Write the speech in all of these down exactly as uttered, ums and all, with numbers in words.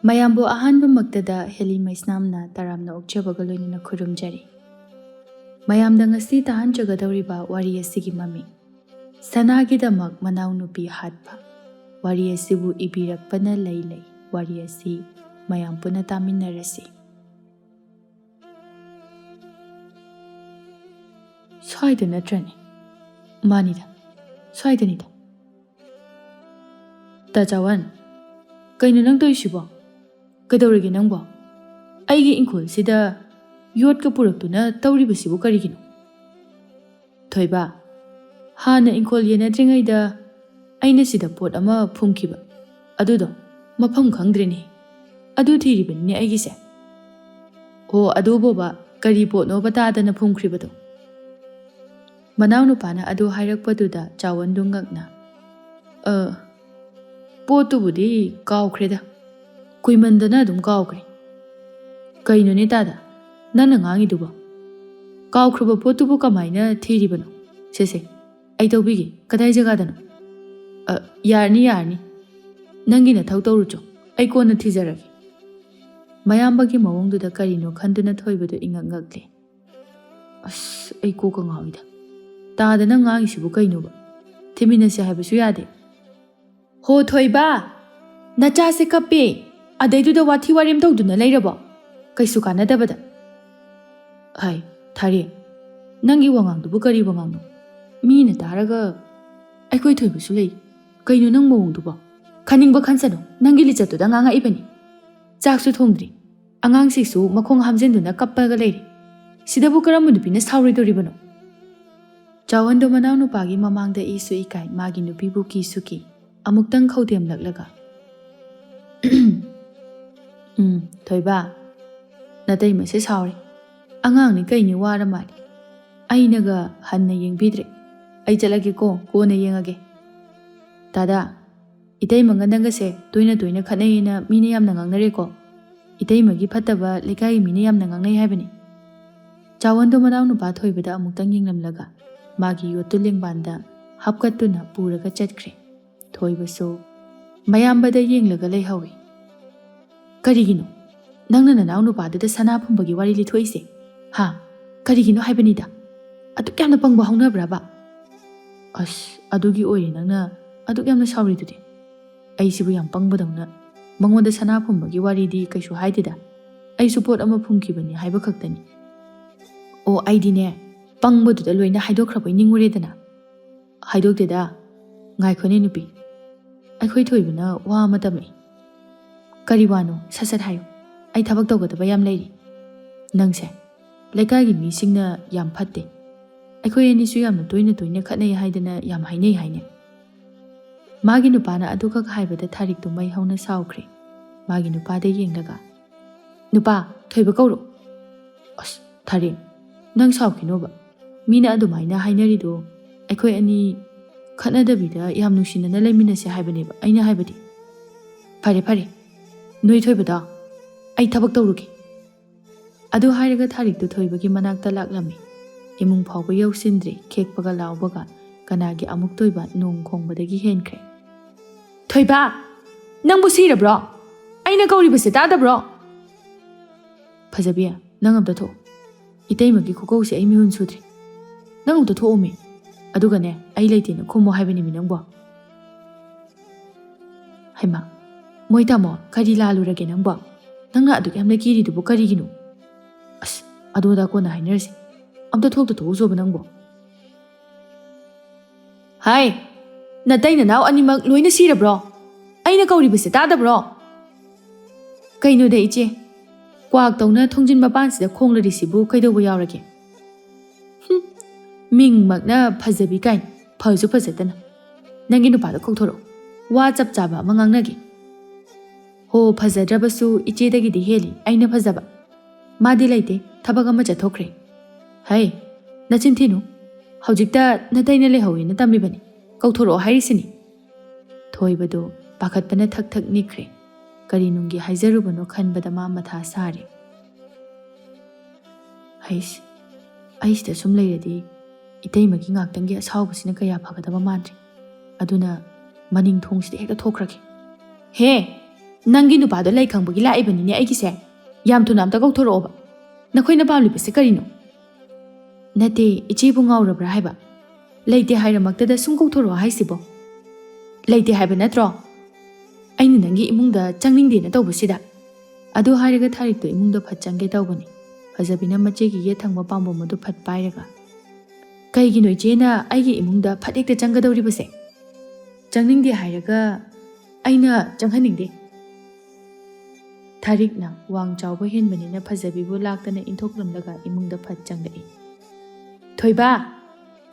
ꯃꯌꯥꯝꯕꯨ ꯑꯍꯥꯟꯕꯃꯛꯇꯗ ꯍꯦꯂꯤ ꯃꯩꯁꯅꯥꯝꯅ ꯇꯔꯥꯝꯅ ꯑꯣꯛꯆꯕꯒ ꯂꯣꯏꯅꯅ ꯈꯨꯔꯨꯝꯖꯔꯤ꯫ ꯃꯌꯥꯝꯗ ꯉꯁꯤ ꯇꯥꯍꯟꯖꯒꯗꯧꯔꯤꯕ ꯋꯥꯔꯤ ꯑꯁꯤꯒꯤ ꯃꯃꯤꯡ ꯁꯅꯥꯒꯤꯗꯃꯛ ꯃꯅꯥꯎꯅꯨꯄꯤ ꯍꯥꯠꯄ꯫ ꯋꯥꯔꯤ ꯑꯁꯤꯕꯨ ꯏꯕꯤꯔꯛꯄꯅ ꯂꯩ ꯂꯩ꯫ ꯋꯥꯔꯤ ꯑꯁꯤ ꯃꯌꯥꯝ ꯄꯨꯟꯅ ꯇꯥꯃꯤꯟꯅꯔꯁꯤ꯫ ꯁ꯭ꯋꯥꯏꯗ ꯅꯠꯇ꯭ꯔꯅꯦ? ꯃꯥꯅꯤꯗ, ꯁ꯭ꯋꯥꯏꯗꯅꯤꯗ꯫ ꯇꯥ ꯆꯥꯋꯟ, ꯀꯩꯅꯣ ꯅꯪ ꯇꯧꯔꯤꯁꯤꯕꯣ? ꯀꯩꯗꯧꯔꯒꯦ ꯅꯪꯕꯣ? ꯑꯩꯒꯤ ꯏꯪꯈꯣꯜꯁꯤꯗ ꯌꯣꯠꯀ ꯄꯨꯔꯛꯇꯨꯅ ꯇꯧꯔꯤꯕꯁꯤꯕꯨ ꯀꯔꯤꯒꯤꯅꯣ? ꯊꯣꯏꯕ, ꯍꯥꯟꯅ ꯏꯪꯈꯣꯜ ꯌꯦꯟꯅꯗ꯭ꯔꯤꯉꯩꯗ ꯑꯩꯅ ꯁꯤꯗ ꯄꯣꯠ ꯑꯃ ꯐꯨꯝꯈꯤꯕ, ꯑꯗꯨꯗꯣ ꯃꯐꯝ ꯈꯪꯗ꯭ꯔꯦꯅꯦ꯫ ꯑꯗꯨ ꯊꯤꯔꯤꯕꯅꯤꯅꯦ ꯑꯩꯒꯤꯁꯦ꯫ ꯑꯣ, ꯑꯗꯨꯕꯣꯕ, ꯀꯔꯤ ꯄꯣꯠꯅꯣꯕ ꯇꯥꯗꯅ ꯐꯨꯝꯈ꯭ꯔꯤꯕꯗꯣ? ꯃꯅꯥꯎꯅꯨꯄꯥꯅ ꯑꯗꯨ ꯍꯥꯏꯔꯛꯄꯗꯨꯗ ꯆꯥꯋꯟꯗꯨ ꯉꯛꯅ, "ꯑ, ꯄꯣꯠꯇꯨꯕꯨꯗꯤ ꯀꯥꯎꯈ꯭ꯔꯦꯗ꯫ ꯀꯨꯏꯃꯟꯗꯅ ꯑꯗꯨꯝ ꯀꯥꯎꯈ꯭ꯔꯦ꯫" "ꯀꯩꯅꯣꯅꯦ ꯇꯥꯗ, ꯅꯪꯅ ꯉꯥꯡꯉꯤꯗꯨꯕꯣ? ꯀꯥꯎꯈ꯭ꯔꯕ ꯄꯣꯠꯇꯨꯕꯨ ꯀꯃꯥꯏꯅ ꯊꯤꯔꯤꯕꯅꯣ? ꯁꯦ ꯁꯦ, ꯑꯩ ꯇꯧꯕꯤꯒꯦ꯫ ꯀꯗꯥꯏ ꯖꯒꯥꯗꯅꯣ?" "ꯑ, ꯌꯥꯔꯅꯤ, ꯌꯥꯔꯅꯤ꯫ ꯅꯪꯒꯤ ꯅꯊꯧ ꯇꯧꯔꯨꯆꯣ꯫ ꯑꯩ ꯀꯣꯟꯅ ꯊꯤꯖꯔꯒꯦ꯫" ꯃꯌꯥꯝꯕꯒꯤ ꯃꯑꯣꯡꯗꯨꯗ ꯀꯔꯤꯅꯣ ꯈꯟꯗꯨꯅ ꯊꯣꯏꯕꯗꯨ ꯏꯉꯛ ꯉꯛꯂꯦ꯫ "ꯑꯁ, ꯑꯩ ꯀꯣꯛꯀ ꯉꯥꯎꯏꯗ꯫ ꯇꯥꯗ ꯅꯪ ꯉꯥꯡꯉꯤꯁꯤꯕꯨ ꯀꯩꯅꯣꯕ? ꯊꯤꯃꯤꯟꯅꯁꯦ ꯍꯥꯏꯕꯁꯨ ꯌꯥꯗꯦ꯫" "ꯍꯣ ꯊꯣꯏꯕ, ꯅꯆꯥꯁꯦ ꯀꯞꯄꯦ, ꯑꯗꯩꯗꯨꯗ ꯋꯥꯊꯤ ꯋꯥꯔꯦꯝ ꯇꯧꯗꯨꯅ ꯂꯩꯔꯕꯣ? ꯀꯩꯁꯨ ꯀꯥꯟꯅꯗꯕꯗ꯫" "ꯍꯥꯏ, ꯊꯥꯔꯦ, ꯅꯪꯒꯤ ꯋꯥꯉꯥꯡꯗꯨꯕꯨ ꯀꯔꯤ ꯋꯥꯉꯥꯡꯅꯣ? ꯃꯤꯅ ꯇꯥꯔꯒ ꯑꯩꯈꯣꯏ ꯊꯣꯏꯕꯁꯨ ꯂꯩ꯫ ꯀꯩꯅꯣ ꯅꯪ ꯃꯑꯣꯡꯗꯨꯕꯣ? ꯈꯟꯅꯤꯡꯕ ꯈꯟꯁꯅꯨ, ꯅꯪꯒꯤ ꯂꯤꯆꯠꯇꯨꯗ ꯉꯥꯡꯉꯛꯏꯕꯅꯤ꯫ ꯆꯥꯛꯁꯨ ꯊꯣꯡꯗ꯭ꯔꯤ, ꯑꯉꯥꯡꯁꯤꯁꯨ ꯃꯈꯣꯡ ꯍꯥꯝꯖꯤꯟꯗꯨꯅ ꯀꯞꯄꯒ ꯂꯩꯔꯤ꯫ ꯁꯤꯗꯕꯨ ꯀꯔꯝꯕ ꯅꯨꯄꯤꯅ ꯁꯥꯎꯔꯣꯏꯗꯧꯔꯤꯕꯅꯣ?" ꯆꯥꯋꯟꯗꯣ ꯃꯅꯥꯎꯅꯨꯄꯥꯒꯤ ꯃꯃꯥꯡꯗ ꯏꯁꯨ ꯏꯀꯥꯏ, ꯃꯥꯒꯤ ꯅꯨꯄꯤꯕꯨ ꯀꯤꯁꯨ ꯀꯤ꯫ ꯑꯃꯨꯛꯇꯪ ꯈꯧꯗꯦꯝꯂꯛꯂꯒ, "ꯎꯝ, ꯊꯣꯏꯕ, ꯅꯇꯩꯃꯁꯦ ꯁꯥꯎꯔꯦ꯫ ꯑꯉꯥꯡꯅꯤ ꯀꯩꯅꯤ ꯋꯥꯔ ꯃꯥꯜꯂꯦ꯫ ꯑꯩꯅꯒ ꯍꯟꯅ ꯌꯦꯡꯕꯤꯗ꯭ꯔꯦ꯫ ꯑꯩ ꯆꯠꯂꯒꯦꯀꯣ, ꯀꯣꯟꯅ ꯌꯦꯡꯉꯒꯦ꯫ ꯇꯥꯗ, ꯏꯇꯩꯃꯒ ꯅꯪꯒꯁꯦ ꯇꯣꯏꯅ ꯇꯣꯏꯅ ꯈꯠꯅꯩꯌꯦꯅ ꯃꯤꯅ ꯌꯥꯝꯅ ꯉꯥꯡꯅꯔꯦꯀꯣ꯫ ꯏꯇꯩꯃꯒꯤ ꯐꯠꯇꯕ ꯂꯩꯀꯥꯏꯒꯤ ꯃꯤꯅ ꯌꯥꯝꯅ ꯉꯥꯡꯅꯩ ꯍꯥꯏꯕꯅꯤ꯫" ꯆꯥꯋꯟꯗꯣ ꯃꯅꯥꯎꯅꯨꯄꯥ ꯊꯣꯏꯕꯗ ꯑꯃꯨꯛꯇꯪ ꯌꯦꯡꯂꯝꯂꯒ ꯃꯥꯒꯤ ꯌꯣꯠꯇꯨ ꯂꯦꯡꯕꯥꯟꯗ ꯍꯥꯞꯀꯠꯇꯨꯅ ꯄꯨꯔꯒ ꯆꯠꯈ꯭ꯔꯦ꯫ ꯊꯣꯏꯕꯁꯨ ꯃꯌꯥꯝꯕꯗ ꯌꯦꯡꯂꯒ ꯂꯩꯍꯧꯏ꯫ "ꯀꯔꯤꯒꯤꯅꯣ ꯅꯪꯅ ꯅꯅꯥꯎ ꯅꯨꯄꯥꯗꯨꯗ ꯁꯅꯥ ꯐꯨꯝꯕꯒꯤ ꯋꯥꯔꯤ ꯂꯤꯊꯣꯛꯏꯁꯦ? ꯍꯥ? ꯀꯔꯤꯒꯤꯅꯣ ꯍꯥꯏꯕꯅꯤꯗ? ꯑꯗꯨꯛ ꯌꯥꯝꯅ ꯄꯪꯕ ꯍꯧꯅꯕ꯭ꯔꯕ?" "ꯑꯁ, ꯑꯗꯨꯒꯤ ꯑꯣꯏꯔꯦ ꯅꯪꯅ ꯑꯗꯨꯛ ꯌꯥꯝꯅ ꯁꯥꯎꯔꯤꯗꯨꯗꯤ꯫ ꯑꯩꯁꯤꯕꯨ ꯌꯥꯝ ꯄꯪꯕꯗꯧꯅ꯫ ꯃꯉꯣꯟꯗ ꯁꯅꯥ ꯐꯨꯝꯕꯒꯤ ꯋꯥꯔꯤꯗꯤ ꯀꯩꯁꯨ ꯍꯥꯏꯗꯦꯗ꯫ ꯑꯩꯁꯨ ꯄꯣꯠ ꯑꯃ ꯐꯨꯝꯈꯤꯕꯅꯤ ꯍꯥꯏꯕ ꯈꯛꯇꯅꯤ꯫ ꯑꯣ, ꯑꯩꯗꯤꯅꯦ, ꯄꯪꯕꯗꯨꯗ ꯂꯣꯏꯅ ꯍꯥꯏꯗꯣꯛꯈ꯭ꯔꯕꯣꯏ ꯅꯤꯡꯉꯨꯔꯦꯗꯅ꯫ ꯍꯥꯏꯗꯣꯛꯇꯦꯗ꯫ ꯉꯥꯏꯈꯣꯅꯦ ꯅꯨꯄꯤ, ꯑꯩꯈꯣꯏ ꯊꯣꯏꯕꯅ ꯋꯥ ꯑꯃ ꯇꯝꯃꯛꯏ꯫ ꯀꯔꯤ ꯋꯥꯅꯣ? ꯁꯠ ꯁꯠ ꯍꯥꯏꯌꯨ꯫ ꯑꯩ ꯊꯕꯛ ꯇꯧꯒꯗꯕ ꯌꯥꯝ ꯂꯩꯔꯤ꯫ ꯅꯪꯁꯦ, ꯂꯩꯀꯥꯏꯒꯤ ꯃꯤꯁꯤꯡꯅ ꯌꯥꯝ ꯐꯠꯇꯦ꯫ ꯑꯩꯈꯣꯏ ꯑꯅꯤꯁꯨ ꯌꯥꯝꯅ ꯇꯣꯏꯅ ꯇꯣꯏꯅ ꯈꯠꯅꯩ ꯍꯥꯏꯗꯅ ꯌꯥꯝ ꯍꯥꯏꯅꯩ ꯍꯥꯏꯅꯦ꯫ ꯃꯥꯒꯤ ꯅꯨꯄꯥꯅ ꯑꯗꯨꯈꯛ ꯍꯥꯏꯕꯗ ꯊꯥꯔꯤꯛꯇꯨ ꯃꯩ ꯍꯧꯅ ꯁꯥꯎꯈ꯭ꯔꯦ꯫ ꯃꯥꯒꯤ ꯅꯨꯄꯥꯗ ꯌꯦꯡꯂꯒ, "ꯅꯨꯄꯥ, ꯊꯣꯏꯕ ꯀꯧꯔꯣ꯫" "ꯑꯁ, ꯊꯥꯔꯤꯛ, ꯅꯪ ꯁꯥꯎꯈꯤꯅꯣꯕ꯫ ꯃꯤꯅ ꯑꯗꯨꯃꯥꯏꯅ ꯍꯥꯏꯅꯔꯤꯗꯣ, ꯑꯩꯈꯣꯏ ꯑꯅꯤ ꯈꯠꯅꯗꯕꯤꯗ ꯌꯥꯝ ꯅꯨꯡꯁꯤꯅꯅ ꯂꯩꯃꯤꯟꯅꯁꯦ ꯍꯥꯏꯕꯅꯦꯕ ꯑꯩꯅ ꯍꯥꯏꯕꯗꯤ꯫ ꯐꯔꯦ, ꯐꯔꯦ, ꯅꯣꯏ ꯊꯣꯏꯕꯗꯣ, ꯑꯩ ꯊꯕꯛ ꯇꯧꯔꯨꯒꯦ꯫" ꯑꯗꯨ ꯍꯥꯏꯔꯒ ꯊꯥꯔꯤꯛꯇꯨ ꯊꯣꯏꯕꯒꯤ ꯃꯅꯥꯛꯇ ꯂꯥꯛꯂꯝꯃꯤ꯫ ꯏꯃꯨꯡ ꯐꯥꯎꯕ ꯌꯧꯁꯤꯟꯗ꯭ꯔꯤ, ꯈꯦꯛꯄꯒ ꯂꯥꯎꯕꯒ ꯀꯅꯥꯒꯤ ꯑꯃꯨꯛꯇꯣꯏꯕ ꯅꯣꯡ ꯈꯣꯡꯕꯗꯒꯤ ꯍꯦꯟꯈ꯭ꯔꯦ꯫ "ꯊꯣꯏꯕ, ꯅꯪꯕꯨ ꯁꯤꯔꯕ꯭ꯔꯣ? ꯑꯩꯅ ꯀꯧꯔꯤꯕꯁꯦ ꯇꯥꯗꯕ꯭ꯔꯣ?" "ꯐꯖꯕꯤ, ꯅꯪ ꯑꯝꯇ ꯊꯣꯛꯑꯣ꯫ ꯏꯇꯩꯃꯒꯤ ꯈꯨꯀꯧꯁꯦ ꯑꯩ ꯃꯤꯍꯨꯟ ꯁꯨꯗ꯭ꯔꯤ꯫ ꯅꯪ ꯑꯝꯇ ꯊꯣꯛꯑꯣꯃꯤ꯫ ꯑꯗꯨꯒꯅꯦ, ꯑꯩ ꯂꯩꯇꯦꯅ ꯈꯨꯝꯃꯣ ꯍꯥꯏꯕꯅꯤꯃꯤ ꯅꯪꯕꯣ꯫" "ꯍꯩꯃꯥ, ꯃꯣꯏ ꯇꯥꯃꯣ, ꯀꯔꯤ ꯂꯥꯜꯂꯨꯔꯒꯦ ꯅꯪꯕꯣ? ꯅꯪꯅ ꯑꯗꯨꯛ ꯌꯥꯝꯅ ꯀꯤꯔꯤꯗꯨꯕꯨ ꯀꯔꯤꯒꯤꯅꯣ? ꯑꯁ, ꯑꯗꯨ ꯑꯗꯥ ꯀꯣꯟꯅ ꯍꯥꯏꯅꯔꯁꯤ꯫ ꯑꯝꯇ ꯊꯣꯛꯇ ꯊꯣꯛꯎꯁꯣꯕ ꯅꯪꯕꯣ꯫" "ꯍꯥꯏ, ꯅꯇꯩ ꯅꯅꯥꯎ ꯑꯅꯤꯃꯛ ꯂꯣꯏꯅ ꯁꯤꯔꯕ꯭ꯔꯣ? ꯑꯩꯅ ꯀꯧꯔꯤꯕꯁꯦ ꯇꯥꯗꯕ꯭ꯔꯣ?" "ꯀꯩꯅꯣꯗ ꯏꯆꯦ, ꯀ꯭ꯋꯥꯛꯇꯧꯅ ꯊꯣꯡꯖꯤꯟ ꯃꯄꯥꯟꯁꯤꯗ ꯈꯣꯡꯂꯔꯤꯁꯤꯕꯨ ꯀꯩꯗꯧꯕ ꯌꯥꯎꯔꯒꯦ? ꯍꯨꯝ, ꯃꯤꯡꯃꯛꯅ ꯐꯖꯕꯤ ꯀꯥꯏꯅ, ꯐꯁꯨ ꯐꯖꯗꯅ꯫ ꯅꯪꯒꯤ ꯅꯨꯄꯥꯗꯣ ꯀꯧꯊꯣꯔꯛꯑꯣ, ꯋꯥ ꯆꯞ ꯆꯥꯕ ꯑꯃ ꯉꯥꯡꯅꯒꯦ꯫" "ꯍꯣ, ꯐꯖꯗ꯭ꯔꯕꯁꯨ ꯏꯆꯦꯗꯒꯤꯗꯤ ꯍꯦꯜꯂꯤ ꯑꯩꯅ ꯐꯖꯕ꯫ ꯃꯥꯗꯤ ꯂꯩꯇꯦ, ꯊꯕꯛ ꯑꯃ ꯆꯠꯊꯣꯛꯈ꯭ꯔꯦ꯫" "ꯍꯩ, ꯅꯆꯤꯟ ꯊꯤꯅꯨ꯫ ꯍꯧꯖꯤꯛꯇ ꯅꯇꯩꯅ ꯂꯩꯍꯧꯋꯦꯅ ꯇꯝꯃꯤꯕꯅꯤ, ꯀꯧꯊꯣꯔꯛꯑꯣ ꯍꯥꯏꯔꯤꯁꯤꯅꯤ꯫" ꯊꯣꯏꯕꯗꯨ ꯄꯥꯈꯠꯄꯅ ꯊꯛ ꯊꯛ ꯅꯤꯛꯈ꯭ꯔꯦ꯫ ꯀꯔꯤ ꯅꯨꯡꯒꯤ ꯍꯥꯏꯖꯔꯨꯕꯅꯣ ꯈꯟꯕꯗ ꯃꯥ ꯃꯊꯥ ꯁꯥꯔꯦ꯫ "ꯍꯩꯁ, ꯑꯩ ꯁꯤꯗ ꯁꯨꯝ ꯂꯩꯔꯗꯤ ꯏꯇꯩꯃꯒꯤ ꯉꯥꯛꯇꯪꯒꯤ ꯑꯁꯥꯎꯕꯁꯤꯅ ꯀꯌꯥ ꯐꯒꯗꯕ ꯃꯥꯟꯗ꯭ꯔꯦ꯫ ꯑꯗꯨꯅ ꯃꯅꯤꯡ ꯊꯣꯡꯁꯤꯗ ꯍꯦꯛꯇ ꯊꯣꯛꯈ꯭ꯔꯒꯦ꯫" "ꯍꯦ, ꯅꯪꯒꯤ ꯅꯨꯄꯥꯗꯣ ꯂꯩ ꯈꯪꯕꯒꯤ ꯂꯥꯛꯏꯕꯅꯤꯅꯦ ꯑꯩꯒꯤꯁꯦ꯫ ꯌꯥꯝ ꯊꯨꯅ ꯑꯝꯇ ꯀꯧꯊꯣꯔꯛꯑꯣꯕ꯫ ꯅꯈꯣꯏꯅ ꯄꯥꯝꯂꯤꯕꯁꯦ ꯀꯔꯤꯅꯣ? ꯅꯠꯇꯦ, ꯏꯆꯦꯕꯨ ꯉꯥꯎꯔꯕ꯭ꯔꯥ ꯍꯥꯏꯕ? ꯂꯩꯇꯦ ꯍꯥꯏꯔꯃꯛꯇꯗ ꯁꯨꯝ ꯀꯧꯊꯣꯔꯛꯑꯣ ꯍꯥꯏꯁꯤꯕꯣ? ꯂꯩꯇꯦ ꯍꯥꯏꯕ ꯅꯠꯇ꯭ꯔꯣ? ꯑꯩꯅ ꯅꯪꯒꯤ ꯏꯃꯨꯡꯗ ꯆꯪꯅꯤꯡꯗꯦꯅ ꯇꯧꯕꯁꯤꯗ꯫ ꯑꯗꯨ ꯍꯥꯏꯔꯒ ꯊꯥꯔꯤꯛꯇꯣ ꯏꯃꯨꯡꯗ ꯐꯠ ꯆꯪꯒꯦ ꯇꯧꯕꯅꯤ꯫ ꯐꯖꯕꯤꯅ ꯃꯆꯦꯒꯤ ꯌꯦꯠ ꯊꯪꯕ ꯄꯥꯝꯕꯣꯝ ꯑꯗꯨ ꯐꯠ ꯄꯥꯏꯔꯒ, "ꯀꯩꯒꯤꯅꯣ ꯏꯆꯦꯅ ꯑꯩꯒꯤ ꯏꯃꯨꯡꯗ ꯐꯠ ꯍꯦꯛꯇ ꯆꯪꯒꯗꯧꯔꯤꯕꯁꯦ? ꯆꯪꯅꯤꯡꯗꯦ ꯍꯥꯏꯔꯒ ꯑꯩꯅ ꯆꯪꯍꯟꯅꯤꯡꯗꯦ꯫" ꯊꯥꯔꯤꯛꯅ ꯋꯥꯡ ꯆꯥꯎꯕ ꯍꯦꯟꯕꯅꯤꯅ ꯐꯖꯕꯤꯕꯨ ꯂꯥꯛꯇꯅ ꯏꯟꯊꯣꯛꯂꯝꯂꯒ ꯏꯃꯨꯡꯗ ꯐꯠ ꯆꯪꯂꯛꯏ꯫ "ꯊꯣꯏꯕ!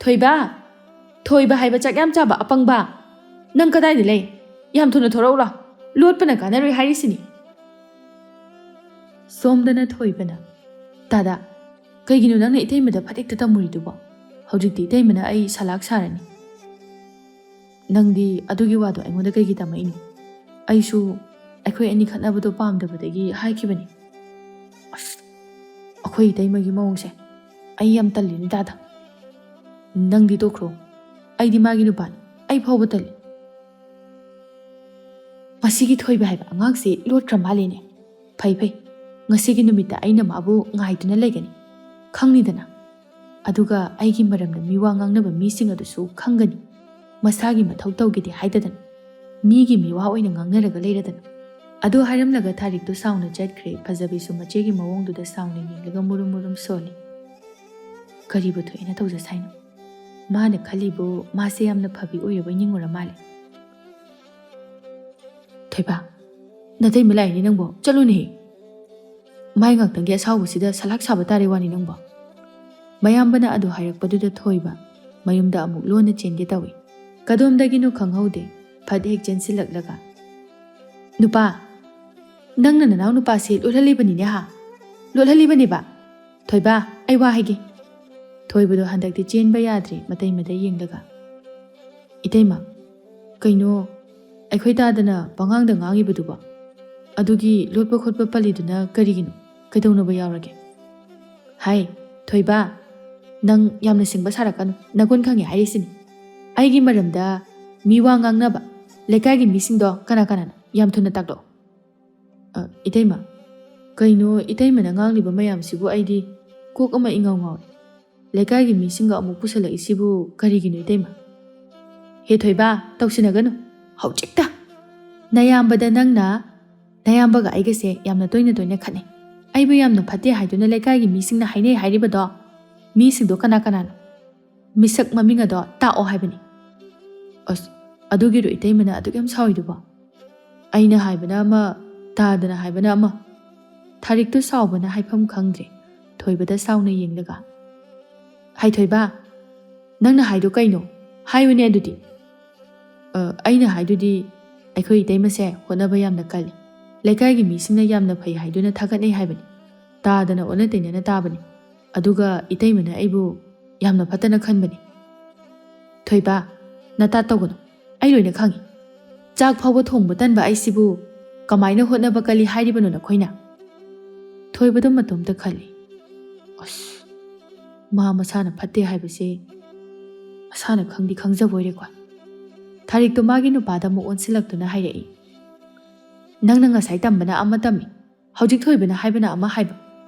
ꯊꯣꯏꯕ! ꯊꯣꯏꯕ ꯍꯥꯏꯕ ꯆꯥꯛ ꯌꯥꯝ ꯆꯥꯕ ꯑꯄꯪꯕ! ꯅꯪ ꯀꯗꯥꯏꯗ ꯂꯩ? ꯌꯥꯝ ꯊꯨꯅ ꯊꯣꯔꯛꯎꯔꯣ? ꯂꯣꯠꯄꯅ ꯀꯥꯟꯅꯔꯣꯏ ꯍꯥꯏꯔꯤꯁꯤꯅꯤ꯫" ꯁꯣꯝꯗꯅ ꯊꯣꯏꯕꯅ, "ꯇꯥꯗ, ꯀꯩꯒꯤꯅꯣ ꯅꯪꯅ ꯏꯇꯩꯃꯗ ꯐꯠ ꯍꯦꯛꯇ ꯇꯝꯃꯨꯔꯤꯗꯨꯕꯣ? ꯍꯧꯖꯤꯛꯇꯤ ꯏꯇꯩꯃꯅ ꯑꯩ ꯁꯂꯥꯛ ꯁꯥꯔꯅꯤ꯫" "ꯅꯪꯗꯤ ꯑꯗꯨꯒꯤ ꯋꯥꯗꯣ ꯑꯩꯉꯣꯟꯗ ꯀꯩꯒꯤ ꯇꯝꯃꯛꯏꯅꯣ? ꯑꯩꯁꯨ ꯑꯩꯈꯣꯏ ꯑꯅꯤ ꯈꯠꯅꯕꯗꯣ ꯄꯥꯝꯗꯕꯗꯒꯤ ꯍꯥꯏꯈꯤꯕꯅꯤ꯫" "ꯑꯁ, ꯑꯩꯈꯣꯏ ꯏꯇꯩꯃꯒꯤ ꯃꯑꯣꯡꯁꯦ ꯑꯩ ꯌꯥꯝ ꯇꯜꯂꯤꯅꯦ ꯇꯥꯗ꯫ ꯅꯪꯗꯤ ꯇꯣꯛꯈ꯭ꯔꯣ, ꯑꯩꯗꯤ ꯃꯥꯒꯤ ꯅꯨꯄꯥꯅꯤ, ꯑꯩ ꯐꯥꯎꯕ ꯇꯜꯂꯤ꯫" "ꯃꯁꯤꯒꯤ ꯊꯣꯏꯕ ꯍꯥꯏꯕ ꯑꯉꯥꯡꯁꯤ ꯂꯣꯠꯈ꯭ꯔ ꯃꯥꯜꯂꯦꯅꯦ꯫ ꯐꯩ ꯐꯩ, ꯉꯁꯤꯒꯤ ꯅꯨꯃꯤꯠꯇ ꯑꯩꯅ ꯃꯥꯕꯨ ꯉꯥꯏꯗꯨꯅ ꯂꯩꯒꯅꯤ, ꯈꯪꯅꯤꯗꯅ꯫ ꯑꯗꯨꯒ ꯑꯩꯒꯤ ꯃꯔꯝꯗ ꯃꯤꯋꯥ ꯉꯥꯡꯅꯕ ꯃꯤꯁꯤꯡ ꯑꯗꯨꯁꯨ ꯈꯪꯒꯅꯤ꯫ ꯃꯁꯥꯒꯤ ꯃꯊꯧ ꯇꯧꯒꯦꯗꯤ ꯍꯥꯏꯗꯗꯅ, ꯃꯤꯒꯤ ꯃꯤꯋꯥ ꯑꯣꯏꯅ ꯉꯥꯡꯅꯔꯒ ꯂꯩꯔꯗꯅ꯫" ꯑꯗꯨ ꯍꯥꯏꯔꯝꯂꯒ ꯊꯥꯔꯤꯛꯇꯨ ꯁꯥꯎꯅ ꯆꯠꯈ꯭ꯔꯦ꯫ ꯐꯖꯕꯤꯁꯨ ꯃꯆꯦꯒꯤ ꯃꯑꯣꯡꯗꯨꯗ ꯁꯥꯎꯅ ꯌꯦꯡꯂꯒ ꯃꯨꯔꯨꯝ ꯃꯨꯔꯨꯝ ꯁꯣꯜꯂꯤ꯫ ꯀꯔꯤꯕꯨ ꯊꯣꯛꯑꯦꯅ ꯇꯧꯖꯁ ꯍꯥꯏꯅꯣ? ꯃꯥꯅ ꯈꯜꯂꯤꯕꯨ ꯃꯥꯁꯦ ꯌꯥꯝꯅ ꯐꯕꯤ ꯑꯣꯏꯔꯕꯣꯏ ꯅꯤꯡꯉꯨꯔ ꯃꯥꯜꯂꯦ꯫ "ꯊꯣꯏꯕ, ꯅꯇꯩꯃ ꯂꯥꯛꯏꯅꯦ ꯅꯪꯕꯣ, ꯆꯠꯂꯨꯅꯦꯍꯦ꯫ ꯃꯥꯏ ꯉꯥꯛꯇꯪꯒꯤ ꯑꯁꯥꯎꯕꯁꯤꯗ ꯁꯂꯥꯛ ꯁꯥꯕ ꯇꯥꯔꯦ ꯋꯥꯅꯤ ꯅꯪꯕꯣ꯫" ꯃꯌꯥꯝꯕꯅ ꯑꯗꯨ ꯍꯥꯏꯔꯛꯄꯗꯨꯗ ꯊꯣꯏꯕ ꯃꯌꯨꯝꯗ ꯑꯃꯨꯛ ꯂꯣꯟꯅ ꯆꯦꯟꯒꯦ ꯇꯧꯏ꯫ ꯀꯗꯣꯝꯗꯒꯤꯅꯣ ꯈꯪꯍꯧꯗꯦ, ꯐꯠ ꯍꯦꯛ ꯆꯦꯟꯁꯤꯜꯂꯛꯂꯒ, "ꯅꯨꯄꯥ, ꯅꯪꯅ ꯅꯅꯥꯎ ꯅꯨꯄꯥꯁꯦ ꯂꯣꯠꯍꯜꯂꯤꯕꯅꯤꯅꯦ ꯍꯥ? ꯂꯣꯠꯍꯜꯂꯤꯕꯅꯦꯕ? ꯊꯣꯏꯕ, ꯑꯩ ꯋꯥ ꯍꯥꯏꯒꯦ꯫" ꯊꯣꯏꯕꯗꯣ ꯍꯟꯗꯛꯇꯤ ꯆꯦꯟꯕ ꯌꯥꯗ꯭ꯔꯦ, ꯃꯇꯩ ꯃꯇꯩ ꯌꯦꯡꯂꯒ꯫ "ꯏꯇꯩꯃ, ꯀꯩꯅꯣ ꯑꯩꯈꯣꯏ ꯇꯥꯗꯅ ꯄꯉꯥꯡꯗ ꯉꯥꯡꯉꯤꯕꯗꯨꯕꯣ? ꯑꯗꯨꯒꯤ ꯂꯣꯠꯄ ꯈꯣꯠꯄ ꯄꯜꯂꯤꯗꯨꯅ ꯀꯔꯤꯒꯤꯅꯣ? ꯀꯩꯗꯧꯅꯕ ꯌꯥꯎꯔꯒꯦ?" "ꯍꯥꯏ, ꯊꯣꯏꯕ, ꯅꯪ ꯌꯥꯝꯅ ꯁꯤꯡꯕ ꯁꯥꯔꯛꯀꯅꯨ, ꯅꯒꯨꯟ ꯈꯪꯉꯦ ꯍꯥꯏꯔꯤꯁꯤꯅꯤ꯫ ꯑꯩꯒꯤ ꯃꯔꯝꯗ ꯃꯤ ꯋꯥ ꯉꯥꯡꯅꯕ ꯂꯩꯀꯥꯏꯒꯤ ꯃꯤꯁꯤꯡꯗꯣ ꯀꯅꯥ ꯀꯅꯥꯅꯣ? ꯌꯥꯝ ꯊꯨꯅ ꯇꯥꯛꯂꯛꯑꯣ꯫" "ꯑ, ꯏꯇꯩꯃ, ꯀꯩꯅꯣ ꯏꯇꯩꯃꯅ ꯉꯥꯡꯂꯤꯕ ꯃꯌꯥꯝꯁꯤꯕꯨ? ꯑꯩꯗꯤ ꯀꯣꯛ ꯑꯃ ꯏꯉꯥꯎ ꯉꯥꯎꯔꯦ꯫ ꯂꯩꯀꯥꯏꯒꯤ ꯃꯤꯁꯤꯡꯒ ꯑꯃꯨꯛ ꯄꯨꯁꯜꯂꯛꯏꯁꯤꯕꯨ ꯀꯔꯤꯒꯤꯅꯣ ꯏꯇꯩꯃ?" "ꯍꯦ ꯊꯣꯏꯕ, ꯇꯧꯁꯤꯟꯅꯒꯅꯨ꯫ ꯍꯧꯖꯤꯛꯇ ꯅꯌꯥꯝꯕꯗ ꯅꯪꯅ, ꯅꯌꯥꯝꯕꯒ ꯑꯩꯒꯁꯦ ꯌꯥꯝꯅ ꯇꯣꯏꯅ ꯇꯣꯏꯅ ꯈꯠꯅꯩ꯫ ꯑꯩꯕꯨ ꯌꯥꯝꯅ ꯐꯠꯇꯦ ꯍꯥꯏꯗꯨꯅ ꯂꯩꯀꯥꯏꯒꯤ ꯃꯤꯁꯤꯡꯅ ꯍꯥꯏꯅꯩ ꯍꯥꯏꯔꯤꯕꯗꯣ, ꯃꯤꯁꯤꯡꯗꯣ ꯀꯅꯥ ꯀꯅꯥꯅꯣ? ꯃꯤꯁꯛ ꯃꯃꯤꯡ ꯑꯗꯣ ꯇꯥꯛꯑꯣ ꯍꯥꯏꯕꯅꯤ꯫" "ꯑꯁ, ꯑꯗꯨꯒꯤꯔꯣ ꯏꯇꯩꯃꯅ ꯑꯗꯨꯛ ꯌꯥꯝ ꯁꯥꯎꯏꯗꯨꯕꯣ? ꯑꯩꯅ ꯍꯥꯏꯕꯅ ꯑꯃ, ꯇꯥꯗꯅ ꯍꯥꯏꯕꯅ ꯑꯃ꯫" ꯊꯥꯔꯤꯛꯇꯨ ꯁꯥꯎꯕꯅ ꯍꯥꯏꯐꯝ ꯈꯪꯗ꯭ꯔꯦ꯫ ꯊꯣꯏꯕꯗ ꯁꯥꯎꯅ ꯌꯦꯡꯂꯒ, "ꯍꯩ ꯊꯣꯏꯕ, ꯅꯪꯅ ꯍꯥꯏꯗꯣ ꯀꯩꯅꯣ? ꯍꯥꯏꯌꯨꯅꯦ ꯑꯗꯨꯗꯤ꯫" "ꯑ, ꯑꯩꯅ ꯍꯥꯏꯗꯨꯗꯤ, ꯑꯩꯈꯣꯏ ꯏꯇꯩꯃꯁꯦ ꯍꯣꯠꯅꯕ ꯌꯥꯝꯅ ꯀꯜꯂꯤ꯫ ꯂꯩꯀꯥꯏꯒꯤ ꯃꯤꯁꯤꯡꯅ ꯌꯥꯝꯅ ꯐꯩ ꯍꯥꯏꯗꯨꯅ ꯊꯥꯒꯠꯅꯩ ꯍꯥꯏꯕꯅꯤ꯫ ꯇꯥꯗꯅ ꯑꯣꯟꯅ ꯇꯩꯅꯅ ꯇꯥꯕꯅꯤ꯫ ꯑꯗꯨꯒ ꯏꯇꯩꯃꯅ ꯑꯩꯕꯨ ꯌꯥꯝꯅ ꯐꯠꯇꯅ ꯈꯟꯕꯅꯤ꯫" "ꯊꯣꯏꯕ, ꯅꯇꯥ ꯇꯧꯒꯅꯨ꯫ ꯑꯩ ꯂꯣꯏꯅ ꯈꯪꯉꯤ꯫ ꯆꯥꯛ ꯐꯥꯎꯕ ꯊꯣꯡꯕ ꯇꯟꯕ ꯑꯩꯁꯤꯕꯨ ꯀꯃꯥꯏꯅ ꯍꯣꯠꯅꯕ ꯀꯜꯂꯤ ꯍꯥꯏꯔꯤꯕꯅꯣ ꯅꯈꯣꯏꯅ?" ꯊꯣꯏꯕꯗꯣ ꯃꯇꯣꯝꯇ ꯈꯜꯂꯤ꯫ "ꯑꯁ, ꯃꯥ ꯃꯁꯥꯅ ꯐꯠꯇꯦ ꯍꯥꯏꯕꯁꯦ ꯃꯁꯥꯅ ꯈꯪꯗꯤ ꯈꯪꯖꯕ ꯑꯣꯏꯔꯦꯀꯣ꯫" ꯊꯥꯔꯤꯛꯇꯣ ꯃꯥꯒꯤ ꯅꯨꯄꯥꯗ ꯑꯃꯨꯛ ꯑꯣꯟꯁꯤꯜꯂꯛꯇꯨꯅ ꯍꯥꯏꯔꯛꯏ, "ꯅꯪꯅ ꯉꯁꯥꯏ ꯇꯝꯕꯅ ꯑꯃ ꯇꯝꯃꯤ, ꯍꯧꯖꯤꯛ ꯊꯣꯏꯕꯅ ꯍꯥꯏꯕꯅ ꯑꯃ ꯍꯥꯏꯕ꯫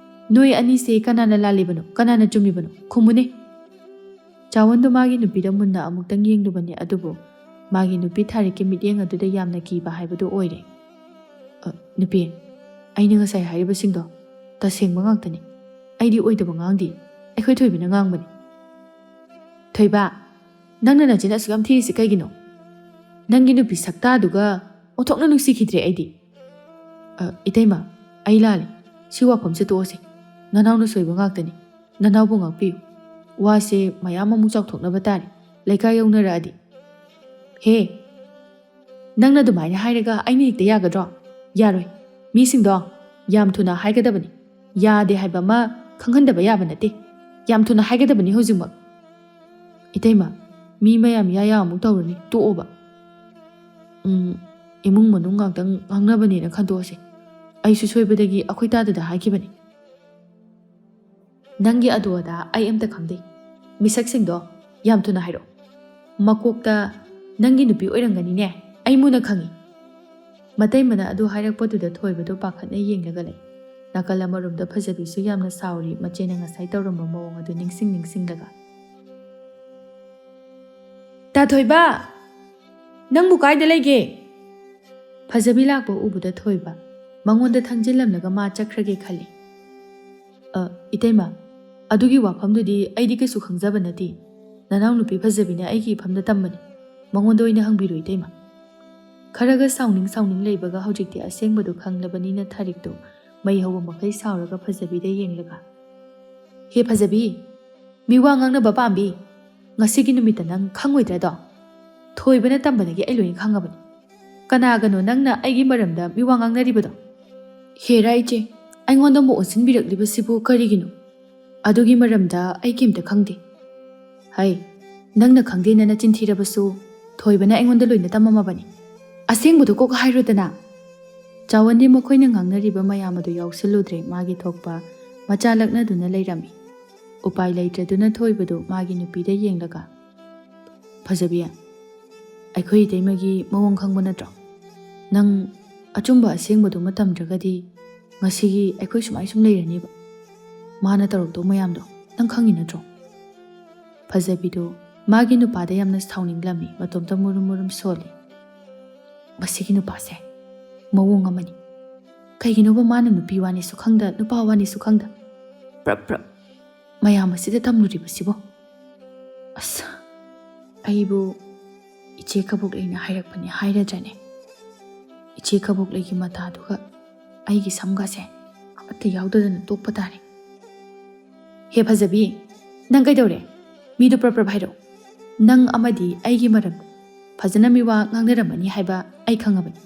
ꯅꯣꯏ ꯑꯅꯤꯁꯦ ꯀꯅꯥꯅ ꯂꯥꯜꯂꯤꯕꯅꯣ, ꯀꯅꯥꯅ ꯆꯨꯝꯃꯤꯕꯅꯣ? ꯈꯨꯝꯃꯨꯅꯦ!" ꯆꯥꯋꯟꯗꯣ ꯃꯥꯒꯤ ꯅꯨꯄꯤꯗ ꯃꯨꯟꯅ ꯑꯃꯨꯛꯇꯪ ꯌꯦꯡꯂꯨꯕꯅꯤ, ꯑꯗꯨꯕꯨ ꯃꯥꯒꯤ ꯅꯨꯄꯤ ꯊꯥꯔꯤꯛꯀꯤ ꯃꯤꯠꯌꯦꯡ ꯑꯗꯨꯗ ꯌꯥꯝꯅ ꯀꯤꯕ ꯍꯥꯏꯕꯗꯨ ꯑꯣꯏꯔꯦ꯫ "ꯑ, ꯅꯨꯄꯤ, ꯑꯩꯅ ꯉꯁꯥꯏ ꯍꯥꯏꯔꯤꯕꯁꯤꯡꯗꯣ ꯇꯁꯦꯡꯕ ꯉꯥꯛꯇꯅꯤ꯫ ꯑꯩꯗꯤ ꯑꯣꯏꯗꯕ ꯉꯥꯡꯗꯦ꯫ ꯑꯩꯈꯣꯏ ꯊꯣꯏꯕꯅ ꯉꯥꯡꯕꯅꯤ꯫" "ꯊꯣꯏꯕ, ꯅꯪꯅ ꯅꯆꯤꯟ ꯑꯁꯨꯛ ꯌꯥꯝ ꯊꯤꯔꯤꯁꯤ ꯀꯩꯒꯤꯅꯣ? ꯅꯪꯒꯤ ꯅꯨꯄꯤ ꯁꯛꯇꯥꯗꯨꯒ ꯑꯣꯟꯊꯣꯛꯅ ꯅꯨꯡꯁꯤꯈꯤꯗ꯭ꯔꯦ ꯑꯩꯗꯤ꯫" "ꯑ, ꯏꯇꯩꯃ, ꯑꯩ ꯂꯥꯜꯂꯦ꯫ ꯁꯤ ꯋꯥꯐꯝꯁꯦ ꯇꯣꯛꯑꯁꯦ꯫ ꯅꯅꯥꯎꯅ ꯁꯣꯏꯕ ꯉꯥꯛꯇꯅꯤ꯫ ꯅꯅꯥꯎꯕꯨ ꯉꯥꯛꯄꯤꯌꯨ꯫ ꯋꯥꯁꯦ ꯃꯌꯥꯝ ꯑꯃꯨꯛ ꯆꯥꯎꯊꯣꯛꯅꯕ ꯇꯥꯔꯦ, ꯂꯩꯀꯥꯏ ꯌꯧꯅꯔꯛꯑꯗꯤ꯫" "ꯍꯦ, ꯅꯪꯅ ꯑꯗꯨꯃꯥꯏꯅ ꯍꯥꯏꯔꯒ ꯑꯩꯅ ꯍꯦꯛꯇ ꯌꯥꯒꯗ꯭ꯔꯣ? ꯌꯥꯔꯣꯏ꯫ ꯃꯤꯁꯤꯡꯗꯣ ꯌꯥꯝ ꯊꯨꯅ ꯍꯥꯏꯒꯗꯕꯅꯤ꯫ ꯌꯥꯗꯦ ꯍꯥꯏꯕ ꯑꯃ ꯈꯪꯍꯟꯗꯕ ꯌꯥꯕ ꯅꯠꯇꯦ꯫ ꯌꯥꯝ ꯊꯨꯅ ꯍꯥꯏꯒꯗꯕꯅꯤ ꯍꯧꯖꯤꯛꯃꯛ꯫" "ꯏꯇꯩꯃ, ꯃꯤ ꯃꯌꯥꯝ ꯌꯥ ꯌꯥ ꯑꯃꯨꯛ ꯇꯧꯔꯅꯤ, ꯇꯣꯛꯑꯣꯕ꯫ ꯎꯝ, ꯏꯃꯨꯡ ꯃꯅꯨꯡ ꯉꯥꯛꯇꯪ ꯉꯥꯡꯅꯕꯅꯦꯅ ꯈꯟꯗꯣꯛꯑꯁꯦ꯫ ꯑꯩꯁꯨ ꯁꯣꯏꯕꯗꯒꯤ ꯑꯩꯈꯣꯏ ꯇꯥꯗꯗ ꯍꯥꯏꯈꯤꯕꯅꯤ꯫" "ꯅꯪꯒꯤ ꯑꯗꯨ ꯑꯗꯥ ꯑꯩ ꯑꯝꯇ ꯈꯪꯗꯦ꯫ ꯃꯤꯁꯛꯁꯤꯡꯗꯣ ꯌꯥꯝ ꯊꯨꯅ ꯍꯥꯏꯔꯛꯑꯣ꯫ ꯃꯀꯣꯛꯇ ꯅꯪꯒꯤ ꯅꯨꯄꯤ ꯑꯣꯏꯔꯝꯒꯅꯤꯅꯦ, ꯑꯩ ꯃꯨꯟꯅ ꯈꯪꯉꯤ꯫" ꯃꯇꯩꯃꯅ ꯑꯗꯨ ꯍꯥꯏꯔꯛꯄꯗꯨꯗ ꯊꯣꯏꯕꯗꯣ ꯄꯥꯈꯠꯅ ꯌꯦꯡꯂꯒ ꯂꯩ꯫ ꯅꯥꯀꯜ ꯑꯃꯔꯣꯝꯗ ꯐꯖꯕꯤꯁꯨ ꯌꯥꯝꯅ ꯁꯥꯎꯔꯤ, ꯃꯆꯦꯅ ꯉꯁꯥꯏ ꯇꯧꯔꯝꯕ ꯃꯑꯣꯡ ꯑꯗꯨ ꯅꯤꯡꯁꯤꯡ ꯅꯤꯡꯁꯤꯡꯂꯒ꯫ "ꯇꯥ ꯊꯣꯏꯕ! ꯅꯪꯕꯨ ꯀꯥꯏꯗ ꯂꯩꯒꯦ?" ꯐꯖꯕꯤ ꯂꯥꯛꯄ ꯎꯕꯗ ꯊꯣꯏꯕ ꯃꯉꯣꯟꯗ ꯊꯪꯖꯤꯜꯂꯝꯂꯒ ꯃꯥ ꯆꯠꯈ꯭ꯔꯒꯦ ꯈꯜꯂꯤ꯫ "ꯑ, ꯏꯇꯩꯃ, ꯑꯗꯨꯒꯤ ꯋꯥꯐꯝꯗꯨꯗꯤ ꯑꯩꯗꯤ ꯀꯩꯁꯨ ꯈꯪꯖꯕ ꯅꯠꯇꯦ꯫ ꯅꯅꯥꯎꯅꯨꯄꯤ ꯐꯖꯕꯤꯅ ꯑꯩꯒꯤ ꯏꯐꯝꯗ ꯇꯝꯕꯅꯤ꯫ ꯃꯉꯣꯟꯗ ꯑꯣꯏꯅ ꯍꯪꯕꯤꯔꯣ, ꯏꯇꯩꯃ꯫" ꯈꯔꯒ ꯁꯥꯎꯅꯤꯡ ꯁꯥꯎꯅꯤꯡ ꯂꯩꯕꯒ ꯍꯧꯖꯤꯛꯇꯤ ꯑꯁꯦꯡꯕꯗꯨ ꯈꯪꯂꯕꯅꯤꯅ ꯊꯥꯔꯤꯛꯇꯨ ꯃꯩ ꯍꯧꯕ ꯃꯈꯩ ꯁꯥꯎꯔꯒ ꯐꯖꯕꯤꯗ ꯌꯦꯡꯂꯒ, "ꯍꯦ ꯐꯖꯕꯤ, ꯃꯤ ꯋꯥ ꯉꯥꯡꯅꯕ ꯄꯥꯝꯕꯤ, ꯉꯁꯤꯒꯤ ꯅꯨꯃꯤꯠꯇ ꯅꯪ ꯈꯪꯉꯣꯏꯗ꯭ꯔꯗꯣ? ꯊꯣꯏꯕꯅ ꯇꯝꯕꯗꯒꯤ ꯑꯩ ꯂꯣꯏꯅ ꯈꯪꯉꯕꯅꯤ꯫ ꯀꯅꯥꯒꯅꯣ ꯅꯪꯅ ꯑꯩꯒꯤ ꯃꯔꯝꯗ ꯃꯤ ꯋꯥ ꯉꯥꯡꯅꯔꯤꯕꯗꯣ?" "ꯍꯦꯔꯥ ꯏꯆꯦ, ꯑꯩꯉꯣꯟꯗ ꯑꯃꯨꯛ ꯑꯣꯟꯁꯤꯟꯕꯤꯔꯛꯂꯤꯕꯁꯤꯕꯨ ꯀꯔꯤꯒꯤꯅꯣ? ꯑꯗꯨꯒꯤ ꯃꯔꯝꯗ ꯑꯩ ꯀꯩꯝꯇ ꯈꯪꯗꯦ꯫" "ꯍꯩ, ꯅꯪꯅ ꯈꯪꯗꯦꯅ ꯅꯆꯤꯟ ꯊꯤꯔꯕꯁꯨ ꯊꯣꯏꯕꯅ ꯑꯩꯉꯣꯟꯗ ꯂꯣꯏꯅ ꯇꯝꯃꯝꯃꯕꯅꯤ꯫ ꯑꯁꯦꯡꯕꯗꯣ ꯀꯣꯛ ꯍꯥꯏꯔꯣꯗꯅ꯫" ꯆꯥꯎꯋꯟꯗꯤ ꯃꯈꯣꯏꯅ ꯉꯥꯡꯅꯔꯤꯕ ꯃꯌꯥꯝ ꯑꯗꯨ ꯌꯥꯎꯁꯤꯜꯂꯨꯗ꯭ꯔꯦ, ꯃꯥꯒꯤ ꯊꯣꯛꯄ ꯃꯆꯥ ꯂꯛꯅꯗꯨꯅ ꯂꯩꯔꯝꯃꯤ꯫ ꯎꯄꯥꯏ ꯂꯩꯇ꯭ꯔꯗꯨꯅ ꯊꯣꯏꯕꯗꯨ ꯃꯥꯒꯤ ꯅꯨꯄꯤꯗ ꯌꯦꯡꯂꯒ, "ꯐꯖꯕꯤ, ꯑꯩꯈꯣꯏ ꯏꯇꯩꯃꯒꯤ ꯃꯑꯣꯡ ꯈꯪꯕ ꯅꯠꯇ꯭ꯔꯣ? ꯅꯪ ꯑꯆꯨꯝꯕ ꯑꯁꯦꯡꯕꯗꯨꯃ ꯇꯝꯗ꯭ꯔꯒꯗꯤ ꯉꯁꯤꯒꯤ ꯑꯩꯈꯣꯏ ꯁꯨꯃꯥꯏ ꯁꯨꯝ ꯂꯩꯔꯅꯤꯕ꯫ ꯃꯥꯅ ꯇꯧꯔꯛꯇꯧ ꯃꯌꯥꯝꯗꯣ ꯅꯪ ꯈꯪꯉꯤ ꯅꯠꯇ꯭ꯔꯣ?" ꯐꯖꯕꯤꯗꯨ ꯃꯥꯒꯤ ꯅꯨꯄꯥꯗ ꯌꯥꯝꯅ ꯁꯥꯎꯅꯤꯡꯂꯝꯃꯤ, ꯃꯇꯣꯝꯇ ꯃꯨꯔꯨꯝ ꯃꯨꯔꯨꯝ ꯁꯣꯜꯂꯤ꯫ "ꯃꯁꯤꯒꯤ ꯅꯨꯄꯥꯁꯦ ꯃꯑꯣꯡ ꯑꯃꯅꯤ꯫ ꯀꯩꯒꯤꯅꯣꯕ ꯃꯥꯅ ꯅꯨꯄꯤ ꯋꯥꯅꯤꯁꯨ ꯈꯪꯗ, ꯅꯨꯄꯥ ꯋꯥꯅꯤꯁꯨ ꯈꯪꯗ, ꯄ꯭ꯔꯞ ꯄ꯭ꯔꯞ ꯃꯌꯥꯝ ꯑꯁꯤꯗ ꯇꯝꯂꯨꯔꯤꯕꯁꯤꯕꯣ? ꯑꯁ, ꯑꯩꯕꯨ ꯏꯆꯦ ꯀꯕꯣꯛꯂꯩꯅ ꯍꯥꯏꯔꯛꯄꯅꯤ ꯍꯥꯏꯔꯗ꯭ꯔꯅꯦ? ꯏꯆꯦ ꯀꯕꯣꯛꯂꯩꯒꯤ ꯃꯇꯥꯗꯨꯒ ꯑꯩꯒꯤ ꯁꯝꯒꯁꯦ ꯑꯃꯠꯇ ꯌꯥꯎꯗꯗꯅ ꯇꯣꯛꯄ ꯇꯥꯔꯦ꯫" "ꯍꯦ ꯐꯖꯕꯤ, ꯅꯪ ꯀꯩꯗꯧꯔꯦ? ꯃꯤꯗꯣ ꯄ꯭ꯔꯞ ꯄ꯭ꯔꯞ ꯍꯥꯏꯔꯛꯑꯣ꯫ ꯅꯪ ꯑꯃꯗꯤ ꯑꯩꯒꯤ ꯃꯔꯝ ꯐꯖꯅ ꯃꯤꯋꯥ ꯉꯥꯡꯅꯔꯝꯃꯅꯤ ꯍꯥꯏꯕ ꯑꯩ ꯈꯪꯉꯕꯅꯤ꯫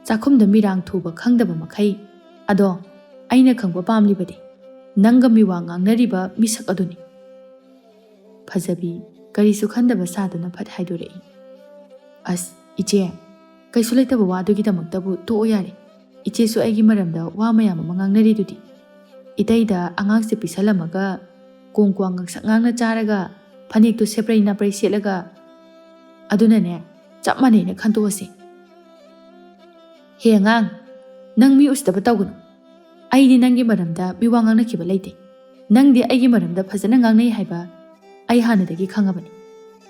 ꯆꯥꯛꯈꯨꯝꯗ ꯃꯤꯔꯥꯡ ꯊꯨꯕ ꯈꯪꯗꯕ ꯃꯈꯩ꯫ ꯑꯗꯣ ꯑꯩꯅ ꯈꯪꯕ ꯄꯥꯝꯂꯤꯕꯗꯤ ꯅꯪꯒ ꯃꯤꯋꯥ ꯉꯥꯡꯅꯔꯤꯕ ꯃꯤꯁꯛ ꯑꯗꯨꯅꯤ꯫" ꯐꯖꯕꯤ ꯀꯔꯤꯁꯨ ꯈꯟꯗꯕ ꯁꯥꯗꯨꯅ ꯐꯠ ꯍꯥꯏꯗꯣꯔꯛꯏ꯫ "ꯑꯁ, ꯏꯆꯦ, ꯀꯩꯁꯨ ꯂꯩꯇꯕ ꯋꯥꯗꯨꯒꯤꯗꯃꯛꯇꯕꯨ ꯇꯣꯛꯑꯣ ꯌꯥꯔꯦ꯫ ꯏꯆꯦꯁꯨ ꯑꯩꯒꯤ ꯃꯔꯝꯗ ꯋꯥ ꯃꯌꯥꯝ ꯑꯃ ꯉꯥꯡꯅꯔꯤꯗꯨꯗꯤ꯫ ꯏꯇꯩꯗ ꯑꯉꯥꯡꯁꯦ ꯄꯤꯁꯜꯂꯝꯃꯒ ꯀꯣꯡ ꯀ꯭ꯋꯥ ꯉꯥꯡꯁꯛ ꯉꯥꯡꯅ ꯆꯥꯔꯒ ꯐꯅꯦꯛꯇꯨ ꯁꯦꯄ꯭ꯔꯩ ꯅꯥꯄ꯭ꯔꯩ ꯁꯦꯠꯂꯒ, ꯑꯗꯨꯅꯅꯦ, ꯆꯞ ꯃꯥꯟꯅꯩꯅ ꯈꯟꯇꯣꯛꯑꯁꯤ꯫" "ꯍꯦ ꯑꯉꯥꯡ, ꯅꯪ ꯃꯤ ꯎꯁꯤꯠꯇꯕ ꯇꯧꯒꯅꯨ꯫ ꯑꯩꯗꯤ ꯅꯪꯒꯤ ꯃꯔꯝꯗ ꯃꯤ ꯋꯥ ꯉꯥꯡꯅꯈꯤꯕ ꯂꯩꯇꯦ꯫ ꯅꯪꯗꯤ ꯑꯩꯒꯤ ꯃꯔꯝꯗ ꯐꯖꯅ ꯉꯥꯡꯅꯩ ꯍꯥꯏꯕ ꯑꯩ ꯍꯥꯟꯅꯗꯒꯤ ꯈꯪꯉꯕꯅꯤ꯫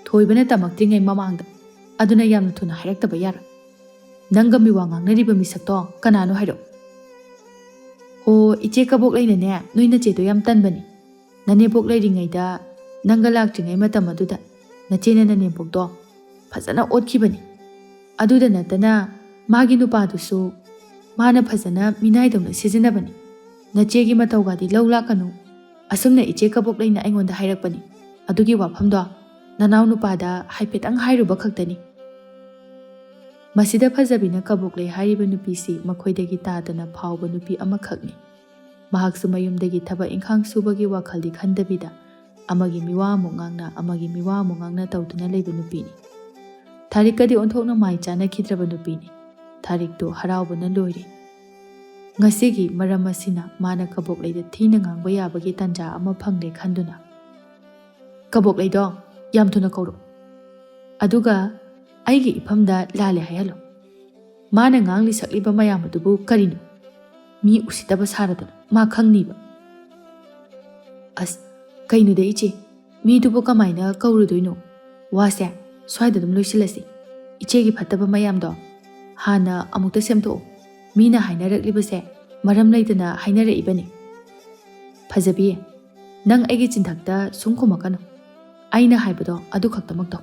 ꯊꯣꯏꯕꯅ ꯇꯝꯃꯛꯇ꯭ꯔꯤꯉꯩ ꯃꯃꯥꯡꯗ꯫ ꯑꯗꯨꯅ ꯌꯥꯝꯅ ꯊꯨꯅ ꯍꯥꯏꯔꯛꯇꯕ ꯌꯥꯔꯣꯏ꯫ ꯅꯪꯒ ꯃꯤ ꯋꯥ ꯉꯥꯡꯅꯔꯤꯕ ꯃꯤꯁꯛꯇꯣ ꯀꯅꯥꯅꯣ ꯍꯥꯏꯔꯛꯑꯣ?" "ꯑꯣ, ꯏꯆꯦ ꯀꯕꯣꯛ ꯂꯩꯅꯅꯦ, ꯅꯣꯏ ꯅꯆꯦꯗꯣ ꯌꯥꯝ ꯇꯟꯕꯅꯤ꯫ ꯅꯅꯦꯝꯄꯣꯛ ꯂꯩꯔꯤꯉꯩꯗ, ꯅꯪꯒ ꯂꯥꯛꯇ꯭ꯔꯤꯉꯩ ꯃꯇꯝ ꯑꯗꯨꯗ ꯅꯆꯦꯅ ꯅꯅꯦꯝꯄꯣꯛꯇꯣ ꯐꯖꯅ ꯑꯣꯠꯈꯤꯕꯅꯤ꯫ ꯑꯗꯨꯗ ꯅꯠꯇꯅ ꯃꯥꯒꯤ ꯅꯨꯄꯥꯗꯨꯁꯨ ꯃꯥꯅ ꯐꯖꯅ ꯃꯤꯅꯥꯏꯗꯧꯅ ꯁꯤꯖꯤꯟꯅꯕꯅꯤ꯫ ꯅꯆꯦꯒꯤ ꯃꯇꯧꯒꯗꯤ ꯂꯧ ꯂꯥꯛꯀꯅꯨ꯫ ꯑꯁꯨꯝꯅ ꯏꯆꯦ ꯀꯕꯣꯛ ꯂꯩꯅ ꯑꯩꯉꯣꯟꯗ ꯍꯥꯏꯔꯛꯄꯅꯤ꯫ ꯑꯗꯨꯒꯤ ꯋꯥꯐꯝꯗꯣ ꯅꯅꯥꯎ ꯅꯨꯄꯥꯗ ꯍꯥꯏꯐꯦꯠꯇꯪ ꯍꯥꯏꯔꯨꯕ ꯈꯛꯇꯅꯤ꯫" ꯃꯁꯤꯗ ꯐꯖꯕꯤꯅ ꯀꯕꯣꯛ ꯂꯩ ꯍꯥꯏꯔꯤꯕ ꯅꯨꯄꯤꯁꯤ ꯃꯈꯣꯏꯗꯒꯤ ꯇꯥꯗꯅ ꯐꯥꯎꯕ ꯅꯨꯄꯤ ꯑꯃꯈꯛꯅꯤ꯫ ꯃꯍꯥꯛꯁꯨ ꯃꯌꯨꯝꯗꯒꯤ ꯊꯕꯛ ꯏꯪꯈꯥꯡ ꯁꯨꯕꯒꯤ ꯋꯥꯈꯜꯗꯤ ꯈꯟꯗꯕꯤꯗ ꯑꯃꯒꯤ ꯃꯤꯋꯥ ꯑꯃꯨꯛ ꯉꯥꯡꯅ, ꯑꯃꯒꯤ ꯃꯤꯋꯥ ꯑꯃꯨꯛ ꯉꯥꯡꯅ ꯇꯧꯗꯨꯅ ꯂꯩꯕ ꯅꯨꯄꯤꯅꯤ꯫ ꯊꯥꯔꯤꯛꯀꯗꯤ ꯑꯣꯟꯊꯣꯛꯅ ꯃꯥꯏ ꯆꯥꯅꯈꯤꯗ꯭ꯔꯕ ꯅꯨꯄꯤꯅꯤ꯫ ꯊꯥꯔꯤꯛꯇꯨ ꯍꯔꯥꯎꯕꯅ ꯂꯣꯏꯔꯦ꯫ ꯉꯁꯤꯒꯤ ꯃꯔꯝ ꯑꯁꯤꯅ ꯃꯥꯅ ꯀꯕꯣꯛ ꯂꯩꯗ ꯊꯤꯅ ꯉꯥꯡꯕ ꯌꯥꯕꯒꯤ ꯇꯥꯟꯖꯥ ꯑꯃ ꯐꯪꯂꯦ ꯈꯟꯗꯨꯅ, "ꯀꯕꯣꯛ ꯂꯩꯗꯣ ꯌꯥꯝ ꯊꯨꯅ ꯀꯧꯔꯛꯑꯣ꯫ ꯑꯗꯨꯒ ꯑꯩꯒꯤ ꯏꯐꯝꯗ ꯂꯥꯜꯂꯦ ꯍꯥꯏꯍꯜꯂꯣ꯫ ꯃꯥꯅ ꯉꯥꯡꯂꯤ ꯁꯛꯂꯤꯕ ꯃꯌꯥꯝ ꯑꯗꯨꯕꯨ ꯀꯔꯤꯅꯣ? ꯃꯤ ꯎꯁꯤꯠꯇꯕ ꯁꯥꯔꯗꯅ ꯃꯥ ꯈꯪꯅꯤꯕ꯫" "ꯑꯁ, ꯀꯩꯅꯣꯗ ꯏꯆꯦ, ꯃꯤꯗꯨꯕꯨ ꯀꯃꯥꯏꯅ ꯀꯧꯔꯨꯗꯣꯏꯅꯣ? ꯋꯥꯁꯦ ꯁ꯭ꯋꯥꯏꯗ ꯑꯗꯨꯝ ꯂꯣꯏꯁꯤꯜꯂꯁꯤ꯫ ꯏꯆꯦꯒꯤ ꯐꯠꯇꯕ ꯃꯌꯥꯝꯗꯣ ꯍꯥꯟꯅ ꯑꯃꯨꯛꯇ ꯁꯦꯝꯗꯣꯛꯎ꯫ ꯃꯤꯅ ꯍꯥꯏꯅꯔꯛꯂꯤꯕꯁꯦ ꯃꯔꯝ ꯂꯩꯇꯅ ꯍꯥꯏꯅꯔꯛꯏꯕꯅꯤ꯫ ꯐꯖꯕꯤ, ꯅꯪ ꯑꯩꯒꯤ ꯆꯤꯟꯊꯛꯇ ꯁꯨꯝ ꯈꯨꯝꯃꯛꯀꯅꯨ꯫ ꯑꯩꯅ ꯍꯥꯏꯕꯗꯣ ꯑꯗꯨ ꯈꯛꯇꯃꯛ ꯇꯧ꯫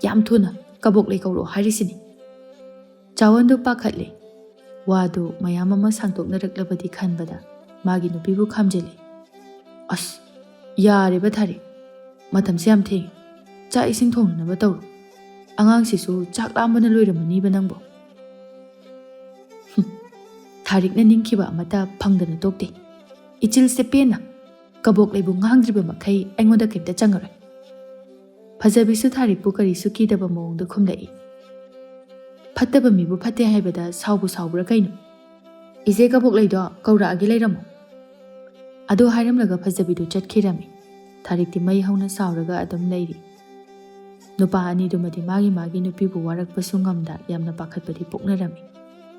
ꯌꯥꯝ ꯊꯨꯅ ꯀꯕꯣꯛ ꯂꯩ ꯀꯧꯔꯛꯑꯣ ꯍꯥꯏꯔꯤꯁꯤꯅꯤ꯫" ꯆꯥꯋꯟꯗꯨ ꯄꯥꯈꯠꯂꯦ꯫ ꯋꯥꯗꯨ ꯃꯌꯥꯝ ꯑꯃ ꯁꯥꯡꯗꯣꯛꯅꯔꯛꯂꯕꯗꯤ ꯈꯟꯕꯗ ꯃꯥꯒꯤ ꯅꯨꯄꯤꯕꯨ ꯈꯥꯝꯖꯤꯜꯂꯤ꯫ "ꯑꯁ, ꯌꯥꯔꯦꯕ ꯊꯥꯔꯤꯛ, ꯃꯇꯝꯁꯦ ꯌꯥꯝ ꯊꯦꯡꯉꯦ꯫ ꯆꯥꯛ ꯏꯁꯤꯡ ꯊꯣꯡꯅꯅꯕ ꯇꯧꯔꯣ꯫ ꯑꯉꯥꯡꯁꯤꯁꯨ ꯆꯥꯛ ꯂꯥꯝꯕꯅ ꯂꯣꯏꯔꯝꯃꯅꯤꯕ ꯅꯪꯕꯣ꯫" ꯍꯨꯝ, ꯊꯥꯔꯤꯛꯅ ꯅꯤꯡꯈꯤꯕ ꯑꯃꯠꯇ ꯐꯪꯗꯅ ꯇꯣꯛꯇꯦ꯫ ꯏꯆꯤꯜꯁꯦ ꯄꯦꯟꯅ ꯀꯕꯣꯛ ꯂꯩꯕꯨ ꯉꯥꯡꯗ꯭ꯔꯤꯕ ꯃꯈꯩ ꯑꯩꯉꯣꯟꯗ ꯀꯩꯝꯇ ꯆꯪꯉꯔꯣꯏ꯫ ꯐꯖꯕꯤꯁꯨ ꯊꯥꯔꯤꯛꯄꯨ ꯀꯔꯤꯁꯨ ꯀꯤꯗꯕ ꯃꯑꯣꯡꯗ ꯈꯨꯝꯂꯛꯏ꯫ "ꯐꯠꯇꯕ ꯃꯤꯕꯨ ꯐꯠꯇꯦ ꯍꯥꯏꯕꯗ ꯁꯥꯎꯕꯨ ꯁꯥꯎꯕ꯭ꯔꯥ ꯀꯩꯅꯣ? ꯏꯆꯦ ꯀꯕꯣꯛ ꯂꯩꯗꯣ ꯀꯧꯔꯛꯑꯒꯦ, ꯂꯩꯔꯝꯃꯣ꯫" ꯑꯗꯨ ꯍꯥꯏꯔꯝꯂꯒ ꯐꯖꯕꯤꯗꯨ ꯆꯠꯈꯤꯔꯝꯃꯤ꯫ ꯊꯥꯔꯤꯛꯇꯤ ꯃꯩ ꯍꯧꯅ ꯁꯥꯎꯔꯒ ꯑꯗꯨꯝ ꯂꯩꯔꯤ꯫ ꯅꯨꯄꯥ ꯑꯅꯤꯗꯨꯃꯗꯤ ꯃꯥꯒꯤ ꯃꯥꯒꯤ ꯅꯨꯄꯤꯕꯨ ꯋꯥꯔꯛꯄꯁꯨ ꯉꯝꯗ ꯌꯥꯝꯅ ꯄꯥꯈꯠꯄꯗꯤ ꯄꯣꯛꯅꯔꯝꯃꯤ꯫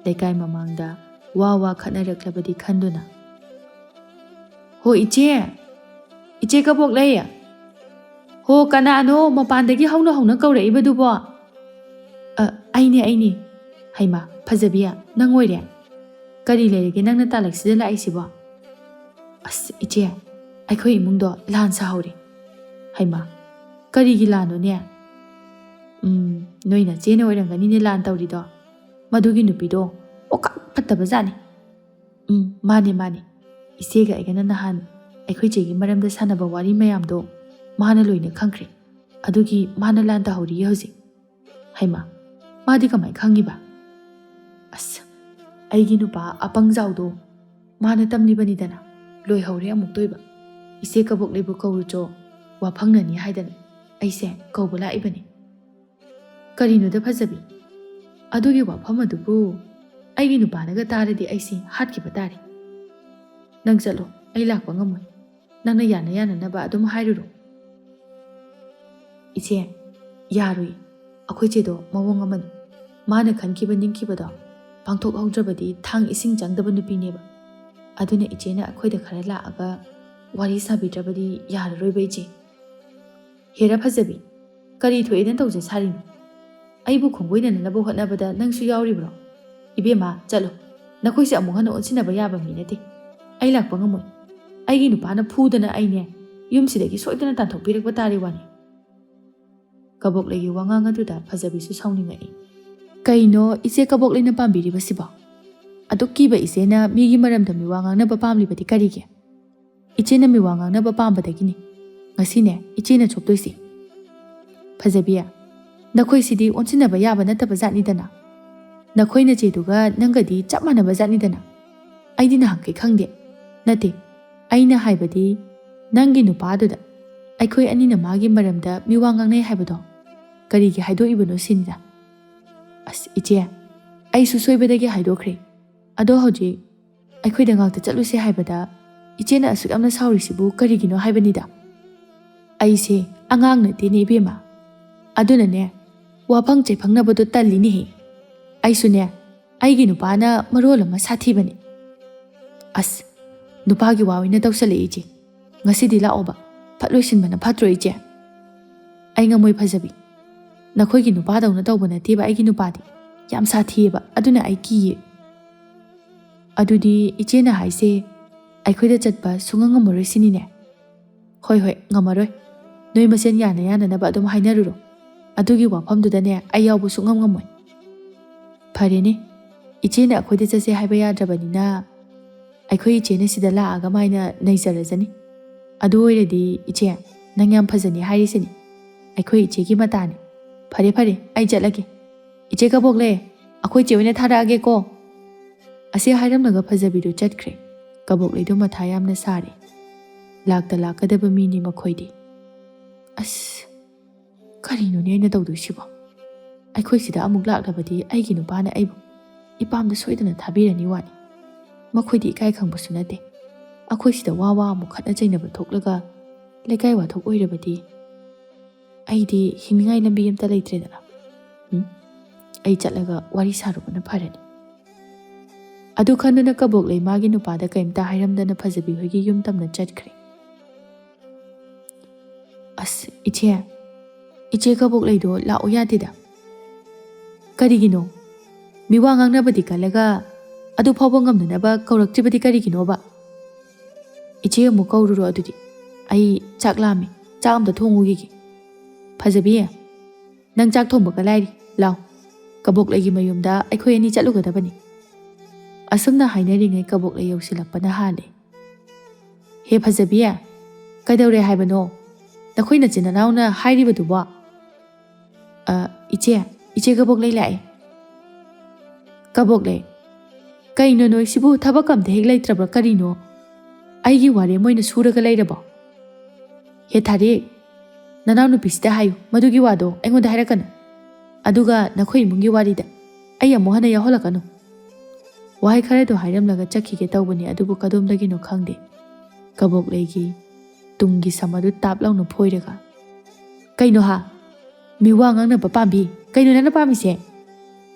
ꯂꯩꯀꯥꯏ ꯃꯃꯥꯡꯗ ꯋꯥ ꯋꯥ ꯈꯠꯅꯔꯛꯂꯕꯗꯤ ꯈꯟꯗꯨꯅ, "ꯍꯣ ꯏꯆꯦ! ꯏꯆꯦ ꯀꯕꯣꯛꯂꯩ! ꯍꯣ ꯀꯅꯥꯅꯣ ꯃꯄꯥꯟꯗꯒꯤ ꯍꯧꯅ ꯍꯧꯅ ꯀꯧꯔꯛꯏꯕꯗꯨꯕꯣ?" "ꯑ, ꯑꯩꯅꯦ, ꯑꯩꯅꯦ꯫ ꯍꯩꯃꯥ, ꯐꯖꯕꯤ, ꯅꯪ ꯑꯣꯏꯔꯦ? ꯀꯔꯤ ꯂꯩꯔꯒꯦ ꯅꯪꯅ ꯇꯥꯂꯛꯁꯤꯗ ꯂꯥꯛꯏꯁꯤꯕꯣ?" "ꯑꯁ ꯏꯆꯦ, ꯑꯩꯈꯣꯏ ꯏꯃꯨꯡꯗꯣ ꯂꯥꯟ ꯁꯥꯍꯧꯔꯦ꯫" "ꯍꯩꯃꯥ, ꯀꯔꯤꯒꯤ ꯂꯥꯟꯅꯣꯅꯦ?" "ꯎꯝ, ꯅꯣꯏ ꯅꯆꯦꯅ ꯑꯣꯏꯔꯝꯒꯅꯤꯅꯦ ꯂꯥꯟ ꯇꯧꯔꯤꯗꯣ꯫ ꯃꯗꯨꯒꯤ ꯅꯨꯄꯤꯗꯣ ꯑꯣꯀꯥꯛ ꯐꯠꯇꯕ ꯖꯥꯠꯅꯤ꯫" "ꯎꯝ, ꯃꯥꯅꯦ, ꯃꯥꯅꯦ꯫ ꯏꯆꯦꯒ ꯑꯩꯒꯅ ꯅꯍꯥꯟ ꯑꯩꯈꯣꯏ ꯆꯦꯒꯤ ꯃꯔꯝꯗ ꯁꯥꯟꯅꯕ ꯋꯥꯔꯤ ꯃꯌꯥꯝꯗꯣ ꯃꯥꯅ ꯂꯣꯏꯅ ꯈꯪꯈ꯭ꯔꯦ꯫ ꯑꯗꯨꯒꯤ ꯃꯥꯅ ꯂꯥꯟ ꯇꯧꯍꯧꯔꯤꯌꯦ ꯍꯧꯖꯤꯛ꯫" "ꯍꯩꯃꯥ, ꯃꯥꯗꯤ ꯀꯃꯥꯏ ꯈꯪꯉꯤꯕ?" "ꯑꯁ, ꯑꯩꯒꯤ ꯅꯨꯄꯥ ꯑꯄꯪꯖꯥꯎꯗꯣ ꯃꯥꯅ ꯇꯝꯂꯤꯕꯅꯤꯗꯅ꯫ ꯂꯣꯏꯍꯧꯔꯦ ꯑꯃꯨꯛꯇꯣꯏꯕ꯫ ꯏꯆꯦ ꯀꯕꯣꯛꯂꯩꯕꯨ ꯀꯧꯔꯨꯆꯣ, ꯋꯥꯐꯪꯅꯅꯤ ꯍꯥꯏꯗꯅ ꯑꯩꯁꯦ ꯀꯧꯕ ꯂꯥꯛꯏꯕꯅꯤ꯫" "ꯀꯔꯤꯅꯣꯗ ꯐꯖꯕꯤ? ꯑꯗꯨꯒꯤ ꯋꯥꯐꯝ ꯑꯗꯨꯕꯨ ꯑꯩꯒꯤ ꯅꯨꯄꯥꯅꯒ ꯇꯥꯔꯗꯤ ꯑꯩꯁꯦ ꯍꯥꯠꯈꯤꯕ ꯇꯥꯔꯦ꯫ ꯅꯪ ꯆꯠꯂꯣ, ꯑꯩ ꯂꯥꯛꯄ ꯉꯝꯃꯣꯏ꯫ ꯅꯪꯅ ꯌꯥꯅ ꯌꯥꯅꯅꯕ ꯑꯗꯨꯝ ꯍꯥꯏꯔꯨꯔꯣ꯫" "ꯏꯆꯦ, ꯌꯥꯔꯨꯏ꯫ ꯑꯩꯈꯣꯏ ꯆꯦꯗꯣ ꯃꯑꯣꯡ ꯑꯃꯅꯤ꯫ ꯃꯥꯅ ꯈꯟꯈꯤꯕ ꯅꯤꯡꯈꯤꯕꯗꯣ ꯄꯥꯡꯊꯣꯛꯍꯧꯗ꯭ꯔꯕꯗꯤ ꯊꯥꯡ ꯏꯁꯤꯡ ꯆꯪꯗꯕ ꯅꯨꯄꯤꯅꯦꯕ꯫ ꯑꯗꯨꯅ ꯏꯆꯦꯅ ꯑꯩꯈꯣꯏꯗ ꯈꯔ ꯂꯥꯛꯑꯒ ꯋꯥꯔꯤ ꯁꯥꯕꯤꯗ꯭ꯔꯕꯗꯤ ꯌꯥꯔꯔꯣꯏꯕ ꯏꯆꯦ꯫" "ꯍꯦꯔꯥ ꯐꯖꯕꯤ, ꯀꯔꯤ ꯊꯣꯛꯑꯦꯅ ꯇꯧꯖ ꯁꯥꯔꯤꯅꯣ? ꯑꯩꯕꯨ ꯈꯣꯡꯒꯣꯏꯅꯅꯅꯕ ꯍꯣꯠꯅꯕꯗ ꯅꯪꯁꯨ ꯌꯥꯎꯔꯤꯕ꯭ꯔꯣ? ꯏꯕꯦꯝꯃ, ꯆꯠꯂꯣ꯫ ꯅꯈꯣꯏꯁꯦ ꯑꯃꯨꯛ ꯍꯟꯅ ꯑꯣꯟꯁꯤꯟꯅꯕ ꯌꯥꯕ ꯃꯤ ꯅꯠꯇꯦ꯫ ꯑꯩ ꯂꯥꯛꯄ ꯉꯝꯃꯣꯏ꯫ ꯑꯩꯒꯤ ꯅꯨꯄꯥꯅ ꯐꯨꯗꯅ ꯑꯩꯅꯦ ꯌꯨꯝꯁꯤꯗꯒꯤ ꯁꯣꯏꯗꯅ ꯇꯥꯟꯊꯣꯛꯄꯤꯔꯛꯄ ꯇꯥꯔꯦ ꯋꯥꯅꯤ꯫" ꯀꯕꯣꯛꯂꯩꯒꯤ ꯋꯥꯉꯥꯡ ꯑꯗꯨꯗ ꯐꯖꯕꯤꯁꯨ ꯁꯥꯎꯅꯤꯡꯉꯛꯏ꯫ "ꯀꯩꯅꯣ ꯏꯆꯦ ꯀꯕꯣꯛꯂꯩꯅ ꯄꯥꯝꯕꯤꯔꯤꯕꯁꯤꯕꯣ? ꯑꯗꯨꯛ ꯀꯤꯕ ꯏꯆꯦꯅ ꯃꯤꯒꯤ ꯃꯔꯝꯗ ꯃꯤꯋꯥ ꯉꯥꯡꯅꯕ ꯄꯥꯝꯂꯤꯕꯗꯤ ꯀꯔꯤꯒꯤ? ꯏꯆꯦꯅ ꯃꯤꯋꯥ ꯉꯥꯡꯅꯕ ꯄꯥꯝꯕꯗꯒꯤꯅꯤ ꯉꯁꯤꯅꯦ ꯏꯆꯦꯅ ꯆꯣꯞꯇꯣꯏꯁꯤ꯫" "ꯐꯖꯕꯤ, ꯅꯈꯣꯏꯁꯤꯗꯤ ꯑꯣꯟꯁꯤꯟꯅꯕ ꯌꯥꯕ ꯅꯠꯇꯕ ꯖꯥꯠꯅꯤꯗꯅ꯫ ꯅꯈꯣꯏ ꯅꯆꯦꯗꯨꯒ ꯅꯪꯒꯗꯤ ꯆꯞ ꯃꯥꯟꯅꯕ ꯖꯥꯠꯅꯤꯗꯅ꯫ ꯑꯩꯗꯤ ꯅꯍꯥꯟꯈꯩ ꯈꯪꯗꯦ꯫ ꯅꯠꯇꯦ, ꯑꯩꯅ ꯍꯥꯏꯕꯗꯤ ꯅꯪꯒꯤ ꯅꯨꯄꯥꯗꯨꯗ ꯑꯩꯈꯣꯏ ꯑꯅꯤꯅ ꯃꯥꯒꯤ ꯃꯔꯝꯗ ꯃꯤꯋꯥ ꯉꯥꯡꯅꯩ ꯍꯥꯏꯕꯗꯣ ꯀꯔꯤꯒꯤ ꯍꯥꯏꯗꯣꯛꯏꯕꯅꯣ ꯁꯤꯅꯤꯗ꯫" "ꯑꯁ ꯏꯆꯦ, ꯑꯩꯁꯨ ꯁꯣꯏꯕꯗꯒꯤ ꯍꯥꯏꯗꯣꯛꯈ꯭ꯔꯦ꯫ ꯑꯗꯣ ꯍꯧꯖꯤꯛ ꯑꯩꯈꯣꯏꯗ ꯉꯥꯛꯇ ꯆꯠꯂꯨꯁꯦ ꯍꯥꯏꯕꯗ ꯏꯆꯦꯅ ꯑꯁꯨꯛ ꯌꯥꯝꯅ ꯁꯥꯎꯔꯤꯁꯤꯕꯨ ꯀꯔꯤꯒꯤꯅꯣ ꯍꯥꯏꯕꯅꯤꯗ꯫ ꯑꯩꯁꯦ ꯑꯉꯥꯡ ꯅꯠꯇꯦꯅꯦ ꯏꯕꯦꯝꯃ꯫ ꯑꯗꯨꯅꯅꯦ, ꯋꯥꯐꯪ ꯆꯩꯐꯪꯅꯕꯗꯣ ꯇꯜꯂꯤꯅꯦꯍꯦ꯫ ꯑꯩꯁꯨꯅꯦ, ꯑꯩꯒꯤ ꯅꯨꯄꯥꯅ ꯃꯔꯣꯜ ꯑꯃ ꯁꯥꯊꯤꯕꯅꯤ꯫ ꯑꯁ, ꯅꯨꯄꯥꯒꯤ ꯋꯥ ꯑꯣꯏꯅ ꯇꯧꯁꯜꯂꯛꯏ ꯏꯆꯦ꯫ ꯉꯁꯤꯗꯤ ꯂꯥꯛꯑꯣꯕ, ꯐꯠ ꯂꯣꯏꯁꯤꯟꯕꯅ ꯐꯠꯇ꯭ꯔꯣ ꯏꯆꯦ? ꯑꯩ ꯉꯝꯃꯣꯏ ꯐꯖꯕꯤ꯫ ꯅꯈꯣꯏꯒꯤ ꯅꯨꯄꯥꯗꯧꯅ ꯇꯧꯕ ꯅꯠꯇꯦꯕ ꯑꯩꯒꯤ ꯅꯨꯄꯥꯗꯤ꯫ ꯌꯥꯝ ꯁꯥꯊꯤꯌꯦꯕ, ꯑꯗꯨꯅ ꯑꯩ ꯀꯤꯌꯦ꯫ ꯑꯗꯨꯗꯤ ꯏꯆꯦꯅ ꯍꯥꯏꯁꯦ ꯑꯩꯈꯣꯏꯗ ꯆꯠꯄ ꯁꯨꯡꯉꯝ ꯉꯝꯃꯔꯣꯏ ꯁꯤꯅꯤꯅꯦ? ꯍꯣꯏ ꯍꯣꯏ, ꯉꯝꯃꯔꯣꯏ꯫ ꯅꯣꯏ ꯃꯁꯦꯟ ꯌꯥꯅ ꯌꯥꯅꯅꯕ ꯑꯗꯨꯝ ꯍꯥꯏꯅꯔꯨꯔꯣ꯫ ꯑꯗꯨꯒꯤ ꯋꯥꯐꯝꯗꯨꯗꯅꯦ ꯑꯩ ꯌꯥꯎꯕ ꯁꯨꯡꯉꯝ ꯉꯝꯃꯣꯏ꯫ ꯐꯔꯦꯅꯦ, ꯏꯆꯦꯅ ꯑꯩꯈꯣꯏꯗ ꯆꯠꯁꯦ ꯍꯥꯏꯕ ꯌꯥꯗ꯭ꯔꯕꯅꯤꯅ ꯑꯩꯈꯣꯏ ꯏꯆꯦꯅ ꯁꯤꯗ ꯂꯥꯛꯑꯒ ꯃꯥꯏꯅ ꯅꯩꯖꯔꯖꯅꯤ꯫ ꯑꯗꯨ ꯑꯣꯏꯔꯗꯤ ꯏꯆꯦ, ꯅꯪ ꯌꯥꯝ ꯐꯖꯅꯤ ꯍꯥꯏꯔꯤꯁꯤꯅꯤ꯫ ꯑꯩꯈꯣꯏ ꯏꯆꯦꯒꯤ ꯃꯇꯥꯅꯤ꯫ ꯐꯔꯦ ꯐꯔꯦ, ꯑꯩ ꯆꯠꯂꯒꯦ꯫ ꯏꯆꯦ ꯀꯕꯣꯛꯂꯦ, ꯑꯩꯈꯣꯏ ꯆꯦ ꯑꯣꯏꯅ ꯊꯥꯔꯛꯑꯒꯦꯀꯣ꯫ ꯑꯁꯤ ꯍꯥꯏꯔꯝꯂꯒ ꯐꯖꯕꯤꯗꯨ ꯆꯠꯈ꯭ꯔꯦ꯫ ꯀꯕꯣꯛꯂꯩꯗꯨ ꯃꯊꯥ ꯌꯥꯝꯅ ꯁꯥꯔꯦ꯫ ꯂꯥꯛꯇ ꯂꯥꯛꯀꯗꯕ ꯃꯤꯅꯤ ꯃꯈꯣꯏꯗꯤ꯫ ꯑꯁ, ꯀꯔꯤꯅꯣꯅꯦ ꯑꯩꯅ ꯇꯧꯗꯣꯏꯁꯤꯕꯣ? ꯑꯩꯈꯣꯏ ꯁꯤꯗ ꯑꯃꯨꯛ ꯂꯥꯛꯂꯕꯗꯤ ꯑꯩꯒꯤ ꯅꯨꯄꯥꯅ ꯑꯩꯕꯨ ꯏꯄꯥꯝꯗ ꯁꯣꯏꯗꯅ ꯊꯥꯕꯤꯔꯅꯤ ꯋꯥꯅꯤ꯫ ꯃꯈꯣꯏꯗꯤ ꯏꯀꯥꯏ ꯈꯪꯕꯁꯨ ꯅꯠꯇꯦ꯫ ꯑꯩꯈꯣꯏ ꯁꯤꯗ ꯋꯥ ꯋꯥ ꯑꯃꯨꯛ ꯈꯠꯅ ꯆꯩꯅꯕ ꯊꯣꯛꯂꯒ ꯂꯩꯀꯥꯏ ꯋꯥꯊꯣꯛ ꯑꯣꯏꯔꯕꯗꯤ ꯑꯩꯗꯤ ꯍꯤꯡꯅꯤꯡꯉꯥꯏ ꯂꯝꯕꯤ ꯑꯝꯇ ꯂꯩꯇ꯭ꯔꯦꯗꯅ꯫ ꯎꯝ? ꯑꯩ ꯆꯠꯂꯒ ꯋꯥꯔꯤ ꯁꯥꯔꯨꯕꯅ ꯐꯔꯅꯤ꯫ ꯑꯗꯨ ꯈꯟꯗꯨꯅ ꯀꯕꯣꯛꯂꯩ ꯃꯥꯒꯤ ꯅꯨꯄꯥꯗ ꯀꯔꯤꯝꯇ ꯍꯥꯏꯔꯝꯗꯅ ꯐꯖꯕꯤ ꯍꯣꯏꯒꯤ ꯌꯨꯝ ꯇꯝꯅ ꯆꯠꯈ꯭ꯔꯦ꯫ ꯑꯁ, ꯏꯆꯦ, ꯏꯆꯦ ꯀꯕꯣꯛꯂꯩꯗꯣ ꯂꯥꯛꯑꯣ ꯌꯥꯗꯦꯗ꯫ ꯀꯔꯤꯒꯤꯅꯣ? ꯃꯤ ꯋꯥ ꯉꯥꯡꯅꯕꯗꯤ ꯀꯜꯂꯒ ꯑꯗꯨ ꯐꯥꯎꯕ ꯉꯝꯅꯅꯕ ꯀꯧꯔꯛꯇ꯭ꯔꯤꯕꯗꯤ ꯀꯔꯤꯒꯤꯅꯣꯕ? ꯏꯆꯦ ꯑꯃꯨꯛ ꯀꯧꯔꯨꯔꯣ ꯑꯗꯨꯗꯤ꯫ ꯑꯩ ꯆꯥꯛ ꯂꯥꯝꯃꯦ, ꯆꯥꯛ ꯑꯝꯇ ꯊꯣꯡꯉꯨꯈꯤꯒꯦ꯫ ꯐꯖꯕꯤ, ꯅꯪ ꯆꯥꯛ ꯊꯣꯡꯕꯒ ꯂꯥꯏꯔꯤ, ꯂꯥꯎ꯫ ꯀꯕꯣꯛꯂꯩꯒꯤ ꯃꯌꯨꯝꯗ ꯑꯩꯈꯣꯏ ꯑꯅꯤ ꯆꯠꯂꯨꯒꯗꯕꯅꯤ꯫ ꯑꯁꯨꯝꯅ ꯍꯥꯏꯅꯔꯤꯉꯩ ꯀꯕꯣꯛꯂꯩ ꯌꯧꯁꯤꯜꯂꯛꯄꯅ ꯍꯥꯜꯂꯦ꯫ ꯍꯦ ꯐꯖꯕꯤ, ꯀꯩꯗꯧꯔꯦ ꯍꯥꯏꯕꯅꯣ? ꯅꯈꯣꯏ ꯅꯆꯤꯟ ꯅꯅꯥꯎꯅ ꯍꯥꯏꯔꯤꯕꯗꯨꯕꯣ? ꯑ, ꯏꯆꯦ, ꯏꯆꯦ ꯀꯕꯣꯛꯂꯩ ꯂꯥꯛꯑꯦ꯫ ꯀꯕꯣꯛꯂꯩ, ꯀꯩꯅꯣ ꯅꯣꯏꯁꯤꯕꯨ ꯊꯕꯛ ꯑꯝꯇ ꯍꯦꯛ ꯂꯩꯇ꯭ꯔꯕ꯭ꯔꯥ ꯀꯔꯤꯅꯣ? ꯑꯩꯒꯤ ꯋꯥꯔꯦꯝ ꯑꯣꯏꯅ ꯁꯨꯔꯒ ꯂꯩꯔꯕꯣ? ꯍꯦ ꯊꯥꯔꯦꯛ, ꯅꯅꯥꯎꯅꯨꯄꯤꯁꯤꯗ ꯍꯥꯏꯌꯨ, ꯃꯗꯨꯒꯤ ꯋꯥꯗꯣ ꯑꯩꯉꯣꯟꯗ ꯍꯥꯏꯔꯛꯀꯅꯨ꯫ ꯑꯗꯨꯒ ꯅꯈꯣꯏ ꯏꯃꯨꯡꯒꯤ ꯋꯥꯔꯤꯗ ꯑꯩ ꯑꯃꯨꯛ ꯍꯟꯅ ꯌꯥꯎꯍꯜꯂꯛꯀꯅꯨ꯫ ꯋꯥꯍꯩ ꯈꯔꯗꯣ ꯍꯥꯏꯔꯝꯂꯒ ꯆꯠꯈꯤꯒꯦ ꯇꯧꯕꯅꯤ, ꯑꯗꯨꯕꯨ ꯀꯗꯣꯝꯗꯒꯤꯅꯣ ꯈꯪꯗꯦ, ꯀꯕꯣꯛꯂꯩꯒꯤ ꯇꯨꯡꯒꯤ ꯁꯝ ꯑꯗꯨ ꯇꯥꯞ ꯂꯥꯎꯅ ꯐꯣꯏꯔꯒ, "ꯀꯩꯅꯣ ꯍꯥ? ꯃꯤ ꯋꯥ ꯉꯥꯡꯅꯕ ꯄꯥꯝꯕꯤ? ꯀꯩꯅꯣ ꯅꯪꯅ ꯄꯥꯝꯃꯤꯁꯦ?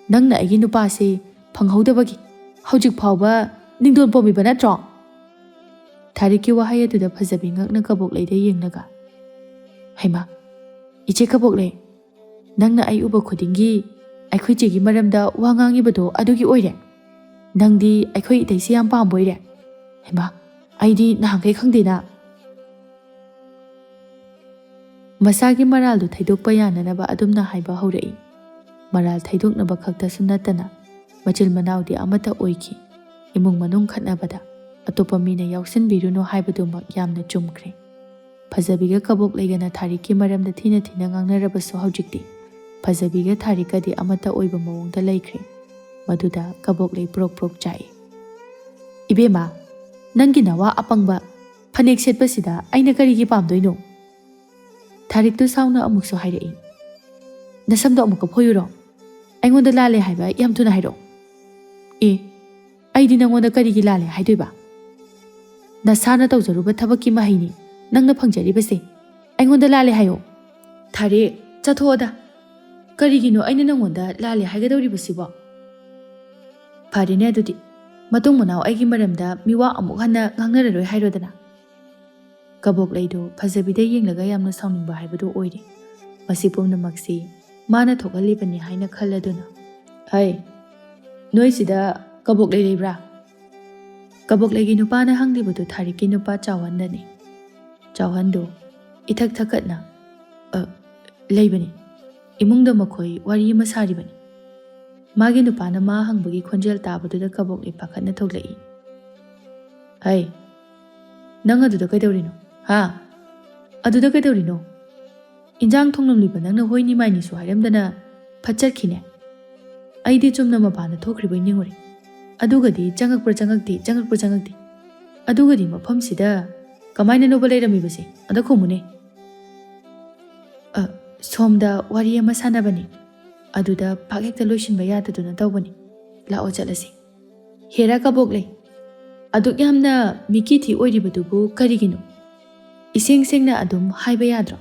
ꯅꯪꯅ ꯑꯩꯒꯤ ꯅꯨꯄꯥꯁꯦ ꯐꯪꯍꯧꯗꯕꯒꯤ ꯍꯧꯖꯤꯛ ꯐꯥꯎꯕ ꯅꯤꯡꯗꯣꯟ ꯄꯣꯝꯃꯤꯕ ꯅꯠꯇ꯭ꯔꯣ?" ꯊꯥꯔꯤꯛꯀꯤ ꯋꯥꯍꯩ ꯑꯗꯨꯗ ꯐꯖꯕꯤ ꯉꯛꯅ ꯀꯕꯣꯛꯂꯩꯗ ꯌꯦꯡꯂꯒ, "ꯍꯩꯃꯥ, ꯏꯆꯦ ꯀꯕꯣꯛꯂꯩ, ꯅꯪꯅ ꯑꯩ ꯎꯕ ꯈꯨꯗꯤꯡꯒꯤ ꯑꯩꯈꯣꯏ ꯆꯦꯒꯤ ꯃꯔꯝꯗ ꯋꯥ ꯉꯥꯡꯉꯤꯕꯗꯣ ꯑꯗꯨꯒꯤ ꯑꯣꯏꯔꯦ? ꯅꯪꯗꯤ ꯑꯩꯈꯣꯏ ꯏꯇꯩꯁꯤ ꯌꯥꯝ ꯄꯥꯝꯕ ꯑꯣꯏꯔꯦ? ꯍꯩꯃꯥ, ꯑꯩꯗꯤ ꯅꯍꯥꯟꯈꯩ ꯈꯪꯗꯦꯅ꯫" ꯃꯁꯥꯒꯤ ꯃꯔꯥꯜꯗꯨ ꯊꯩꯗꯣꯛꯄ ꯌꯥꯅꯅꯕ ꯑꯗꯨꯝꯅ ꯍꯥꯏꯕ ꯍꯧꯔꯛꯏ꯫ ꯃꯔꯥꯜ ꯊꯩꯗꯣꯛꯅꯕ ꯈꯛꯇꯁꯨ ꯅꯠꯇꯅ ꯃꯆꯤꯟ ꯃꯅꯥꯎꯗꯤ ꯑꯃꯠꯇ ꯑꯣꯏꯈꯤ꯫ ꯏꯃꯨꯡ ꯃꯅꯨꯡ ꯈꯠꯅꯕꯗ ꯑꯇꯣꯞꯄ ꯃꯤꯅ ꯌꯥꯎꯁꯤꯟꯕꯤꯔꯨꯅꯨ ꯍꯥꯏꯕꯗꯨꯃꯛ ꯌꯥꯝꯅ ꯆꯨꯝꯈ꯭ꯔꯦ꯫ ꯐꯖꯕꯤꯒ ꯀꯕꯣꯛꯂꯩꯒꯅ ꯊꯥꯔꯤꯛꯀꯤ ꯃꯔꯝꯗ ꯊꯤꯅ ꯊꯤꯅ ꯉꯥꯡꯅꯔꯕꯁꯨ ꯍꯧꯖꯤꯛꯇꯤ ꯐꯖꯕꯤꯒ ꯊꯥꯔꯤꯛꯀꯗꯤ ꯑꯃꯠꯇ ꯑꯣꯏꯕ ꯃꯑꯣꯡꯗ ꯂꯩꯈ꯭ꯔꯦ꯫ ꯃꯗꯨꯗ ꯀꯕꯣꯛꯂꯩ ꯄ꯭ꯔꯣꯛ ꯄ꯭ꯔꯣꯛ ꯆꯥꯛꯏ꯫ "ꯏꯕꯦꯝꯃ, ꯅꯪꯒꯤ ꯅꯋꯥ ꯑꯄꯪꯕ ꯐꯅꯦꯛ ꯁꯦꯠꯄꯁꯤꯗ ꯑꯩꯅ ꯀꯔꯤꯒꯤ ꯄꯥꯝꯗꯣꯏꯅꯣ?" ꯊꯥꯔꯤꯛꯇꯨ ꯁꯥꯎꯅ ꯑꯃꯨꯛꯁꯨ ꯍꯥꯏꯔꯛꯏ꯫ "ꯅꯁꯝꯗꯣ ꯑꯃꯨꯛꯀ ꯐꯣꯏꯌꯨꯔꯣ? ꯑꯩꯉꯣꯟꯗ ꯂꯥꯜꯂꯦ ꯍꯥꯏꯕ ꯌꯥꯝ ꯊꯨꯅ ꯍꯥꯏꯔꯛꯑꯣ꯫ ꯑꯦ, ꯑꯩꯗꯤ ꯅꯪꯉꯣꯟꯗ ꯀꯔꯤꯒꯤ ꯂꯥꯜꯂꯦ ꯍꯥꯏꯗꯣꯏꯕ? ꯅꯁꯥꯅ ꯇꯧꯖꯔꯨꯕ ꯊꯕꯛꯀꯤ ꯃꯍꯩꯅꯤ ꯅꯪꯅ ꯐꯪꯖꯔꯤꯕꯁꯦ꯫ ꯑꯩꯉꯣꯟꯗ ꯂꯥꯜꯂꯦ ꯍꯥꯏꯌꯣ꯫" "ꯊꯥꯔꯤꯛ, ꯆꯠꯊꯣꯛꯑꯣꯗ꯫ ꯀꯔꯤꯒꯤꯅꯣ ꯑꯩꯅ ꯅꯪꯉꯣꯟꯗ ꯂꯥꯜꯂꯦ ꯍꯥꯏꯒꯗꯧꯔꯤꯕꯁꯤꯕꯣ? ꯐꯔꯦꯅꯦ ꯑꯗꯨꯗꯤ, ꯃꯇꯨꯡ ꯃꯅꯥꯎ ꯑꯩꯒꯤ ꯃꯔꯝꯗ ꯃꯤꯋꯥ ꯑꯃꯨꯛ ꯍꯟꯅ ꯉꯥꯡꯅꯔꯔꯣꯏ ꯍꯥꯏꯔꯣꯗꯅ꯫" ꯀꯕꯣꯛꯂꯩꯗꯨ ꯐꯖꯕꯤꯗ ꯌꯦꯡꯂꯒ ꯌꯥꯝꯅ ꯁꯥꯎꯅꯤꯡꯕ ꯍꯥꯏꯕꯗꯨ ꯑꯣꯏꯔꯦ꯫ ꯃꯁꯤ ꯄꯨꯝꯅꯃꯛꯁꯤ ꯃꯥꯅ ꯊꯣꯛꯍꯜꯂꯤꯕꯅꯤ ꯍꯥꯏꯅ ꯈꯜꯂꯗꯨꯅ, "ꯍꯩ, ꯅꯣꯏꯁꯤꯗ ꯀꯕꯣꯛꯂꯩ ꯂꯩꯕ꯭ꯔꯥ?" ꯀꯕꯣꯛꯂꯩꯒꯤ ꯅꯨꯄꯥꯅ ꯍꯪꯂꯤꯕꯗꯨ ꯊꯥꯔꯤꯛꯀꯤ ꯅꯨꯄꯥ ꯆꯥꯎꯍꯟꯗꯅꯤ꯫ ꯆꯥꯎꯍꯟꯗꯨ ꯏꯊꯛ ꯊꯛꯀꯠꯅ, "ꯑ, ꯂꯩꯕꯅꯤ꯫ ꯏꯃꯨꯡꯗ ꯃꯈꯣꯏ ꯋꯥꯔꯤ ꯑꯃ ꯁꯥꯔꯤꯕꯅꯤ꯫" ꯃꯥꯒꯤ ꯅꯨꯄꯥꯅ ꯃꯥ ꯍꯪꯕꯒꯤ ꯈꯣꯟꯖꯦꯜ ꯇꯥꯕꯗꯨꯗ ꯀꯕꯣꯛꯂꯩ ꯄꯥꯈꯠꯅ ꯊꯣꯛꯂꯛꯏ꯫ "ꯍꯩ, ꯅꯪ ꯑꯗꯨꯗ ꯀꯩꯗꯧꯔꯤꯅꯣ? ꯍꯥ? ꯑꯗꯨꯗ ꯀꯩꯗꯧꯔꯤꯅꯣ? ꯏꯟꯖꯥꯡ ꯊꯣꯡꯂꯝꯂꯤꯕ ꯅꯪꯅ ꯍꯣꯏꯅꯤ ꯃꯥꯏꯅꯤꯁꯨ ꯍꯥꯏꯔꯝꯗꯅ ꯐꯠ ꯆꯠꯈꯤꯅꯦ꯫ ꯑꯩꯗꯤ ꯆꯨꯝꯅ ꯃꯄꯥꯟꯗ ꯊꯣꯛꯈ꯭ꯔꯤꯕꯣꯏ ꯅꯤꯡꯉꯨꯔꯦ꯫ ꯑꯗꯨꯒꯗꯤ ꯆꯪꯉꯛꯄ꯭ꯔꯥ ꯆꯪꯉꯛꯇꯦ, ꯆꯪꯉꯛꯄ꯭ꯔꯥ ꯆꯪꯉꯛꯇꯦ꯫ ꯑꯗꯨꯒꯗꯤ ꯃꯐꯝꯁꯤꯗ ꯀꯃꯥꯏꯅꯅꯣꯕ ꯂꯩꯔꯝꯃꯤꯕꯁꯦ? ꯑꯗ ꯈꯨꯝꯃꯨꯅꯦ꯫" "ꯑ, ꯁꯣꯝꯗ ꯋꯥꯔꯤ ꯑꯃ ꯁꯥꯟꯅꯕꯅꯤ꯫ ꯑꯗꯨꯗ ꯐꯥꯛ ꯍꯦꯛꯇ ꯂꯣꯏꯁꯤꯟꯕ ꯌꯥꯗꯗꯨꯅ ꯇꯧꯕꯅꯤ꯫ ꯂꯥꯛꯑꯣ ꯆꯠꯂꯁꯤ꯫" "ꯍꯦꯔꯥ ꯀꯕꯣꯛꯂꯩ, ꯑꯗꯨꯛ ꯌꯥꯝꯅ ꯃꯤꯀꯤ ꯊꯤ ꯑꯣꯏꯔꯤꯕꯗꯨꯕꯨ ꯀꯔꯤꯒꯤꯅꯣ? ꯏꯁꯦꯡ ꯁꯦꯡꯅ ꯑꯗꯨꯝ ꯍꯥꯏꯕ ꯌꯥꯗ꯭ꯔꯣ?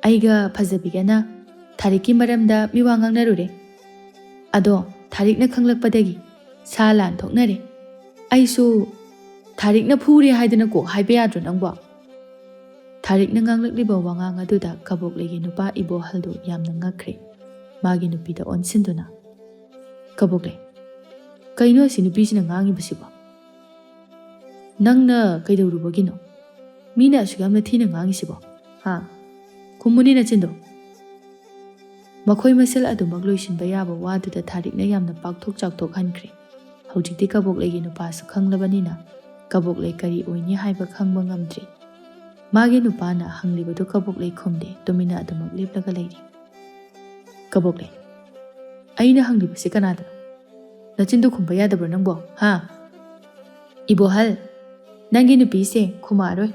ꯑꯩꯒ ꯐꯖꯕꯤꯒꯅ ꯊꯥꯔꯤꯛꯀꯤ ꯃꯔꯝꯗ ꯃꯤꯋꯥ ꯉꯥꯡꯅꯔꯨꯔꯦ꯫ ꯑꯗꯣ ꯊꯥꯔꯤꯛꯅ ꯈꯪꯂꯛꯄꯗꯒꯤ ꯁꯥ ꯂꯥꯟ ꯊꯣꯛꯅꯔꯦ꯫ ꯑꯩꯁꯨ ꯊꯥꯔꯤꯛꯅ ꯐꯨꯔꯦ ꯍꯥꯏꯗꯅ ꯀꯣꯛ ꯍꯥꯏꯕ ꯌꯥꯗ꯭ꯔꯣ ꯅꯪꯕꯣ? ꯊꯥꯔꯤꯛꯅ ꯉꯥꯡꯂꯛꯂꯤꯕ ꯋꯥꯉꯥꯡ ꯑꯗꯨꯗ ꯀꯕꯣꯛꯂꯩꯒꯤ ꯅꯨꯄꯥ ꯏꯕꯣꯍꯜꯗꯨ ꯌꯥꯝꯅ ꯉꯛꯈ꯭ꯔꯦ꯫ ꯃꯥꯒꯤ ꯅꯨꯄꯤꯗ ꯑꯣꯟꯁꯤꯟꯗꯨꯅ, "ꯀꯕꯣꯛꯂꯩ, ꯀꯩꯅꯣ ꯑꯁꯤ ꯅꯨꯄꯤꯁꯤꯅ ꯉꯥꯡꯉꯤꯕꯁꯤꯕꯣ? ꯅꯪꯅ ꯀꯩꯗꯧꯔꯨꯕꯒꯤꯅꯣ? ꯃꯤꯅ ꯑꯁꯨꯛ ꯌꯥꯝꯅ ꯊꯤꯅ ꯉꯥꯡꯉꯤꯁꯤꯕꯣ? ꯍꯥ? ꯈꯨꯝꯃꯨꯅꯦ ꯅꯆꯤꯟꯗꯣ!" ꯃꯈꯣꯏ ꯃꯁꯦꯜ ꯑꯗꯨꯃꯛ ꯂꯣꯏꯁꯤꯟꯕ ꯌꯥꯕ ꯋꯥꯗꯨꯗ ꯊꯥꯔꯤꯛꯅ ꯌꯥꯝꯅ ꯄꯥꯛꯊꯣꯛ ꯆꯥꯎꯊꯣꯛꯍꯟꯈ꯭ꯔꯦ꯫ ꯍꯧꯖꯤꯛꯇꯤ ꯀꯕꯣꯛꯂꯩꯒꯤ ꯅꯨꯄꯥꯁꯨ ꯈꯪꯂꯕꯅꯤꯅ ꯀꯕꯣꯛꯂꯩ ꯀꯔꯤ ꯑꯣꯏꯅꯤ ꯍꯥꯏꯕ ꯈꯪꯕ ꯉꯝꯗ꯭ꯔꯤ꯫ ꯃꯥꯒꯤ ꯅꯨꯄꯥꯅ ꯍꯪꯂꯤꯕꯗꯨ ꯀꯕꯣꯛꯂꯩ ꯈꯨꯝꯗꯦ, ꯇꯨꯃꯤꯟꯅ ꯑꯗꯨꯃꯛ ꯂꯦꯞꯂꯒ ꯂꯩꯔꯤ꯫ "ꯀꯕꯣꯛꯂꯩ, ꯑꯩꯅ ꯍꯪꯂꯤꯕꯁꯤ ꯀꯅꯥꯗꯅꯣ? ꯅꯆꯤꯟꯗꯨ ꯈꯨꯝꯕ ꯌꯥꯗꯕ꯭ꯔꯣ ꯅꯪꯕꯣ? ꯍꯥ? ꯏꯕꯣꯍꯜ, ꯅꯪꯒꯤ ꯅꯨꯄꯤꯁꯦ ꯈꯨꯝꯃꯛꯑꯔꯣꯏ꯫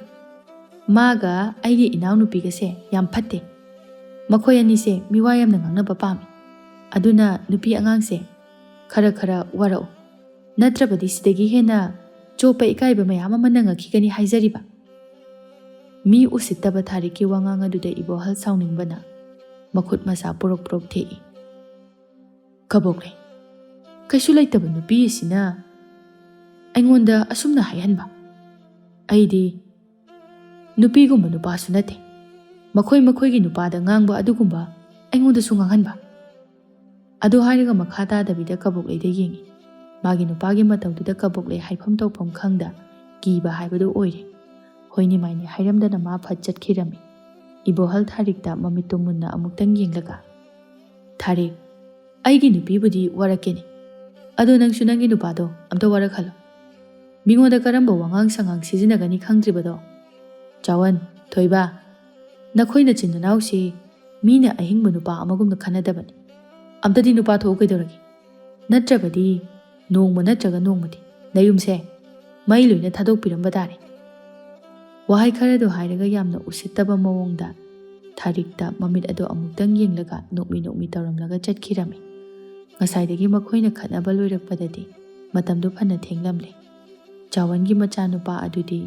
ꯃꯥꯒ ꯑꯩꯒꯤ ꯏꯅꯥꯎꯅꯨꯄꯤꯒꯁꯦ ꯌꯥꯝ ꯐꯠꯇꯦ꯫ ꯃꯈꯣꯏ ꯑꯅꯤꯁꯦ ꯃꯤꯋꯥ ꯌꯥꯝꯅ ꯉꯥꯡꯅꯕ ꯄꯥꯝꯃꯤ꯫ ꯑꯗꯨꯅ ꯅꯨꯄꯤ ꯑꯉꯥꯡꯁꯦ ꯈꯔ ꯈꯔ ꯋꯥꯔꯛꯎ꯫ ꯅꯠꯇ꯭ꯔꯕꯗꯤ ꯁꯤꯗꯒꯤ ꯍꯦꯟꯅ ꯆꯣꯞꯄ ꯏꯀꯥꯏꯕ ꯃꯌꯥꯝ ꯑꯃ ꯅꯪꯉꯛꯈꯤꯒꯅꯤ ꯍꯥꯏꯖꯔꯤꯕ꯫" ꯃꯤ ꯎꯁꯤꯠꯇꯕ ꯊꯥꯔꯤꯛꯀꯤ ꯋꯥꯉꯥꯡ ꯑꯗꯨꯗ ꯏꯕꯣꯍꯜ ꯁꯥꯎꯅꯤꯡꯕꯅ ꯃꯈꯨꯠ ꯃꯁꯥ ꯄꯨꯔꯛ ꯄꯨꯔꯛ ꯊꯦꯛꯏ꯫ "ꯀꯕꯣꯛꯂꯩ, ꯀꯩꯁꯨ ꯂꯩꯇꯕ ꯅꯨꯄꯤ ꯑꯁꯤꯅ ꯑꯩꯉꯣꯟꯗ ꯑꯁꯨꯝꯅ ꯍꯥꯏꯍꯟꯕ? ꯑꯩꯗꯤ ꯅꯨꯄꯤꯒꯨꯝꯕ ꯅꯨꯄꯥꯁꯨ ꯅꯠꯇꯦ꯫ ꯃꯈꯣꯏ ꯃꯈꯣꯏꯒꯤ ꯅꯨꯄꯥꯗ ꯉꯥꯡꯕ ꯑꯗꯨꯒꯨꯝꯕ ꯑꯩꯉꯣꯟꯗꯁꯨ ꯉꯥꯡꯍꯟꯕ?" ꯑꯗꯨ ꯍꯥꯏꯔꯒ ꯃꯈꯥ ꯇꯥꯗꯕꯤꯗ ꯀꯕꯣꯛꯂꯩꯗ ꯌꯦꯡꯉꯤ꯫ ꯃꯥꯒꯤ ꯅꯨꯄꯥꯒꯤ ꯃꯇꯧꯗꯨꯗ ꯀꯕꯣꯛꯂꯩ ꯍꯥꯏꯐꯝ ꯇꯧꯐꯝ ꯈꯪꯗ ꯀꯤꯕ ꯍꯥꯏꯕꯗꯨ ꯑꯣꯏꯔꯦ꯫ ꯍꯣꯏꯅꯤ ꯃꯥꯏꯅꯤ ꯍꯥꯏꯔꯝꯗꯅ ꯃꯥ ꯐꯠ ꯆꯠꯈꯤꯔꯝꯃꯤ꯫ ꯏꯕꯣꯍꯜ ꯊꯥꯔꯤꯛꯇ ꯃꯃꯤꯠꯇꯨ ꯃꯨꯟꯅ ꯑꯃꯨꯛꯇꯪ ꯌꯦꯡꯂꯒ, "ꯊꯥꯔꯤꯛ, ꯑꯩꯒꯤ ꯅꯨꯄꯤꯕꯨꯗꯤ ꯋꯥꯔꯛꯀꯦꯅꯦ꯫ ꯑꯗꯣ ꯅꯪꯁꯨ ꯅꯪꯒꯤ ꯅꯨꯄꯥꯗꯣ ꯑꯝꯇ ꯋꯥꯔꯛꯍꯜꯂꯣ꯫ ꯃꯤꯉꯣꯟꯗ ꯀꯔꯝꯕ ꯋꯥꯉꯥꯡ ꯁꯉꯥꯡ ꯁꯤꯖꯤꯟꯅꯒꯅꯤ ꯈꯪꯗ꯭ꯔꯤꯕꯗꯣ? ꯆꯥꯎꯋꯟ, ꯊꯣꯏꯕ, ꯅꯈꯣꯏ ꯅꯆꯤꯟ ꯅꯅꯥꯎꯁꯤ ꯃꯤꯅ ꯑꯍꯤꯡꯕ ꯅꯨꯄꯥ ꯑꯃꯒꯨꯝꯅ ꯈꯟꯅꯗꯕꯅꯤ꯫ ꯑꯝꯇꯗꯤ ꯅꯨꯄꯥ ꯊꯣꯛꯎ ꯀꯩꯗꯧꯔꯒꯦ? ꯅꯠꯇ꯭ꯔꯕꯗꯤ ꯅꯣꯡꯃ ꯅꯠꯇ꯭ꯔꯒ ꯅꯣꯡꯃꯗꯤ ꯅꯌꯨꯝꯁꯦ ꯃꯩ ꯂꯣꯏꯅ ꯊꯥꯗꯣꯛꯄꯤꯔꯝꯕ ꯇꯥꯔꯦ꯫" ꯋꯥꯍꯩ ꯈꯔꯗꯣ ꯍꯥꯏꯔꯒ ꯌꯥꯝꯅ ꯎꯁꯤꯠꯇꯕ ꯃꯑꯣꯡꯗ ꯊꯥꯔꯤꯛꯇ ꯃꯃꯤꯠ ꯑꯗꯨ ꯑꯃꯨꯛꯇꯪ ꯌꯦꯡꯂꯒ ꯅꯣꯛꯃꯤ ꯅꯣꯛꯃꯤ ꯇꯧꯔꯝꯂꯒ ꯆꯠꯈꯤꯔꯝꯃꯤ꯫ ꯉꯁꯥꯏꯗꯒꯤ ꯃꯈꯣꯏꯅ ꯈꯠꯅꯕ ꯂꯣꯏꯔꯛꯄꯗꯗꯤ ꯃꯇꯝꯗꯨ ꯐꯅ ꯊꯦꯡꯂꯝꯂꯦ꯫ ꯆꯥꯎꯋꯟꯒꯤ ꯃꯆꯥꯅꯨꯄꯥ ꯑꯗꯨꯗꯤ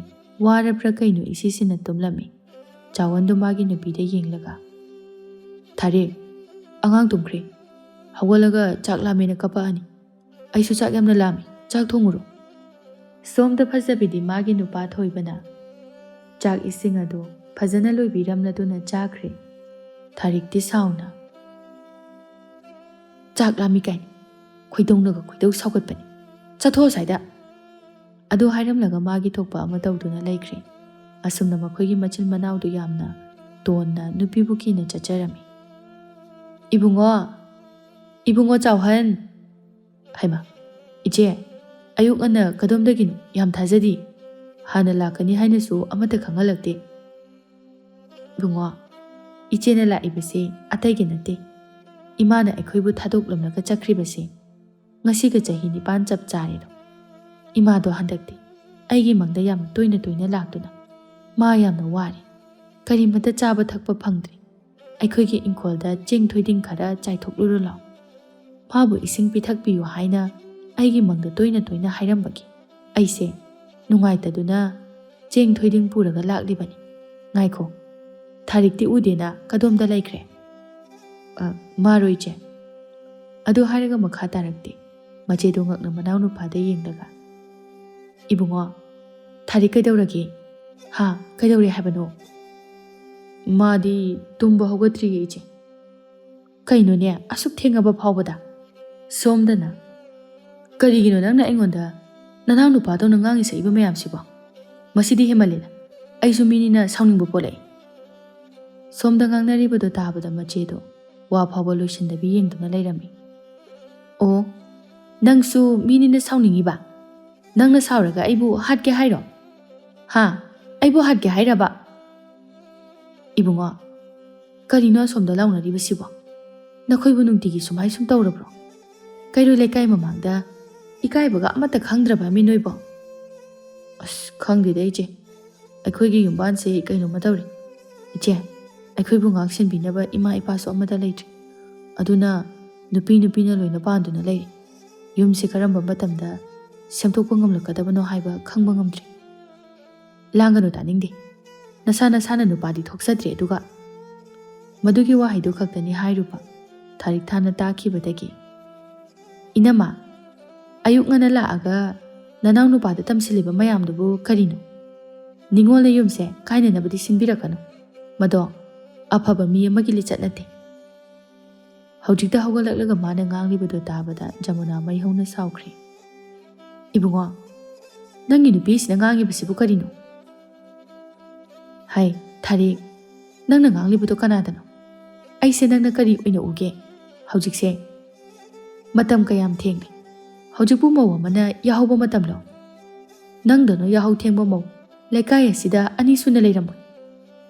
ꯋꯥꯔꯕ꯭ꯔꯥ ꯀꯩꯅꯣ ꯏꯁꯤꯁꯤꯅ ꯇꯨꯝꯂꯝꯃꯤ꯫ ꯆꯥꯎꯋꯟꯗꯨ ꯃꯥꯒꯤ ꯅꯨꯄꯤꯗ ꯌꯦꯡꯂꯒ, "ꯊꯥꯔꯤꯛ, ꯑꯉꯥꯡ ꯇꯨꯝꯈ꯭ꯔꯦ꯫ ꯍꯧꯒꯠꯂꯒ ꯆꯥꯛ ꯂꯥꯝꯃꯦꯅ ꯀꯞꯄꯛꯑꯅꯤ꯫ ꯑꯩꯁꯨ ꯆꯥꯛ ꯌꯥꯝꯅ ꯂꯥꯝꯃꯤ, ꯆꯥꯛ ꯊꯣꯡꯉꯨꯔꯣ꯫ ꯁꯣꯝꯗ ꯐꯖꯕꯤꯗꯤ ꯃꯥꯒꯤ ꯅꯨꯄꯥ ꯊꯣꯏꯕꯅ ꯆꯥꯛ ꯏꯁꯤꯡ ꯑꯗꯨ ꯐꯖꯅ ꯂꯣꯏꯕꯤꯔꯝꯂꯗꯨꯅ ꯆꯥꯈ꯭ꯔꯦ꯫ ꯊꯥꯔꯤꯛꯇꯤ ꯁꯥꯎꯅ, "ꯆꯥꯛ ꯂꯥꯝꯃꯤ ꯀꯥꯏꯅ ꯈꯣꯏꯗꯧꯅꯒ ꯈꯣꯏꯗꯧ ꯁꯥꯎꯒꯠꯄꯅꯤ꯫ ꯆꯠꯊꯣꯛ ꯑꯁ꯭ꯋꯥꯏꯗ!" ꯑꯗꯨ ꯍꯥꯏꯔꯝꯂꯒ ꯃꯥꯒꯤ ꯊꯣꯛꯄ ꯑꯃ ꯇꯧꯗꯨꯅ ꯂꯩꯈ꯭ꯔꯦ꯫ ꯑꯁꯨꯝꯅ ꯃꯈꯣꯏꯒꯤ ꯃꯆꯤꯟ ꯃꯅꯥꯎꯗꯨ ꯌꯥꯝꯅ ꯇꯣꯟꯅ ꯅꯨꯄꯤꯕꯨ ꯀꯤꯅ ꯆꯠꯆꯔꯝꯃꯤ꯫ "ꯏꯕꯨꯡꯉꯣ! ꯏꯕꯨꯡꯉꯣ ꯆꯥꯎꯍꯟ!" "ꯍꯩꯃꯥ! ꯏꯆꯦ, ꯑꯌꯨꯛ ꯉꯟꯅ ꯀꯗꯣꯝꯗꯒꯤꯅꯣ? ꯌꯥꯝ ꯊꯥꯖꯗꯦ꯫ ꯍꯥꯟꯅ ꯂꯥꯛꯀꯅꯤ ꯍꯥꯏꯅꯁꯨ ꯑꯃꯠꯇ ꯈꯪꯍꯜꯂꯛꯇꯦ꯫" "ꯏꯕꯨꯡꯉꯣ, ꯏꯆꯦꯅ ꯂꯥꯛꯏꯕꯁꯦ ꯑꯇꯩꯒꯤ ꯅꯠꯇꯦ꯫ ꯏꯃꯥꯅ ꯑꯩꯈꯣꯏꯕꯨ ꯊꯥꯗꯣꯛꯂꯝꯂꯒ ꯆꯠꯈ꯭ꯔꯤꯕꯁꯦ ꯉꯁꯤꯒ ꯆꯍꯤ ꯅꯤꯄꯥꯟ ꯆꯞ ꯆꯥꯔꯦꯗꯣ꯫ ꯏꯃꯥꯗꯣ ꯍꯟꯗꯛꯇꯤ ꯑꯩꯒꯤ ꯃꯪꯗ ꯌꯥꯝ ꯇꯣꯏꯅ ꯇꯣꯏꯅ ꯂꯥꯛꯇꯨꯅ ꯃꯥ ꯌꯥꯝꯅ ꯋꯥꯔꯦ꯫ ꯀꯔꯤꯃꯠꯇ ꯆꯥꯕ ꯊꯛꯄ ꯐꯪꯗ꯭ꯔꯦ꯫ ꯑꯩꯈꯣꯏꯒꯤ ꯏꯪꯈꯣꯜꯗ ꯆꯦꯡ ꯊꯣꯏꯗꯤꯡ ꯈꯔ ꯆꯥꯏꯊꯣꯛꯂꯨꯔꯣ ꯂꯥꯎ꯫ ꯃꯥꯕꯨ ꯏꯁꯤꯡ ꯄꯤꯊꯛꯄꯤꯌꯨ ꯍꯥꯏꯅ ꯑꯩꯒꯤ ꯃꯪꯗ ꯇꯣꯏꯅ ꯇꯣꯏꯅ ꯍꯥꯏꯔꯝꯕꯒꯤ ꯑꯩꯁꯦ ꯅꯨꯡꯉꯥꯏꯇꯗꯨꯅ ꯆꯦꯡ ꯊꯣꯏꯗꯤꯡ ꯄꯨꯔꯒ ꯂꯥꯛꯂꯤꯕꯅꯤ꯫ ꯉꯥꯏꯈꯣ, ꯊꯥꯔꯤꯛꯇꯤ ꯎꯗꯦꯅ ꯀꯗꯣꯝꯗ ꯂꯩꯈ꯭ꯔꯦ?" "ꯑ, ꯃꯥꯔꯣ ꯏꯆꯦ꯫" ꯑꯗꯨ ꯍꯥꯏꯔꯒ ꯃꯈꯥ ꯇꯥꯔꯛꯇꯦ꯫ ꯃꯆꯦꯗꯣ ꯉꯛꯅ ꯃꯅꯥꯎꯅꯨꯄꯥꯗ ꯌꯦꯡꯂꯒ, "ꯏꯕꯨꯡꯉꯣ, ꯊꯥꯔꯤꯛ ꯀꯩꯗꯧꯔꯒꯦ? ꯍꯥ, ꯀꯩꯗꯧꯔꯦ ꯍꯥꯏꯕꯅꯣ?" "ꯃꯥꯗꯤ ꯇꯨꯝꯕ ꯍꯧꯒꯠꯇ꯭ꯔꯤꯌꯦ ꯏꯆꯦ꯫" "ꯀꯩꯅꯣꯅꯦ, ꯑꯁꯨꯛ ꯊꯦꯡꯉꯕ ꯐꯥꯎꯕꯗ?" ꯁꯣꯝꯗꯅ, "ꯀꯔꯤꯒꯤꯅꯣ ꯅꯪꯅ ꯑꯩꯉꯣꯟꯗ ꯅꯅꯥꯎ ꯅꯨꯄꯥꯗꯧꯅ ꯉꯥꯡꯉꯤ ꯁꯛꯏꯕ ꯃꯌꯥꯝꯁꯤꯕꯣ? ꯃꯁꯤꯗꯤ ꯍꯦꯟꯃꯜꯂꯦꯗ꯫ ꯑꯩꯁꯨ ꯃꯤꯅꯤꯅ ꯁꯥꯎꯅꯤꯡꯕ ꯄꯣꯛꯂꯛꯏ꯫" ꯁꯣꯝꯗ ꯉꯥꯡꯅꯔꯤꯕꯗꯣ ꯇꯥꯕꯗ ꯃꯆꯦꯗꯣ ꯋꯥ ꯐꯥꯎꯕ ꯂꯣꯏꯁꯤꯟꯗꯕꯤ ꯌꯦꯡꯗꯨꯅ ꯂꯩꯔꯝꯃꯤ꯫ "ꯑꯣ, ꯅꯪꯁꯨ ꯃꯤꯅꯤꯅ ꯁꯥꯎꯅꯤꯡꯉꯤꯕ? ꯅꯪꯅ ꯁꯥꯎꯔꯒ ꯑꯩꯕꯨ ꯍꯥꯠꯀꯦ ꯍꯥꯏꯔꯣ? ꯍꯥ? ꯑꯩꯕꯨ ꯍꯥꯠꯀꯦ ꯍꯥꯏꯔꯕ?" "ꯏꯕꯨꯡꯉꯣ, ꯀꯔꯤꯅꯣ ꯑꯁꯣꯝꯗ ꯂꯥꯎꯅꯔꯤꯕꯁꯤꯕꯣ? ꯅꯈꯣꯏꯕꯨ ꯅꯨꯡꯇꯤꯒꯤ ꯁꯨꯃꯥꯏ ꯁꯨꯝ ꯇꯧꯔꯕ꯭ꯔꯣ? ꯀꯩꯔꯣꯏ ꯂꯩꯀꯥꯏ ꯃꯃꯥꯡꯗ ꯏꯀꯥꯏꯕꯒ ꯑꯃꯠꯇ ꯈꯪꯗ꯭ꯔꯕ ꯃꯤ ꯅꯣꯏꯕꯣ?" "ꯑꯁ, ꯈꯪꯗꯦꯗ ꯏꯆꯦ꯫ ꯑꯩꯈꯣꯏꯒꯤ ꯌꯨꯝꯕꯥꯟꯁꯦ ꯀꯩꯅꯣꯝꯃ ꯇꯧꯔꯦ꯫ ꯏꯆꯦ, ꯑꯩꯈꯣꯏꯕꯨ ꯉꯥꯛ ꯁꯦꯟꯕꯤꯅꯕ ꯏꯃꯥ ꯏꯄꯥꯁꯨ ꯑꯃꯠꯇ ꯂꯩꯇ꯭ꯔꯦ꯫ ꯑꯗꯨꯅ ꯅꯨꯄꯤ ꯅꯨꯄꯤꯅ ꯂꯣꯏꯅ ꯄꯥꯟꯗꯨꯅ ꯂꯩꯔꯦ꯫ ꯌꯨꯝꯁꯦ ꯀꯔꯝꯕ ꯃꯇꯝꯗ ꯁꯦꯝꯗꯣꯛꯄ ꯉꯝꯂꯛꯀꯗꯕꯅꯣ ꯍꯥꯏꯕ ꯈꯪꯕ ꯉꯝꯗ꯭ꯔꯦ꯫" "ꯂꯥꯡꯒꯅꯨ, ꯇꯥꯅꯤꯡꯗꯦ꯫ ꯅꯁꯥ ꯅꯁꯥꯅ ꯅꯨꯄꯥꯗꯤ ꯊꯣꯛꯆꯗ꯭ꯔꯦ ꯑꯗꯨꯒ꯫" ꯃꯗꯨꯒꯤ ꯋꯥꯍꯩꯗꯨ ꯈꯛꯇꯅꯤ ꯍꯥꯏꯔꯨꯕ꯫ ꯊꯥꯔꯤꯛꯊꯥꯅ ꯇꯥꯈꯤꯕꯗꯒꯤ, "ꯏꯅꯝꯃ, ꯑꯌꯨꯛ ꯉꯟꯅ ꯂꯥꯛꯑꯒ ꯅꯅꯥꯎ ꯅꯨꯄꯥꯗ ꯇꯝꯁꯤꯜꯂꯤꯕ ꯃꯌꯥꯝꯗꯨꯕꯨ ꯀꯔꯤꯅꯣ? ꯅꯤꯉꯣꯜꯅ ꯌꯨꯝꯁꯦ ꯀꯥꯏꯅꯅꯕꯗꯤ ꯁꯤꯟꯕꯤꯔꯛꯀꯅꯨ꯫ ꯃꯗꯣ ꯑꯐꯕ ꯃꯤ ꯑꯃꯒꯤ ꯂꯤꯆꯠ ꯅꯠꯇꯦ꯫" ꯍꯧꯖꯤꯛꯇ ꯍꯧꯒꯠꯂꯛꯂꯒ ꯃꯥꯅ ꯉꯥꯡꯂꯤꯕꯗꯨ ꯇꯥꯕꯗ ꯖꯃꯨꯅꯥ ꯃꯩ ꯍꯧꯅ ꯁꯥꯎꯈ꯭ꯔꯦ꯫ "ꯏꯕꯨꯡꯉꯣ, ꯅꯪꯒꯤ ꯅꯨꯄꯤꯁꯤꯅ ꯉꯥꯡꯉꯤꯕꯁꯤꯕꯨ ꯀꯔꯤꯅꯣ?" "ꯍꯥꯏ, ꯊꯥꯔꯤꯛ, ꯅꯪꯅ ꯉꯥꯡꯂꯤꯕꯗꯣ ꯀꯅꯥꯗꯅꯣ? ꯑꯩꯁꯦ ꯅꯪꯅ ꯀꯔꯤ ꯑꯣꯏꯅ ꯎꯒꯦ? ꯍꯧꯖꯤꯛꯁꯦ ꯃꯇꯝ ꯀꯌꯥꯝ ꯊꯦꯡꯂꯦ? ꯍꯧꯖꯤꯛꯄꯨ ꯃꯧ ꯑꯃꯅ ꯌꯥꯍꯧꯕ ꯃꯇꯝꯂꯣ? ꯅꯪꯗꯧꯅ ꯌꯥꯍꯧ ꯊꯦꯡꯕ ꯃꯧ ꯂꯩꯀꯥꯏ ꯑꯁꯤꯗ ꯑꯅꯤ ꯁꯨꯅ ꯂꯩꯔꯝꯃꯣꯏ꯫"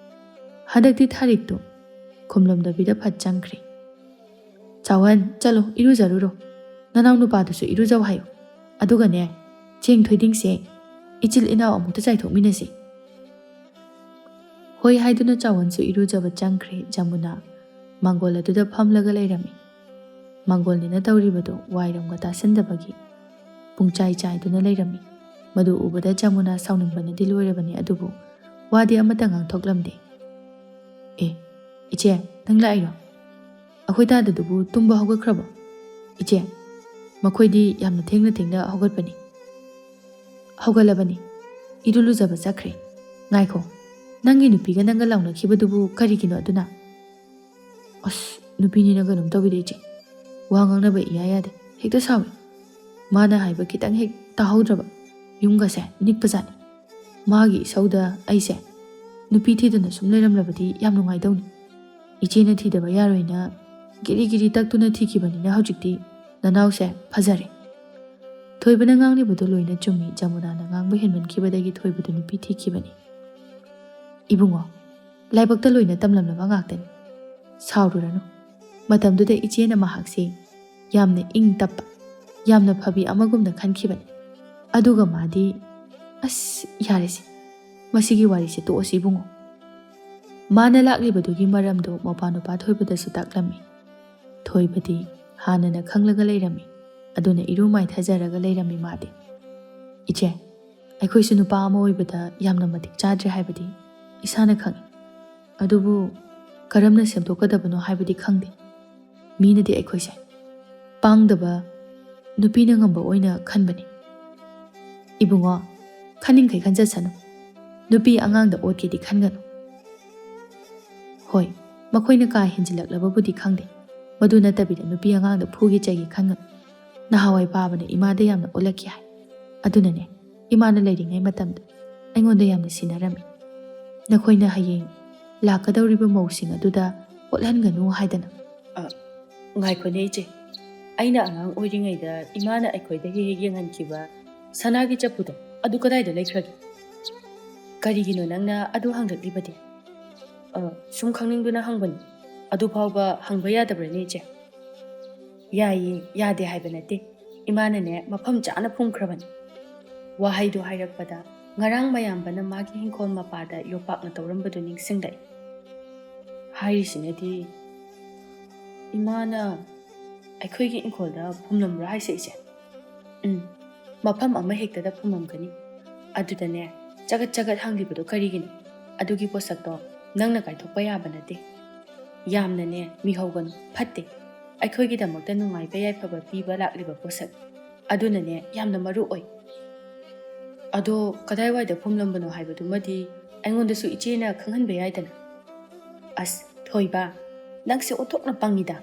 ꯍꯟꯗꯛꯇꯤ ꯊꯥꯔꯤꯛꯇꯨ ꯈꯨꯝꯂꯝꯗꯕꯤꯗ ꯐꯠ ꯆꯪꯈ꯭ꯔꯦ꯫ "ꯆꯥꯎꯍꯟ, ꯆꯠꯂꯣ, ꯏꯔꯨꯖꯔꯨꯔꯣ꯫ ꯅꯅꯥꯎ ꯅꯨꯄꯥꯗꯨꯁꯨ ꯏꯔꯨꯖꯧ ꯍꯥꯏꯌꯨ꯫ ꯑꯗꯨꯒꯅꯦ, ꯆꯦꯡ ꯊꯣꯏꯗꯤꯡꯁꯦ ꯏꯆꯤꯜ ꯏꯅꯥꯎ ꯑꯃꯨꯛꯇ ꯆꯥꯏꯊꯣꯛꯃꯤꯟꯅꯁꯤ꯫" ꯍꯣꯏ ꯍꯥꯏꯗꯨꯅ ꯆꯥꯎꯍꯟꯁꯨ ꯏꯔꯨꯖꯕ ꯆꯪꯈ꯭ꯔꯦ꯫ ꯖꯃꯨꯅꯥ ꯃꯥꯡꯒꯣꯜ ꯑꯗꯨꯗ ꯐꯝꯂꯒ ꯂꯩꯔꯝꯃꯤ꯫ ꯃꯥꯡꯒꯣꯜꯅꯤꯅ ꯇꯧꯔꯤꯕꯗꯨ ꯋꯥꯏꯔꯝꯒ ꯇꯥꯁꯟꯗꯕꯒꯤ ꯄꯨꯡꯆꯥꯏ ꯆꯥꯏꯗꯨꯅ ꯂꯩꯔꯝꯃꯤ꯫ ꯃꯗꯨ ꯎꯕꯗ ꯖꯃꯨꯅꯥ ꯁꯥꯎꯅꯤꯡꯕꯅꯗꯤ ꯂꯣꯏꯔꯕꯅꯤ, ꯑꯗꯨꯕꯨ ꯋꯥꯗꯤ ꯑꯃꯠꯇ ꯉꯥꯡꯊꯣꯛꯂꯝꯗꯦ꯫ "ꯑꯦ, ꯏꯆꯦ, ꯅꯪ ꯂꯥꯛꯏꯔꯣ? ꯑꯩꯈꯣꯏ ꯇꯥꯗꯗꯨꯕꯨ ꯇꯨꯝꯕ ꯍꯧꯒꯠꯈ꯭ꯔꯕꯣ? ꯏꯆꯦ, ꯃꯈꯣꯏꯗꯤ ꯌꯥꯝꯅ ꯊꯦꯡꯅ ꯊꯦꯡꯅ ꯍꯧꯒꯠꯄꯅꯤ꯫" "ꯍꯧꯒꯠꯂꯕꯅꯤ, ꯏꯔꯨ ꯂꯨꯖꯕ ꯆꯠꯈ꯭ꯔꯦ꯫ ꯉꯥꯏꯈꯣ, ꯅꯪꯒꯤ ꯅꯨꯄꯤꯒ ꯅꯪꯒ ꯂꯥꯎꯅꯈꯤꯕꯗꯨꯕꯨ ꯀꯔꯤꯒꯤꯅꯣ ꯑꯗꯨꯅ?" "ꯑꯁ, ꯅꯨꯄꯤꯅꯤꯅ ꯀꯩꯅꯣꯝ ꯇꯧꯋꯤꯗ ꯏꯆꯦ꯫ ꯋꯥ ꯉꯥꯡꯅꯕ ꯏꯌꯥ ꯌꯥꯗꯦ꯫ ꯍꯦꯛꯇ ꯁꯥꯎꯏ꯫ ꯃꯥꯅ ꯍꯥꯏꯕ ꯈꯤꯇꯪ ꯍꯦꯛ ꯇꯥꯍꯧꯗ꯭ꯔꯕ ꯌꯨꯝꯒꯁꯦ ꯅꯤꯛꯄꯖꯥꯠꯅꯤ꯫ ꯃꯥꯒꯤ ꯏꯁꯧꯗ ꯑꯩꯁꯦ ꯅꯨꯄꯤ ꯊꯤꯗꯅ ꯁꯨꯝ ꯂꯩꯔꯝꯂꯕꯗꯤ ꯌꯥꯝ ꯅꯨꯡꯉꯥꯏꯗꯧꯅꯤ꯫ ꯏꯆꯦꯅ ꯊꯤꯗꯕ ꯌꯥꯔꯣꯏꯅ ꯒꯤꯔꯤ ꯒꯤꯔꯤ ꯇꯛꯇꯨꯅ ꯊꯤꯈꯤꯕꯅꯤꯅ ꯍꯧꯖꯤꯛꯇꯤ ꯅꯅꯥꯎꯁꯦ ꯐꯖꯔꯦ꯫" ꯊꯣꯏꯕꯅ ꯉꯥꯡꯂꯤꯕꯗꯨ ꯂꯣꯏꯅ ꯆꯨꯝꯃꯤ꯫ ꯖꯃꯨꯅꯥꯅ ꯉꯥꯡꯕ ꯍꯦꯟꯃꯟꯈꯤꯕꯗꯒꯤ ꯊꯣꯏꯕꯗꯨ ꯅꯨꯄꯤ ꯊꯤꯈꯤꯕꯅꯤ꯫ "ꯏꯕꯨꯡꯉꯣ, ꯂꯥꯏꯕꯛꯇ ꯂꯣꯏꯅ ꯇꯝꯂꯝꯂꯕ ꯉꯥꯛꯇꯅꯤ꯫ ꯁꯥꯎꯔꯨꯔꯅꯨ꯫ ꯃꯇꯝꯗꯨꯗ ꯏꯆꯦꯅ ꯃꯍꯥꯛꯁꯦ ꯌꯥꯝꯅ ꯏꯪ ꯇꯞꯄ, ꯌꯥꯝꯅ ꯐꯕꯤ ꯑꯃꯒꯨꯝꯅ ꯈꯟꯈꯤꯕꯅꯤ꯫ ꯑꯗꯨꯒ ꯃꯥꯗꯤ, ꯑꯁ, ꯌꯥꯔꯦꯁꯦ꯫ ꯃꯁꯤꯒꯤ ꯋꯥꯔꯤꯁꯦ ꯇꯣꯛꯑꯁꯤ ꯏꯕꯨꯡꯉꯣ꯫" ꯃꯥꯅ ꯂꯥꯛꯂꯤꯕꯗꯨꯒꯤ ꯃꯔꯝꯗꯨ ꯃꯄꯥ ꯅꯨꯄꯥ ꯊꯣꯏꯕꯗꯁꯨ ꯇꯥꯛꯂꯝꯃꯤ꯫ ꯊꯣꯏꯕꯗꯤ ꯍꯥꯟꯅꯅ ꯈꯪꯂꯒ ꯂꯩꯔꯝꯃꯤ꯫ ꯑꯗꯨꯅ ꯏꯔꯨ ꯃꯥꯏꯊꯖꯔꯒ ꯂꯩꯔꯝꯃꯤ ꯃꯥꯗꯤ꯫ "ꯏꯆꯦ, ꯑꯩꯈꯣꯏꯁꯨ ꯅꯨꯄꯥ ꯑꯃ ꯑꯣꯏꯕꯗ ꯌꯥꯝꯅ ꯃꯇꯤꯛ ꯆꯥꯗ꯭ꯔꯦ ꯍꯥꯏꯕꯗꯤ ꯏꯁꯥꯅ ꯈꯪꯏ꯫ ꯑꯗꯨꯕꯨ ꯀꯔꯝꯅ ꯁꯦꯝꯗꯣꯛꯀꯗꯕꯅꯣ ꯍꯥꯏꯕꯗꯤ ꯈꯪꯗꯦ꯫ ꯃꯤꯅꯗꯤ ꯑꯩꯈꯣꯏꯁꯦ ꯄꯥꯡꯗꯕ, ꯅꯨꯄꯤꯅ ꯉꯝꯕ ꯑꯣꯏꯅ ꯈꯟꯕꯅꯤ꯫ ꯏꯕꯨꯡꯉꯣ, ꯈꯟꯅꯤꯡꯈꯩ ꯈꯟꯖꯁꯅꯨ꯫ ꯅꯨꯄꯤ ꯑꯉꯥꯡꯗ ꯑꯣꯠꯀꯦꯗꯤ ꯈꯟꯒꯅꯨ꯫ ꯍꯣꯏ, ꯃꯈꯣꯏꯅ ꯀꯥ ꯍꯦꯟꯖꯤꯜꯂꯛꯂꯕꯕꯨꯗꯤ ꯈꯪꯗꯦ꯫ ꯃꯗꯨ ꯅꯠꯇꯕꯤꯗ ꯅꯨꯄꯤ ꯑꯉꯥꯡꯗ ꯐꯨꯒꯦ ꯆꯩꯒꯦ ꯈꯟꯒꯅꯨ꯫ ꯅꯍꯥꯟꯋꯥꯏ ꯄꯥꯕꯅ ꯏꯃꯥꯗ ꯌꯥꯝꯅ ꯑꯣꯠꯂꯛꯈꯤ ꯍꯥꯏ꯫ ꯑꯗꯨꯅꯅꯦ, ꯏꯃꯥꯅ ꯂꯩꯔꯤꯉꯩ ꯃꯇꯝꯗ ꯑꯩꯉꯣꯟꯗ ꯌꯥꯝꯅ ꯁꯤꯟꯅꯔꯝꯃꯤ꯫ ꯅꯈꯣꯏꯅ ꯍꯌꯦꯡ ꯂꯥꯛꯀꯗꯧꯔꯤꯕ ꯃꯧꯁꯤꯡ ꯑꯗꯨꯗ ꯑꯣꯠꯍꯟꯒꯅꯨ ꯍꯥꯏꯗꯅ꯫ ꯑ, ꯉꯥꯏꯈꯣꯅꯦ ꯏꯆꯦ, ꯑꯩꯅ ꯑꯉꯥꯡ ꯑꯣꯏꯔꯤꯉꯩꯗ ꯏꯃꯥꯅ ꯑꯩꯈꯣꯏꯗ ꯍꯦꯛ ꯍꯦꯛ ꯌꯦꯡꯍꯟꯈꯤꯕ ꯁꯅꯥꯒꯤ ꯆꯐꯨꯗꯣ, ꯑꯗꯨ ꯀꯗꯥꯏꯗ ꯂꯩꯈ꯭ꯔꯒꯦ? ꯀꯔꯤꯒꯤꯅꯣ ꯅꯪꯅ ꯑꯗꯨ ꯍꯪꯂꯛꯂꯤꯕꯗꯤ? ꯑ, ꯁꯨꯝ ꯈꯪꯅꯤꯡꯗꯨꯅ ꯍꯪꯕꯅꯤ꯫ ꯑꯗꯨ ꯐꯥꯎꯕ ꯍꯪꯕ ꯌꯥꯗꯕ꯭ꯔꯅꯦ ꯏꯆꯦ? ꯌꯥꯏꯌꯦ, ꯌꯥꯗꯦ ꯍꯥꯏꯕ ꯅꯠꯇꯦ꯫ ꯏꯃꯥꯅꯅꯦ ꯃꯐꯝ ꯆꯥꯅ ꯐꯨꯝꯈ꯭ꯔꯕꯅꯤ꯫ ꯋꯥꯍꯩꯗꯣ ꯍꯥꯏꯔꯛꯄꯗ ꯉꯔꯥꯡ ꯃꯌꯥꯝꯕꯅ ꯃꯥꯒꯤ ꯍꯤꯡꯈꯣꯜ ꯃꯄꯥꯗ ꯌꯣꯄꯥꯛꯅ ꯇꯧꯔꯝꯕꯗꯨ ꯅꯤꯡꯁꯤꯡꯂꯛꯏ꯫ ꯍꯥꯏꯔꯤꯁꯤꯅꯗꯤ ꯏꯃꯥꯅ ꯑꯩꯈꯣꯏꯒꯤ ꯏꯪꯈꯣꯜꯗ ꯐꯨꯝꯂꯝꯕ꯭ꯔꯥ ꯍꯥꯏꯁꯦ ꯏꯆꯦ? ꯎꯝ, ꯃꯐꯝ ꯑꯃ ꯍꯦꯛꯇꯗ ꯐꯨꯝꯂꯝꯒꯅꯤ꯫ ꯑꯗꯨꯗꯅꯦ, ꯆꯒꯠ ꯆꯒꯠ ꯍꯥꯡꯂꯤꯕꯗꯣ ꯀꯔꯤꯒꯤꯅꯣ? ꯑꯗꯨꯒꯤ ꯄꯣꯠꯁꯛꯇꯣ ꯅꯪꯅ ꯀꯥꯏꯊꯣꯛꯄ ꯌꯥꯕ ꯅꯠꯇꯦ꯫ ꯌꯥꯝꯅꯅꯦ ꯃꯤꯍꯧꯒꯅꯨ, ꯐꯠꯇꯦ꯫ ꯑꯩꯈꯣꯏꯒꯤꯗꯃꯛꯇ ꯅꯨꯡꯉꯥꯏꯕ ꯌꯥꯏꯐꯕ ꯄꯤꯕ ꯂꯥꯛꯂꯤꯕ ꯄꯣꯠꯁꯛ ꯑꯗꯨꯅꯅꯦ ꯌꯥꯝꯅ ꯃꯔꯨ ꯑꯣꯏ꯫ ꯑꯗꯣ ꯀꯗꯥꯏꯋꯥꯏꯗ ꯐꯨꯝꯂꯝꯕꯅꯣ ꯍꯥꯏꯕꯗꯨꯃꯗꯤ ꯑꯩꯉꯣꯟꯗꯁꯨ ꯏꯆꯦꯅ ꯈꯪꯍꯟꯕ ꯌꯥꯏꯗꯅ꯫ ꯑꯁ, ꯊꯣꯏꯕ, ꯅꯪꯁꯦ ꯑꯣꯟꯊꯣꯛꯅ ꯄꯪꯉꯤꯗ꯫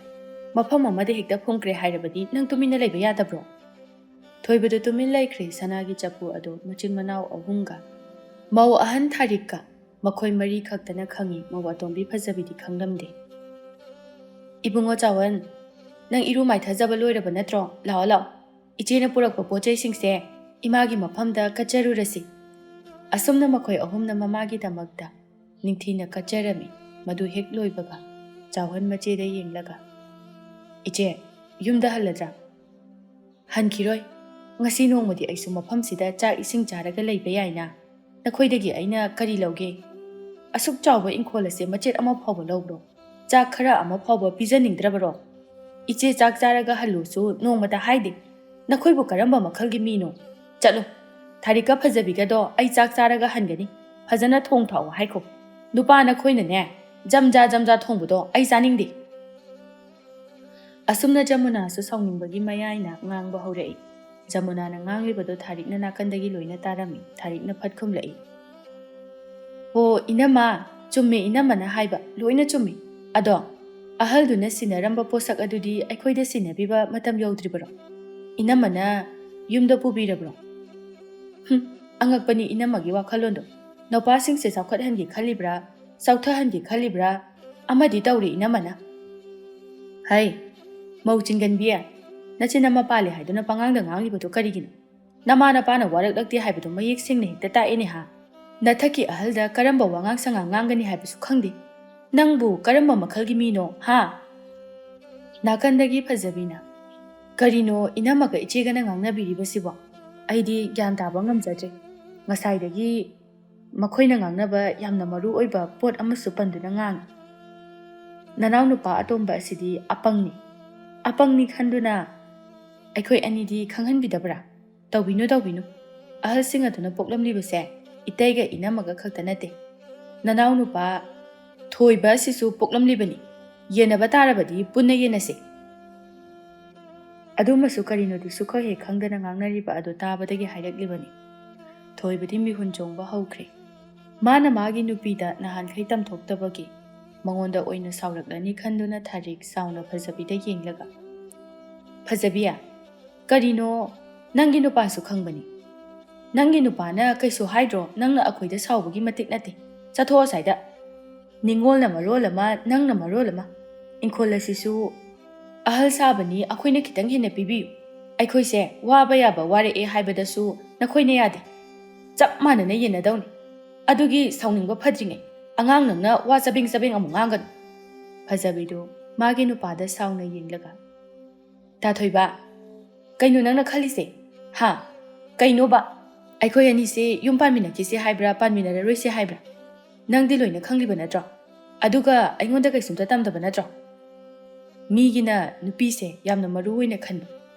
ꯃꯐꯝ ꯑꯃꯗ ꯍꯦꯛꯇ ꯐꯨꯝꯈ꯭ꯔꯦ ꯍꯥꯏꯔꯕꯗꯤ ꯅꯪ ꯇꯨꯃꯤꯟꯅ ꯂꯩꯕ ꯌꯥꯗꯕ꯭ꯔꯣ? ꯊꯣꯏꯕꯗꯨ ꯇꯨꯃꯤꯟ ꯂꯩꯈ꯭ꯔꯦ ꯁꯅꯥꯒꯤ ꯆꯐꯨ ꯑꯗꯨ ꯃꯆꯤꯟ ꯃꯅꯥꯎ ꯑꯍꯨꯝꯒ꯫ ꯃꯧ ꯑꯍꯟ ꯊꯥꯔꯤꯛꯀ ꯃꯈꯣꯏ ꯃꯔꯤ ꯈꯛꯇꯅ ꯈꯪꯏ, ꯃꯧ ꯑꯇꯣꯝꯕꯤ ꯐꯖꯕꯤꯗꯤ ꯈꯪꯂꯝꯗꯦ꯫ "ꯏꯕꯨꯡꯉꯣ ꯆꯥꯎꯍꯟ, ꯅꯪ ꯏꯔꯨ ꯃꯥꯏꯊꯖꯕ ꯂꯣꯏꯔꯕ ꯅꯠꯇ꯭ꯔꯣ? ꯂꯥꯛꯑꯣ, ꯂꯥꯛꯑꯣ꯫ ꯏꯆꯦꯅ ꯄꯨꯔꯛꯄ ꯄꯣꯠ ꯆꯩꯁꯤꯡꯁꯦ ꯏꯃꯥꯒꯤ ꯃꯐꯝꯗ ꯀꯠꯆꯔꯨꯔꯁꯤ꯫" ꯑꯁꯨꯝꯅ ꯃꯈꯣꯏ ꯑꯍꯨꯝꯅ ꯃꯃꯥꯒꯤꯗꯃꯛꯇ ꯅꯤꯡꯊꯤꯅ ꯀꯠꯆꯔꯝꯃꯤ꯫ ꯃꯗꯨ ꯍꯦꯛ ꯂꯣꯏꯕꯒ ꯆꯥꯎꯍꯟ ꯃꯆꯦꯗ ꯌꯦꯡꯂꯒ, "ꯏꯆꯦ, ꯌꯨꯝꯗ ꯍꯜꯂꯗ꯭ꯔꯥ?" "ꯍꯟꯈꯤꯔꯣꯏ꯫ ꯉꯁꯤ ꯅꯣꯡꯃꯗꯤ ꯑꯩꯁꯨ ꯃꯐꯝꯁꯤꯗ ꯆꯥꯛ ꯏꯁꯤꯡ ꯆꯥꯔꯒ ꯂꯩꯕ ꯌꯥꯏꯅ꯫ ꯅꯈꯣꯏꯗꯒꯤ ꯑꯩꯅ ꯀꯔꯤ ꯂꯧꯒꯦ? ꯑꯁꯨꯛ ꯆꯥꯎꯕ ꯏꯪꯈꯣꯜ ꯑꯁꯦ ꯃꯆꯦꯠ ꯑꯃ ꯐꯥꯎꯕ ꯂꯧꯕ꯭ꯔꯣ? ꯆꯥꯛ ꯈꯔ ꯑꯃ ꯐꯥꯎꯕ ꯄꯤꯖꯅꯤꯡꯗ꯭ꯔꯕꯔꯣ? ꯏꯆꯦ ꯆꯥꯛ ꯆꯥꯔꯒ ꯍꯜꯂꯨꯁꯨ ꯅꯣꯡꯃꯇ ꯍꯥꯏꯗꯦ꯫ ꯅꯈꯣꯏꯕꯨ ꯀꯔꯝꯕ ꯃꯈꯜꯒꯤ ꯃꯤꯅꯣ? ꯆꯠꯂꯣ, ꯊꯥꯔꯤꯛꯀ ꯐꯖꯕꯤꯒꯗꯣ ꯑꯩ ꯆꯥꯛ ꯆꯥꯔꯒ ꯍꯟꯒꯅꯤ꯫ ꯐꯖꯅ ꯊꯣꯡ ꯊꯥꯛꯑꯣ ꯍꯥꯏꯈꯣ꯫ ꯅꯨꯄꯥ ꯅꯈꯣꯏꯅꯅꯦ, ꯖꯝꯖꯥ ꯖꯝꯖꯥ ꯊꯣꯡꯕꯗꯣ ꯑꯩ ꯆꯥꯅꯤꯡꯗꯦ꯫" ꯑꯁꯨꯝꯅ ꯖꯃꯨꯅꯥꯁꯨ ꯁꯥꯎꯅꯤꯡꯕꯒꯤ ꯃꯌꯥꯏꯅ ꯉꯥꯡꯕ ꯍꯧꯔꯛꯏ꯫ ꯖꯃꯨꯅꯥꯅ ꯉꯥꯡꯂꯤꯕꯗꯨ ꯊꯥꯔꯤꯛꯅ ꯅꯥꯀꯟꯗꯒꯤ ꯂꯣꯏꯅ ꯇꯥꯔꯝꯃꯤ꯫ ꯊꯥꯔꯤꯛꯅ ꯐꯠ ꯈꯨꯝꯂꯛꯏ, "ꯍꯣ ꯏꯅꯝꯃ, ꯆꯨꯝꯃꯦ ꯏꯅꯝꯃꯅ ꯍꯥꯏꯕ, ꯂꯣꯏꯅ ꯆꯨꯝꯃꯤ꯫ ꯑꯗꯣ ꯑꯍꯜꯗꯨꯅ ꯁꯤꯟꯅꯔꯝꯕ ꯄꯣꯠꯁꯛ ꯑꯗꯨꯗꯤ ꯑꯩꯈꯣꯏꯗ ꯁꯤꯟꯅꯕꯤꯕ ꯃꯇꯝ ꯌꯧꯗ꯭ꯔꯤꯕꯔꯣ? ꯏꯅꯝꯃꯅ ꯌꯨꯝꯗ ꯄꯨꯕꯤꯔꯕ꯭ꯔꯣ?" ꯍꯨꯝ, ꯑꯉꯛꯄꯅꯤ ꯏꯅꯝꯃꯒꯤ ꯋꯥꯈꯜꯂꯣꯟꯗꯣ꯫ ꯅꯨꯄꯥꯁꯤꯡꯁꯦ ꯆꯥꯎꯈꯠꯍꯟꯒꯦ ꯈꯜꯂꯤꯕ꯭ꯔꯥ, ꯆꯥꯎꯊꯍꯟꯒꯦ ꯈꯜꯂꯤꯕ꯭ꯔꯥ, ꯑꯃꯗꯤ ꯇꯧꯔꯤ ꯏꯅꯝꯃꯅ꯫ ꯍꯩ, ꯃꯧ ꯆꯤꯡꯒꯟꯕꯤ, ꯅꯆꯤꯟ ꯑꯃ ꯄꯥꯜꯂꯦ ꯍꯥꯏꯗꯨꯅ ꯄꯉꯥꯡꯗ ꯉꯥꯡꯂꯤꯕꯗꯨ ꯀꯔꯤꯒꯤꯅꯣ? ꯅꯃꯥ ꯅꯄꯥꯅ ꯋꯥꯔꯛꯂꯛꯇꯦ ꯍꯥꯏꯕꯗꯨ ꯃꯌꯦꯛ ꯁꯦꯡꯅ ꯍꯦꯛꯇ ꯇꯥꯛꯑꯦꯅꯦ ꯍꯥ? ꯅꯊꯛꯀꯤ ꯑꯍꯜꯗ ꯀꯔꯝꯕ ꯋꯥꯉꯥꯡ ꯁꯉꯥꯡ ꯉꯥꯡꯒꯅꯤ ꯍꯥꯏꯕꯁꯨ ꯈꯪꯗꯦ꯫ ꯅꯪꯕꯨ ꯀꯔꯝꯕ ꯃꯈꯜꯒꯤ ꯃꯤꯅꯣ ꯍꯥ? ꯅꯥꯀꯟꯗꯒꯤ ꯐꯖꯕꯤꯅ, "ꯀꯔꯤꯅꯣ ꯏꯅꯝꯃꯒ ꯏꯆꯦꯒꯅ ꯉꯥꯡꯅꯕꯤꯔꯤꯕꯁꯤꯕꯣ? ꯑꯩꯗꯤ ꯒ꯭ꯌꯥꯟ ꯇꯥꯕ ꯉꯝꯖꯗ꯭ꯔꯦ꯫ ꯉꯁꯥꯏꯗꯒꯤ ꯃꯈꯣꯏꯅ ꯉꯥꯡꯅꯕ ꯌꯥꯝꯅ ꯃꯔꯨ ꯑꯣꯏꯕ ꯄꯣꯠ ꯑꯃꯁꯨ ꯄꯟꯗꯨꯅ ꯉꯥꯡꯏ꯫ ꯅꯅꯥꯎꯅꯨꯄꯥ ꯑꯇꯣꯝꯕ ꯑꯁꯤꯗꯤ ꯑꯄꯪꯅꯤ꯫ ꯑꯄꯪꯅꯤ ꯈꯟꯗꯨꯅ ꯑꯩꯈꯣꯏ ꯑꯅꯤꯗꯤ ꯈꯪꯍꯟꯕꯤꯗꯕ꯭ꯔꯥ? ꯇꯧꯕꯤꯅꯨ, ꯇꯧꯕꯤꯅꯨ꯫ ꯑꯍꯜꯁꯤꯡ ꯑꯗꯨꯅ ꯄꯣꯛꯂꯝꯂꯤꯕꯁꯦ ꯏꯇꯩꯒ ꯏꯅꯝꯃꯒ ꯈꯛꯇ ꯅꯠꯇꯦ꯫ ꯅꯅꯥꯎꯅꯨꯄꯥ ꯊꯣꯏꯕ ꯑꯁꯤꯁꯨ ꯄꯣꯛꯂꯝꯂꯤꯕꯅꯤ꯫ ꯌꯦꯟꯅꯕ ꯇꯥꯔꯕꯗꯤ ꯄꯨꯟꯅ ꯌꯦꯟꯅꯁꯤ꯫" ꯑꯗꯨꯃꯁꯨ ꯀꯔꯤꯅꯣꯗꯤ ꯁꯨꯛꯈꯪ ꯍꯦꯛ ꯈꯪꯗꯅ ꯉꯥꯡꯅꯔꯤꯕ ꯑꯗꯨ ꯇꯥꯕꯗꯒꯤ ꯍꯥꯏꯔꯛꯂꯤꯕꯅꯤ꯫ ꯊꯣꯏꯕꯗꯤ ꯃꯤꯍꯨꯟ ꯆꯣꯡꯕ ꯍꯧꯈ꯭ꯔꯦ꯫ ꯃꯥꯅ ꯃꯥꯒꯤ ꯅꯨꯄꯤꯗ ꯅꯍꯥꯟꯈꯩ ꯇꯝꯊꯣꯛꯇꯕꯒꯤ ꯃꯉꯣꯟꯗ ꯑꯣꯏꯅ ꯁꯥꯎꯔꯛꯂꯅꯤ ꯈꯟꯗꯨꯅ ꯊꯥꯔꯤꯛ ꯆꯥꯎꯅ ꯐꯖꯕꯤꯗ ꯌꯦꯡꯂꯒ, "ꯐꯖꯕꯤ, ꯀꯔꯤꯅꯣ? ꯅꯪꯒꯤ ꯅꯨꯄꯥꯁꯨ ꯈꯪꯕꯅꯤ꯫ ꯅꯪꯒꯤ ꯅꯨꯄꯥꯅ ꯀꯩꯁꯨ ꯍꯥꯏꯗ꯭ꯔꯣ? ꯅꯪꯅ ꯑꯩꯈꯣꯏꯗ ꯁꯥꯎꯕꯒꯤ ꯃꯇꯤꯛ ꯅꯠꯇꯦ꯫ ꯆꯠꯊꯣꯛ ꯑꯁ꯭ꯋꯥꯏꯗ꯫ ꯅꯤꯡꯉꯣꯜꯅ ꯃꯔꯣꯜ ꯑꯃ, ꯅꯪꯅ ꯃꯔꯣꯜ ꯑꯃ꯫ ꯏꯪꯈꯣꯜ ꯑꯁꯤꯁꯨ ꯑꯍꯜ ꯁꯥꯕꯅꯤ, ꯑꯩꯈꯣꯏꯅ ꯈꯤꯇꯪ ꯍꯦꯟꯅ ꯄꯤꯕꯤꯌꯨ꯫ ꯑꯩꯈꯣꯏꯁꯦ ꯋꯥꯕ ꯌꯥꯕ ꯋꯥꯔꯛꯑꯦ ꯍꯥꯏꯕꯗꯁꯨ ꯅꯈꯣꯏꯅ ꯌꯥꯗꯦ꯫ ꯆꯞ ꯃꯥꯟꯅꯅ ꯌꯦꯟꯅꯗꯧꯅꯤ꯫ ꯑꯗꯨꯒꯤ ꯁꯥꯎꯅꯤꯡꯕ ꯐꯗ꯭ꯔꯤꯉꯩ ꯑꯉꯥꯡ ꯅꯪꯅ ꯋꯥ ꯆꯕꯦꯡ ꯆꯕꯦꯡ ꯑꯃꯨꯛ ꯉꯥꯡꯒꯅꯨ꯫" ꯐꯖꯕꯤꯗꯨ ꯃꯥꯒꯤ ꯅꯨꯄꯥꯗ ꯁꯥꯎꯅ ꯌꯦꯡꯂꯒ, "ꯇꯥꯊꯣꯏꯕ, ꯀꯩꯅꯣ ꯅꯪꯅ ꯈꯜꯂꯤꯁꯦ? ꯍꯥ? ꯀꯩꯅꯣꯕ? ꯑꯩꯈꯣꯏ ꯑꯅꯤꯁꯦ ꯌꯨꯝ ꯄꯥꯟꯃꯤꯟꯅꯈꯤꯁꯦ ꯍꯥꯏꯕ꯭ꯔꯥ, ꯄꯥꯟꯃꯤꯟꯅꯔꯔꯣꯏꯁꯦ ꯍꯥꯏꯕ꯭ꯔꯥ? ꯅꯪꯗꯤ ꯂꯣꯏꯅ ꯈꯪꯂꯤꯕ ꯅꯠꯇ꯭ꯔꯣ? ꯑꯗꯨꯒ ꯑꯩꯉꯣꯟꯗ ꯀꯩꯁꯨꯝꯇ ꯇꯝꯗꯕ ꯅꯠꯇ꯭ꯔꯣ? ꯃꯤꯒꯤꯅ ꯅꯨꯄꯤꯁꯦ ꯌꯥꯝꯅ ꯃꯔꯨ ꯑꯣꯏꯅ ꯈꯟꯕ,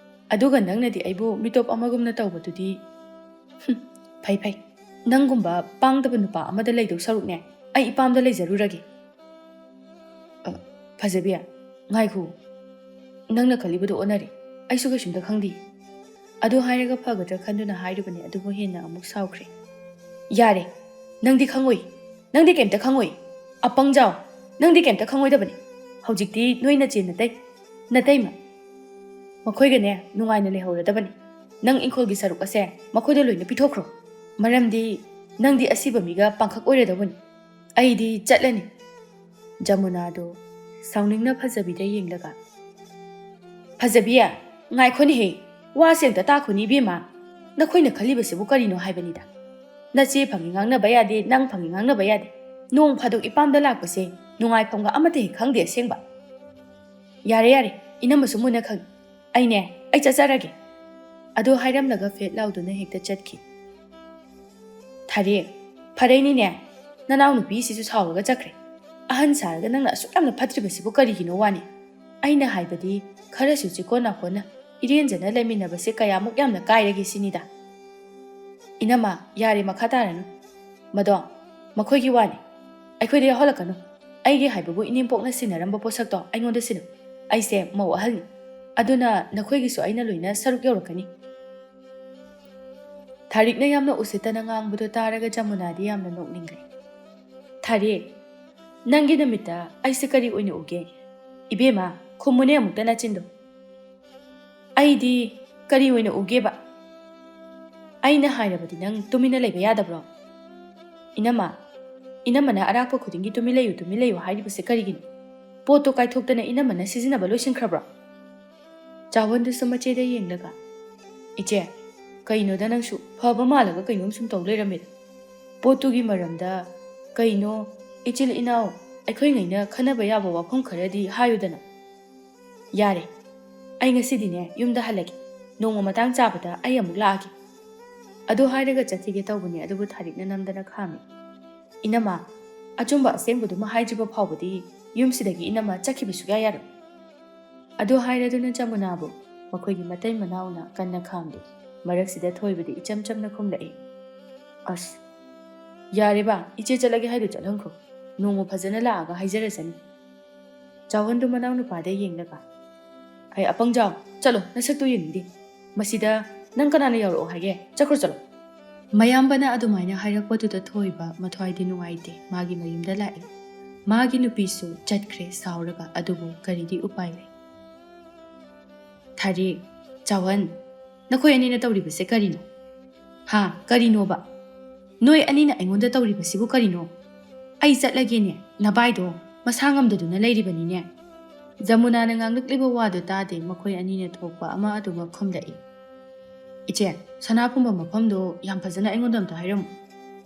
ꯑꯗꯨꯒ ꯅꯪꯅꯗꯤ ꯑꯩꯕꯨ ꯃꯤꯇꯣꯞ ꯑꯃꯒꯨꯝꯅ ꯇꯧꯕꯗꯨꯗꯤ, ꯍꯨꯝ, ꯐꯩ ꯐꯩ꯫ ꯅꯪꯒꯨꯝꯕ ꯄꯥꯡꯗꯕ ꯅꯨꯄꯥ ꯑꯃꯗ ꯂꯩꯗꯧ ꯁꯔꯨꯛꯅꯦ, ꯑꯩ ꯏꯄꯥꯝꯗ ꯂꯩꯖꯔꯨꯔꯒꯦ꯫" "ꯑ, ꯐꯖꯕꯤ, ꯉꯥꯏꯈꯣ꯫ "ꯅꯪꯅ ꯈꯜꯂꯤꯕꯗꯨ ꯑꯣꯟꯅꯔꯦ꯫ ꯑꯩꯁꯨ ꯀꯩꯁꯨꯝꯇ ꯈꯪꯗꯦ꯫" ꯑꯗꯨ ꯍꯥꯏꯔꯒ ꯐꯒꯗ꯭ꯔꯥ ꯈꯟꯗꯨꯅ ꯍꯥꯏꯔꯨꯕꯅꯤ, ꯑꯗꯨꯕꯨ ꯍꯦꯟꯅ ꯑꯃꯨꯛ ꯁꯥꯎꯈ꯭ꯔꯦ꯫ "ꯌꯥꯔꯦ, ꯅꯪꯗꯤ ꯈꯪꯉꯣꯏ꯫ ꯅꯪꯗꯤ ꯀꯩꯝꯇ ꯈꯪꯉꯣꯏ꯫ ꯑꯄꯪꯖꯥꯎ, ꯅꯪꯗꯤ ꯀꯩꯝꯇ ꯈꯪꯉꯣꯏꯗꯕꯅꯤ꯫ ꯍꯧꯖꯤꯛꯇꯤ ꯅꯣꯏ ꯅꯆꯦ ꯅꯇꯩ, ꯅꯇꯩꯃ, ꯃꯈꯣꯏꯒꯅꯦ ꯅꯨꯡꯉꯥꯏꯅ ꯂꯩꯍꯧꯔꯗꯕꯅꯤ꯫ ꯅꯪ ꯏꯪꯈꯣꯜꯒꯤ ꯁꯔꯨꯛ ꯑꯁꯦ ꯃꯈꯣꯏꯗ ꯂꯣꯏꯅ ꯄꯤꯊꯣꯛꯈ꯭ꯔꯣ꯫ ꯃꯔꯝꯗꯤ ꯅꯪꯗꯤ ꯑꯁꯤꯕ ꯃꯤꯒ ꯄꯥꯡꯈꯛ ꯑꯣꯏꯔꯗꯧꯕꯅꯤ꯫ ꯑꯩꯗꯤ ꯆꯠꯂꯅꯤ꯫" ꯖꯃꯨꯅꯥꯗꯨ ꯁꯥꯎꯅꯤꯡꯅ ꯐꯖꯕꯤꯗ ꯌꯦꯡꯂꯒ, "ꯐꯖꯕꯤ, ꯉꯥꯏꯈꯣꯅꯦꯍꯦ, ꯋꯥꯁꯦ ꯑꯝꯇ ꯇꯥꯈꯣꯅꯦ ꯏꯕꯦꯝꯃ꯫ ꯅꯈꯣꯏꯅ ꯈꯜꯂꯤꯕꯁꯤꯕꯨ ꯀꯔꯤꯅꯣ ꯍꯥꯏꯕꯅꯤꯗ꯫ ꯅꯆꯦ ꯐꯪꯉꯤ ꯉꯥꯡꯅꯕ ꯌꯥꯗꯦ, ꯅꯪ ꯐꯪꯉꯤ ꯉꯥꯡꯅꯕ ꯌꯥꯗꯦ꯫ ꯅꯣꯡ ꯐꯥꯗꯣꯛ ꯏꯄꯥꯝꯗ ꯂꯥꯛꯄꯁꯦ ꯅꯨꯡꯉꯥꯏꯐꯝꯒ ꯑꯃꯠꯇ ꯍꯦꯛ ꯈꯪꯗꯦ ꯑꯁꯦꯡꯕ꯫ ꯌꯥꯔꯦ, ꯌꯥꯔꯦ, ꯏꯅꯝꯃꯁꯨ ꯃꯨꯟꯅ ꯈꯪꯉꯤ꯫ ꯑꯩꯅꯦ, ꯑꯩ ꯆꯠꯆꯔꯒꯦ꯫" ꯑꯗꯨ ꯍꯥꯏꯔꯝꯂꯒ ꯐꯦꯠ ꯂꯥꯎꯗꯨꯅ ꯍꯦꯛꯇ ꯆꯠꯈꯤ꯫ "ꯊꯥꯔꯦꯛ, ꯐꯔꯦꯅꯤꯅꯦ, ꯅꯅꯥꯎꯅꯨꯄꯤꯁꯤꯁꯨ ꯁꯥꯎꯔꯒ ꯆꯠꯈ꯭ꯔꯦ꯫ ꯑꯍꯟ ꯁꯥꯔꯒ ꯅꯪꯅ ꯑꯁꯨꯛ ꯌꯥꯝꯅ ꯐꯠꯇ꯭ꯔꯤꯕꯁꯤꯕꯨ ꯀꯔꯤꯒꯤꯅꯣ ꯋꯥꯅꯤ? ꯑꯩꯅ ꯍꯥꯏꯕꯗꯤ ꯈꯔꯁꯨ ꯆꯤꯀꯣꯟ ꯅꯥꯀꯣꯟꯅ ꯏꯔꯦꯟꯖꯅ ꯂꯩꯃꯤꯟꯅꯕꯁꯦ ꯀꯌꯥꯃꯨꯛ ꯌꯥꯝꯅ ꯀꯥꯏꯔꯒꯦ ꯁꯤꯅꯤꯗ꯫" "ꯏꯅꯝꯃ, ꯌꯥꯔꯦ, ꯃꯈꯥ ꯇꯥꯔꯅꯨ꯫ ꯃꯗꯣ ꯃꯈꯣꯏꯒꯤ ꯋꯥꯅꯤ꯫ ꯑꯩꯈꯣꯏꯗ ꯌꯥꯎꯍꯜꯂꯛꯀꯅꯨ꯫ ꯑꯩꯒꯤ ꯍꯥꯏꯕꯕꯨ ꯏꯅꯦꯝꯄꯣꯛꯅ ꯁꯤꯟꯅꯔꯝꯕ ꯄꯣꯠꯁꯛꯇꯣ ꯑꯩꯉꯣꯟꯗ ꯁꯤꯟꯅꯨ꯫ ꯑꯩꯁꯦ ꯃꯧ ꯑꯍꯜꯅꯤ꯫ ꯑꯗꯨꯅ ꯅꯈꯣꯏꯒꯤꯁꯨ ꯑꯩꯅ ꯂꯣꯏꯅ ꯁꯔꯨꯛ ꯌꯧꯔꯛꯀꯅꯤ꯫" ꯊꯥꯔꯤꯛꯅ ꯌꯥꯝꯅ ꯎꯁꯤꯠꯇꯅ ꯉꯥꯡꯕꯗꯣ ꯇꯥꯔꯒ ꯖꯃꯨꯅꯥꯗꯤ ꯌꯥꯝꯅ ꯅꯣꯛꯅꯤꯡꯈ꯭ꯔꯦ꯫ "ꯊꯥꯔꯤꯛ, ꯅꯪꯒꯤ ꯅꯃꯤꯠꯇ ꯑꯩꯁꯦ ꯀꯔꯤ ꯑꯣꯏꯅ ꯎꯒꯦ? ꯏꯕꯦꯝꯃ, ꯈꯨꯝꯃꯨꯅꯦ ꯑꯃꯨꯛꯇ ꯅꯆꯤꯟꯗꯣ꯫" "ꯑꯩꯗꯤ ꯀꯔꯤ ꯑꯣꯏꯅ ꯎꯒꯦꯕ? ꯑꯩꯅ ꯍꯥꯏꯔꯕꯗꯤ ꯅꯪ ꯇꯨꯃꯤꯟꯅ ꯂꯩꯕ ꯌꯥꯗꯕ꯭ꯔꯣ? ꯏꯅꯝꯃ, ꯏꯅꯝꯃꯅ ꯑꯔꯥꯛꯄ ꯈꯨꯗꯤꯡꯒꯤ ꯇꯨꯃꯤꯟ ꯂꯩꯌꯨ, ꯇꯨꯃꯤꯟ ꯂꯩꯌꯨ ꯍꯥꯏꯔꯤꯕꯁꯦ ꯀꯔꯤꯒꯤꯅꯣ? ꯄꯣꯠꯇꯣ ꯀꯥꯏꯊꯣꯛꯇꯅ ꯏꯅꯝꯃꯅ ꯁꯤꯖꯤꯟꯅꯕ ꯂꯣꯏꯁꯤꯟꯈ꯭ꯔꯕ꯭ꯔꯣ?" ꯆꯥꯎꯍꯟꯗꯨꯁꯨ ꯃꯆꯦꯗ ꯌꯦꯡꯂꯒ, "ꯏꯆꯦ, ꯀꯩꯅꯣꯗ ꯅꯪꯁꯨ? ꯐꯕ ꯃꯥꯜꯂꯒ ꯀꯩꯅꯣꯝ ꯁꯨꯝ ꯇꯧ ꯂꯩꯔꯝꯃꯦꯗ꯫ ꯄꯣꯠꯇꯨꯒꯤ ꯃꯔꯝꯗ ꯀꯩꯅꯣ ꯏꯆꯤꯜ ꯏꯅꯥꯎ ꯑꯩꯈꯣꯏꯉꯩꯅ ꯈꯟꯅꯕ ꯌꯥꯕ ꯋꯥꯐꯝ ꯈꯔꯗꯤ ꯍꯥꯏꯌꯨꯗꯅ꯫" "ꯌꯥꯔꯦ, ꯑꯩ ꯉꯁꯤꯗꯤꯅꯦ ꯌꯨꯝꯗ ꯍꯜꯂꯒꯦ꯫ ꯅꯣꯡꯃ ꯃꯇꯥꯡ ꯆꯥꯕꯗ ꯑꯩ ꯑꯃꯨꯛ ꯂꯥꯛꯑꯒꯦ꯫" ꯑꯗꯨ ꯍꯥꯏꯔꯒ ꯆꯠꯈꯤꯒꯦ ꯇꯧꯕꯅꯤ, ꯑꯗꯨꯕꯨ ꯊꯥꯔꯤꯛꯅ ꯅꯝꯗꯅ ꯈꯥꯝꯃꯤ꯫ "ꯏꯅꯝꯃ, ꯑꯆꯨꯝꯕ ꯑꯁꯦꯡꯕꯗꯨꯃ ꯍꯥꯏꯗ꯭ꯔꯤꯕ ꯐꯥꯎꯕꯗꯤ ꯌꯨꯝꯁꯤꯗꯒꯤ ꯏꯅꯝꯃ ꯆꯠꯈꯤꯕ ꯁꯨꯛꯌꯥ ꯌꯥꯔꯣꯏ꯫" ꯑꯗꯨ ꯍꯥꯏꯔꯗꯨꯅ ꯖꯃꯨꯅꯥꯕꯨ ꯃꯈꯣꯏꯒꯤ ꯃꯇꯩ ꯃꯅꯥꯎꯅ ꯀꯟꯅ ꯈꯥꯝꯂꯤ꯫ ꯃꯔꯛꯁꯤꯗ ꯊꯣꯏꯕꯗꯤ ꯏꯆꯝ ꯆꯝꯅ ꯈꯨꯝꯂꯛꯏ, "ꯑꯁ, ꯌꯥꯔꯦꯕ, ꯏꯆꯦ ꯆꯠꯂꯒꯦ ꯍꯥꯏꯗꯨ ꯆꯠꯍꯟꯈ꯭ꯔꯣ꯫ ꯅꯣꯡꯃ ꯐꯖꯅ ꯂꯥꯛꯑꯒ ꯍꯥꯏꯖꯔꯁꯅꯤ꯫" ꯆꯥꯎꯍꯟꯗꯨ ꯃꯅꯥꯎꯅꯨꯄꯥꯗ ꯌꯦꯡꯂꯒ, "ꯍꯩ, ꯑꯄꯪꯖꯥꯎ, ꯆꯠꯂꯣ, ꯅꯁꯛꯇꯨ ꯌꯦꯡꯅꯤꯡꯗꯦ꯫ ꯃꯁꯤꯗ ꯅꯪ ꯀꯅꯥꯅ ꯌꯥꯎꯔꯛꯑꯣ ꯍꯥꯏꯒꯦ? ꯆꯠꯈ꯭ꯔꯣ, ꯆꯠꯂꯣ!" ꯃꯌꯥꯝꯕꯅ ꯑꯗꯨꯃꯥꯏꯅ ꯍꯥꯏꯔꯛꯄꯗꯨꯗ ꯊꯣꯏꯕ ꯃꯊ꯭ꯋꯥꯏꯗꯤ ꯅꯨꯡꯉꯥꯏꯇꯦ꯫ ꯃꯥꯒꯤ ꯃꯌꯨꯝꯗ ꯂꯥꯛꯑꯦ꯫ ꯃꯥꯒꯤ ꯅꯨꯄꯤꯁꯨ ꯆꯠꯈ꯭ꯔꯦ ꯁꯥꯎꯔꯒ, ꯑꯗꯨꯕꯨ ꯀꯔꯤꯗꯤ ꯎꯄꯥꯏ ꯂꯩ? "ꯊꯥꯔꯤꯛ, ꯆꯥꯎꯍꯟ, ꯅꯈꯣꯏ ꯑꯅꯤꯅ ꯇꯧꯔꯤꯕꯁꯦ ꯀꯔꯤꯅꯣ? ꯍꯥ, ꯀꯔꯤꯅꯣꯕ? ꯅꯣꯏ ꯑꯅꯤꯅ ꯑꯩꯉꯣꯟꯗ ꯇꯧꯔꯤꯕꯁꯤꯕꯨ ꯀꯔꯤꯅꯣ? ꯑꯩ ꯆꯠꯂꯒꯦꯅꯦ, ꯅꯕꯥꯏꯗꯣ ꯃꯁꯥ ꯉꯝꯗꯗꯨꯅ ꯂꯩꯔꯤꯕꯅꯤꯅꯦ꯫" ꯖꯃꯨꯅꯥꯅ ꯉꯥꯡꯂꯛꯂꯤꯕ ꯋꯥꯗꯨ ꯇꯥꯗꯦ, ꯃꯈꯣꯏ ꯑꯅꯤꯅ ꯊꯣꯛꯄ ꯑꯃ ꯑꯗꯨꯃꯛ ꯈꯨꯝꯂꯛꯏ꯫ "ꯏꯆꯦ, ꯁꯅꯥ ꯄꯨꯝꯕ ꯃꯐꯝꯗꯣ ꯌꯥꯝ ꯐꯖꯅ ꯑꯩꯉꯣꯟꯗ ꯑꯝꯇ ꯍꯥꯏꯔꯝꯃꯨ꯫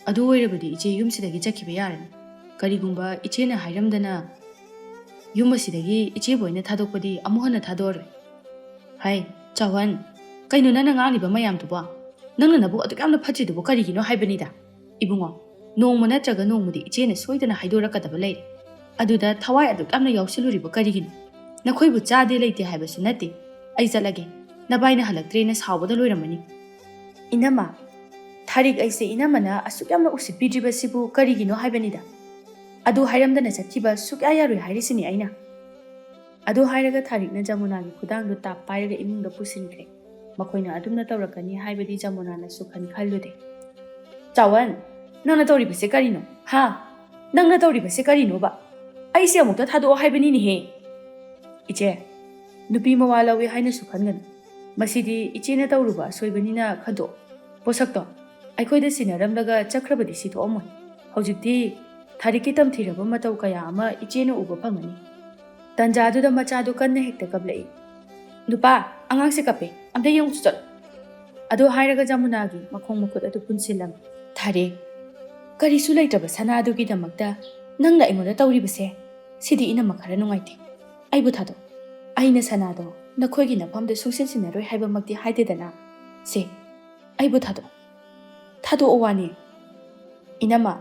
ꯑꯗꯨ ꯑꯣꯏꯔꯕꯗꯤ ꯏꯆꯦ ꯌꯨꯝꯁꯤꯗꯒꯤ ꯆꯠꯈꯤꯕ ꯌꯥꯔꯅꯤ꯫ ꯀꯔꯤꯒꯨꯝꯕ ꯏꯆꯦꯅ ꯍꯥꯏꯔꯝꯗꯅ ꯌꯨꯝ ꯑꯁꯤꯗꯒꯤ ꯏꯆꯦꯕꯨ ꯑꯩꯅ ꯊꯥꯗꯣꯛꯄꯗꯤ ꯑꯃꯨꯛ ꯍꯟꯅ ꯊꯥꯗꯣꯛꯑꯔꯣꯏ꯫" "ꯍꯥꯏ, ꯆꯥꯎꯍꯟ, ꯀꯩꯅꯣ ꯅꯪꯅ ꯉꯥꯡꯂꯤꯕ ꯃꯌꯥꯝꯗꯨꯕꯣ? ꯅꯪꯅ ꯅꯕꯨꯛ ꯑꯗꯨꯛ ꯌꯥꯝꯅ ꯐꯠꯇ꯭ꯔꯤꯗꯨꯕꯨ ꯀꯔꯤꯒꯤꯅꯣ ꯍꯥꯏꯕꯅꯤꯗ? ꯏꯕꯨꯡꯉꯣ, ꯅꯣꯡꯃ ꯅꯠꯇ꯭ꯔꯒ ꯅꯣꯡꯃꯗꯤ ꯏꯆꯦꯅ ꯁꯣꯏꯗꯅ ꯍꯥꯏꯗꯣꯔꯛꯀꯗꯕ ꯂꯩꯔꯦ꯫ ꯑꯗꯨꯗ ꯊꯋꯥꯏ ꯑꯗꯨꯛ ꯌꯥꯝꯅ ꯌꯥꯎꯁꯤꯜꯂꯨꯔꯤꯕ ꯀꯔꯤꯒꯤꯅꯣ? ꯅꯈꯣꯏꯕꯨ ꯆꯥꯗꯦ ꯂꯩꯇꯦ ꯍꯥꯏꯕꯁꯨ ꯅꯠꯇꯦ꯫ ꯑꯩ ꯆꯠꯂꯒꯦ꯫ ꯅꯕꯥꯏꯅ ꯍꯜꯂꯛꯇ꯭ꯔꯦꯅ ꯁꯥꯎꯕꯗ ꯂꯣꯏꯔꯝꯃꯅꯤ꯫" "ꯏꯅꯝꯃ, ꯊꯥꯔꯤꯛ ꯑꯩꯁꯦ ꯏꯅꯝꯃꯅ ꯑꯁꯨꯛ ꯌꯥꯝꯅ ꯎꯁꯤꯠꯄꯤꯗ꯭ꯔꯤꯕꯁꯤꯕꯨ ꯀꯔꯤꯒꯤꯅꯣ ꯍꯥꯏꯕꯅꯤꯗ?" "ꯑꯗꯨ ꯍꯥꯏꯔꯝꯗꯅ ꯆꯠꯈꯤꯕ ꯁꯨꯛꯌꯥ ꯌꯥꯔꯣꯏ ꯍꯥꯏꯔꯤꯁꯤꯅꯤ ꯑꯩꯅ꯫" ꯑꯗꯨ ꯍꯥꯏꯔꯒ ꯊꯥꯔꯤꯛꯅ ꯖꯃꯨꯅꯥꯒꯤ ꯈꯨꯗꯥꯡꯗꯨ ꯇꯥꯞ ꯄꯥꯏꯔꯒ ꯏꯃꯨꯡꯗ ꯄꯨꯁꯤꯟꯈ꯭ꯔꯦ꯫ ꯃꯈꯣꯏꯅ ꯑꯗꯨꯝꯅ ꯇꯧꯔꯛꯀꯅꯤ ꯍꯥꯏꯕꯗꯤ ꯖꯃꯨꯅꯥꯅ ꯁꯨꯈꯟ ꯈꯜꯂꯨꯗꯦ꯫ "ꯆꯥꯎꯍꯟ, ꯅꯪꯅ ꯇꯧꯔꯤꯕꯁꯦ ꯀꯔꯤꯅꯣ? ꯍꯥ? ꯅꯪꯅ ꯇꯧꯔꯤꯕꯁꯦ ꯀꯔꯤꯅꯣꯕ? ꯑꯩꯁꯦ ꯑꯃꯨꯛꯇ ꯊꯥꯗꯣꯛꯑꯣ ꯍꯥꯏꯕꯅꯤꯅꯦꯍꯦ!" "ꯏꯆꯦ, ꯅꯨꯄꯤ ꯃꯋꯥ ꯂꯧꯏ ꯍꯥꯏꯅꯁꯨ ꯈꯟꯒꯅꯨ꯫ ꯃꯁꯤꯗꯤ ꯏꯆꯦꯅ ꯇꯧꯔꯨꯕ ꯑꯁꯣꯏꯕꯅꯤꯅ ꯈꯟꯗꯣꯛꯑꯣ꯫ ꯄꯣꯠꯁꯛꯇꯣ ꯑꯩꯈꯣꯏꯗ ꯁꯤꯟꯅꯔꯝꯂꯒ ꯆꯠꯈ꯭ꯔꯕꯗꯤ ꯁꯤ ꯊꯣꯛꯑꯝꯃꯣꯏ꯫ ꯍꯧꯖꯤꯛꯇꯤ ꯊꯥꯔꯤꯛꯀꯤ ꯇꯝꯊꯤꯔꯕ ꯃꯇꯧ ꯀꯌꯥ ꯑꯃ ꯏꯆꯦꯅ ꯎꯕ ꯐꯪꯉꯅꯤ꯫" ꯇꯟꯖꯥꯗꯨꯗ ꯃꯆꯥꯗꯨ ꯀꯟꯅ ꯍꯦꯛꯇ ꯀꯞꯂꯛꯏ꯫ "ꯅꯨꯄꯥ, ꯑꯉꯥꯡꯁꯦ ꯀꯞꯄꯦ, ꯑꯝꯇ ꯌꯦꯡꯉꯨꯆꯣ ꯆꯠꯂꯣ꯫" ꯑꯗꯨ ꯍꯥꯏꯔꯒ ꯖꯃꯨꯅꯥꯒꯤ ꯃꯈꯣꯡ ꯃꯈꯨꯠ ꯑꯗꯨ ꯄꯨꯟꯁꯤꯜꯂꯝꯃꯤ꯫ "ꯊꯥꯔꯤꯛ, ꯀꯔꯤꯁꯨ ꯂꯩꯇ꯭ꯔꯕ ꯁꯅꯥꯗꯨꯒꯤꯗꯃꯛꯇ ꯅꯪꯅ ꯑꯩꯉꯣꯟꯗ ꯇꯧꯔꯤꯕꯁꯦ? ꯁꯤꯗꯤ ꯏꯅꯝꯃ ꯈꯔ ꯅꯨꯡꯉꯥꯏꯇꯦ꯫ ꯑꯩꯕꯨ ꯊꯥꯗꯣꯛ꯫ ꯑꯩꯅ ꯁꯅꯥꯗꯣ ꯅꯈꯣꯏꯒꯤ ꯅꯐꯝꯗ ꯁꯨꯡꯁꯤꯟ ꯁꯤꯟꯅꯔꯣꯏ ꯍꯥꯏꯕꯃꯛꯇꯤ ꯍꯥꯏꯗꯦꯗꯅ꯫ ꯁꯦ, ꯑꯩꯕꯨ ꯊꯥꯗꯣꯛ꯫ ꯊꯥꯗꯣꯛꯑꯣ ꯋꯥꯅꯤ꯫" "ꯏꯅꯝꯃ,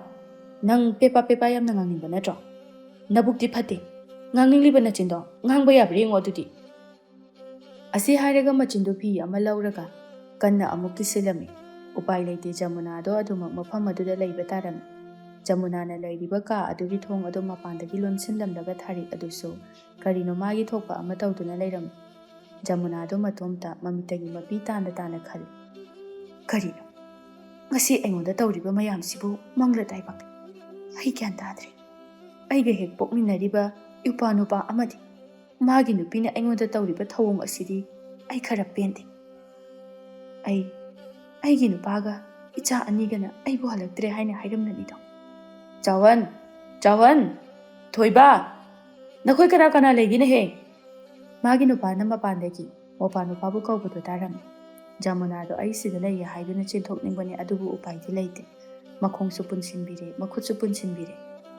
ꯅꯪ ꯄꯦꯄꯥ ꯄꯦꯄꯥ ꯌꯥꯝꯅ ꯉꯥꯡꯅꯤꯡꯕ ꯅꯠꯇ꯭ꯔꯣ? ꯅꯕꯨꯛꯇꯤ ꯐꯠꯇꯦ꯫ ꯉꯥꯡꯅꯤꯡꯂꯤꯕ ꯅꯆꯤꯟꯗꯣ ꯉꯥꯡꯕ ꯌꯥꯕ꯭ꯔꯥ ꯌꯦꯡꯉꯣ ꯑꯗꯨꯗꯤ꯫" ꯑꯁꯤ ꯍꯥꯏꯔꯒ ꯃꯆꯤꯟꯗꯨ ꯐꯤ ꯑꯃ ꯂꯧꯔꯒ ꯀꯟꯅ ꯑꯃꯨꯛ ꯀꯤꯁꯤꯜꯂꯝꯃꯤ꯫ ꯎꯄꯥꯏ ꯂꯩꯇꯦ, ꯖꯃꯨꯅꯥꯗꯣ ꯑꯗꯨꯃꯛ ꯃꯐꯝ ꯑꯗꯨꯗ ꯂꯩꯕ ꯇꯥꯔꯝꯃꯤ꯫ ꯖꯃꯨꯅꯥꯅ ꯂꯩꯔꯤꯕ ꯀꯥ ꯑꯗꯨꯒꯤ ꯊꯣꯡ ꯑꯗꯨ ꯃꯄꯥꯟꯗꯒꯤ ꯂꯣꯟꯁꯤꯜꯂꯝꯂꯒ ꯊꯥꯔꯤꯛ ꯑꯗꯨꯁꯨ ꯀꯔꯤꯅꯣ ꯃꯥꯒꯤ ꯊꯣꯛꯄ ꯑꯃ ꯇꯧꯗꯨꯅ ꯂꯩꯔꯝꯃꯤ꯫ ꯖꯃꯨꯅꯥꯗꯣ ꯃꯇꯣꯝꯇ ꯃꯃꯤꯠꯇꯒꯤ ꯃꯄꯤ ꯇꯥꯅ ꯇꯥꯅ ꯈꯜꯂꯤ꯫ "ꯀꯔꯤꯅꯣ ꯉꯁꯤ ꯑꯩꯉꯣꯟꯗ ꯇꯧꯔꯤꯕ ꯃꯌꯥꯝꯁꯤꯕꯨ? ꯃꯪꯂ ꯇꯥꯏꯕꯪ? ꯑꯩ ꯒ꯭ꯌꯥꯟ ꯇꯥꯗ꯭ꯔꯦ꯫ ꯑꯩꯒ ꯍꯦꯛ ꯄꯣꯛꯃꯤꯟꯅꯔꯤꯕ ꯏꯄ꯭ꯋꯥ ꯅꯨꯄꯥ ꯑꯃꯗꯤ ꯃꯥꯒꯤ ꯅꯨꯄꯤꯅ ꯑꯩꯉꯣꯟꯗ ꯇꯧꯔꯤꯕ ꯊꯧꯑꯣꯡ ꯑꯁꯤꯗꯤ ꯑꯩ ꯈꯔ ꯄꯦꯟꯗꯦ꯫ ꯑꯩ, ꯑꯩꯒꯤ ꯅꯨꯄꯥꯒ ꯏꯆꯥ ꯑꯅꯤꯒꯅ ꯑꯩꯕꯨ ꯍꯜꯂꯛꯇ꯭ꯔꯦ ꯍꯥꯏꯅ ꯍꯥꯏꯔꯝꯂꯅꯤꯗꯣ꯫ ꯆꯥꯎꯍꯟ! ꯆꯥꯎꯍꯟ! ꯊꯣꯏꯕ! ꯅꯈꯣꯏ ꯀꯅꯥ ꯀꯅꯥ ꯂꯩꯒꯦꯅꯦꯍꯦ?" ꯃꯥꯒꯤ ꯅꯨꯄꯥꯅ ꯃꯄꯥꯟꯗꯒꯤ ꯃꯄꯥ ꯅꯨꯄꯥꯕꯨ ꯀꯧꯕꯗꯨ ꯇꯥꯔꯝꯃꯤ꯫ ꯖꯃꯨꯅꯥꯗꯣ ꯑꯩ ꯁꯤꯗ ꯂꯩꯌꯦ ꯍꯥꯏꯗꯨꯅ ꯆꯦꯟꯊꯣꯛꯅꯤꯡꯕꯅꯤ, ꯑꯗꯨꯕꯨ ꯎꯄꯥꯏꯗꯤ ꯂꯩꯇꯦ꯫ ꯃꯈꯣꯡꯁꯨ ꯄꯨꯟꯁꯤꯟꯕꯤꯔꯦ, ꯃꯈꯨꯠꯁꯨ ꯄꯨꯟꯁꯤꯟꯕꯤꯔꯦ,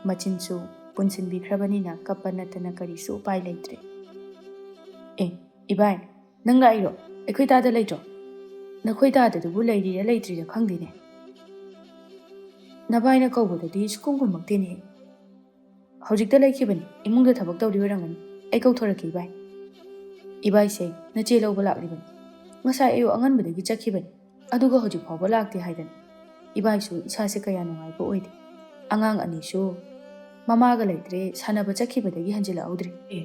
ꯃꯆꯤꯟꯁꯨ ꯄꯨꯟꯁꯤꯟꯕꯤꯈ꯭ꯔꯕꯅꯤꯅ ꯀꯞꯄ ꯅꯠꯇꯅ ꯀꯔꯤꯁꯨ ꯎꯄꯥꯏ ꯂꯩꯇ꯭ꯔꯦ꯫ "ꯑꯦ, ꯏꯕꯥꯏ, ꯅꯪ ꯂꯥꯛꯏꯔꯣ? ꯑꯩꯈꯣꯏ ꯇꯥꯗ ꯂꯩꯇ꯭ꯔꯣ? ꯅꯈꯣꯏ ꯇꯥꯗꯗꯨꯕꯨ ꯂꯩꯔꯤꯔ ꯂꯩꯇ꯭ꯔꯤꯔ ꯈꯪꯗꯦꯅꯦ꯫ ꯅꯕꯥꯏꯅ ꯀꯧꯕꯗꯗꯤ ꯁꯨꯛꯈꯨꯝ ꯈꯨꯝꯃꯛꯇꯦꯅꯦ꯫ ꯍꯧꯖꯤꯛꯇ ꯂꯩꯈꯤꯕꯅꯤ, ꯏꯃꯨꯡꯗ ꯊꯕꯛ ꯇꯧꯔꯤ ꯑꯣꯏꯔꯝꯒꯅꯤ꯫ ꯑꯩ ꯀꯧꯊꯣꯔꯛꯀꯦ, ꯏꯕꯥꯏ꯫" "ꯏꯕꯥꯏꯁꯦ ꯅꯆꯦ ꯂꯧꯕ ꯂꯥꯛꯂꯤꯕꯅꯤ꯫ ꯉꯁꯥꯏ ꯑꯌꯨꯛ ꯑꯉꯟꯕꯗꯒꯤ ꯆꯠꯈꯤꯕꯅꯤ, ꯑꯗꯨꯒ ꯍꯧꯖꯤꯛ ꯐꯥꯎꯕ ꯂꯥꯛꯇꯦ ꯍꯥꯏꯗꯅ꯫ ꯏꯕꯥꯏꯁꯨ ꯏꯁꯥꯁꯦ ꯀꯌꯥ ꯅꯨꯡꯉꯥꯏꯕ ꯑꯣꯏꯗꯦ꯫ ꯑꯉꯥꯡ ꯑꯅꯤꯁꯨ ꯃꯃꯥꯒ ꯂꯩꯇ꯭ꯔꯦ, ꯁꯥꯟꯅꯕ ꯆꯠꯈꯤꯕꯗꯒꯤ ꯍꯟꯖꯤꯜꯂꯛꯍꯧꯗ꯭ꯔꯦ꯫" "ꯑꯦ,